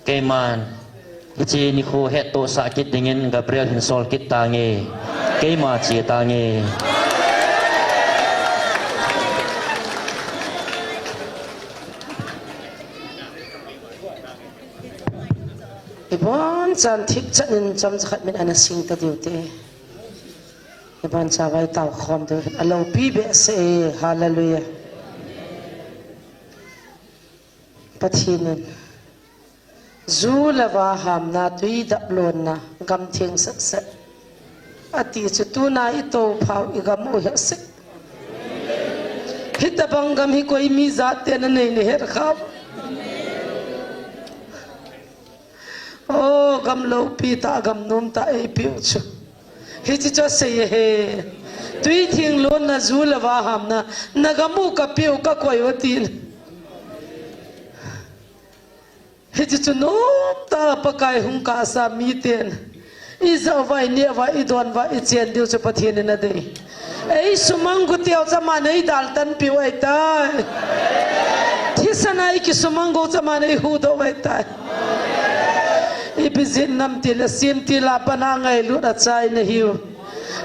Keiman hiche nikho hettohsah kit dingin Gabriel hin sol kit tange. Keima che tange. Ibonchan thipchan in chomcha khat min ana sing tadiu te. Ibonchan vai tao khom diu. Aloupi behseh e. Hallelujah. Pathen in ju le vahamna, tui daplonna, gam theng setset ati chu tuna itophau igam u hehseh. Hitobang gam hi koi mi jat ten anei nahet kham. O, gam loupi tah, gam nom tah eipeu chu. Hiche chu asei ahi. Tui theng lonna, ju le vahamna, nagam u kapeu, kakoi u tin. Hiche chu nomtah a Pakai hung kahsa miten ijah uva, ineh uva, idon uva, ichen diu chu Pathen in adei. Eisumang gu teu chu aman eidaltan piu ahitai. Thisan a ikisumang gu chu aman eihuhdoh u ahitai. Ibijin namtil, asemtil a pat a ngailut achai nahiu.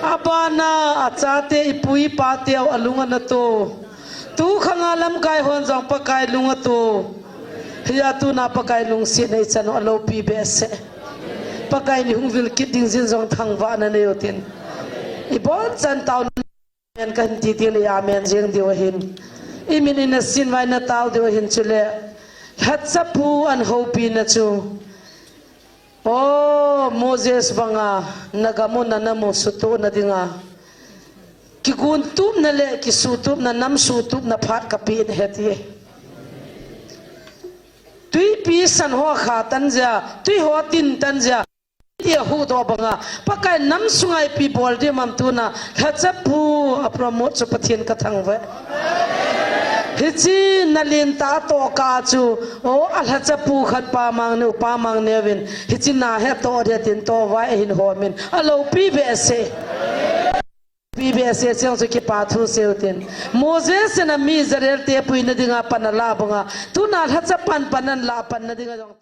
Abana achate, ipu ipa teu alung anato. Tukhang a lamkai hon jong Pakai lung ato. Hia tuna Pakai lungsetna ichan u aloupi behseh. Pakai in ihung vil kit ding jin jong thangvahna nei u tin. Ibonchan taona amen kahin ti teng le amen jeng diu ahin. Imin in asin uva ina tao diu ahin chule. Lhachapu ahopina chu. O, Moses banga nagam u nanam u sutohna dinga kiguntupna le kisutupna, nam sutupna phat kapeh nahi ati. Tuipi san ho kha tan jeh a, tui ho tin tan jeh a, tia huhdoh banga, Pakai nam sunga ipi bol ding ham tuna, lhachapu a promote chu Pathen kathangvah e. Hiche nalen tah a tohkah chu, o, alhachapu khat pa mang neu, pa mang neuvin, hiche na hettoh ding tin tohvai ahin homin, aloupi behseh. Pi behseh cheng chu kipa thu seiu tin. Moses in ami Israel te puina dinga pan alah banga, tuna lhachapan pan anlah panna dinga jong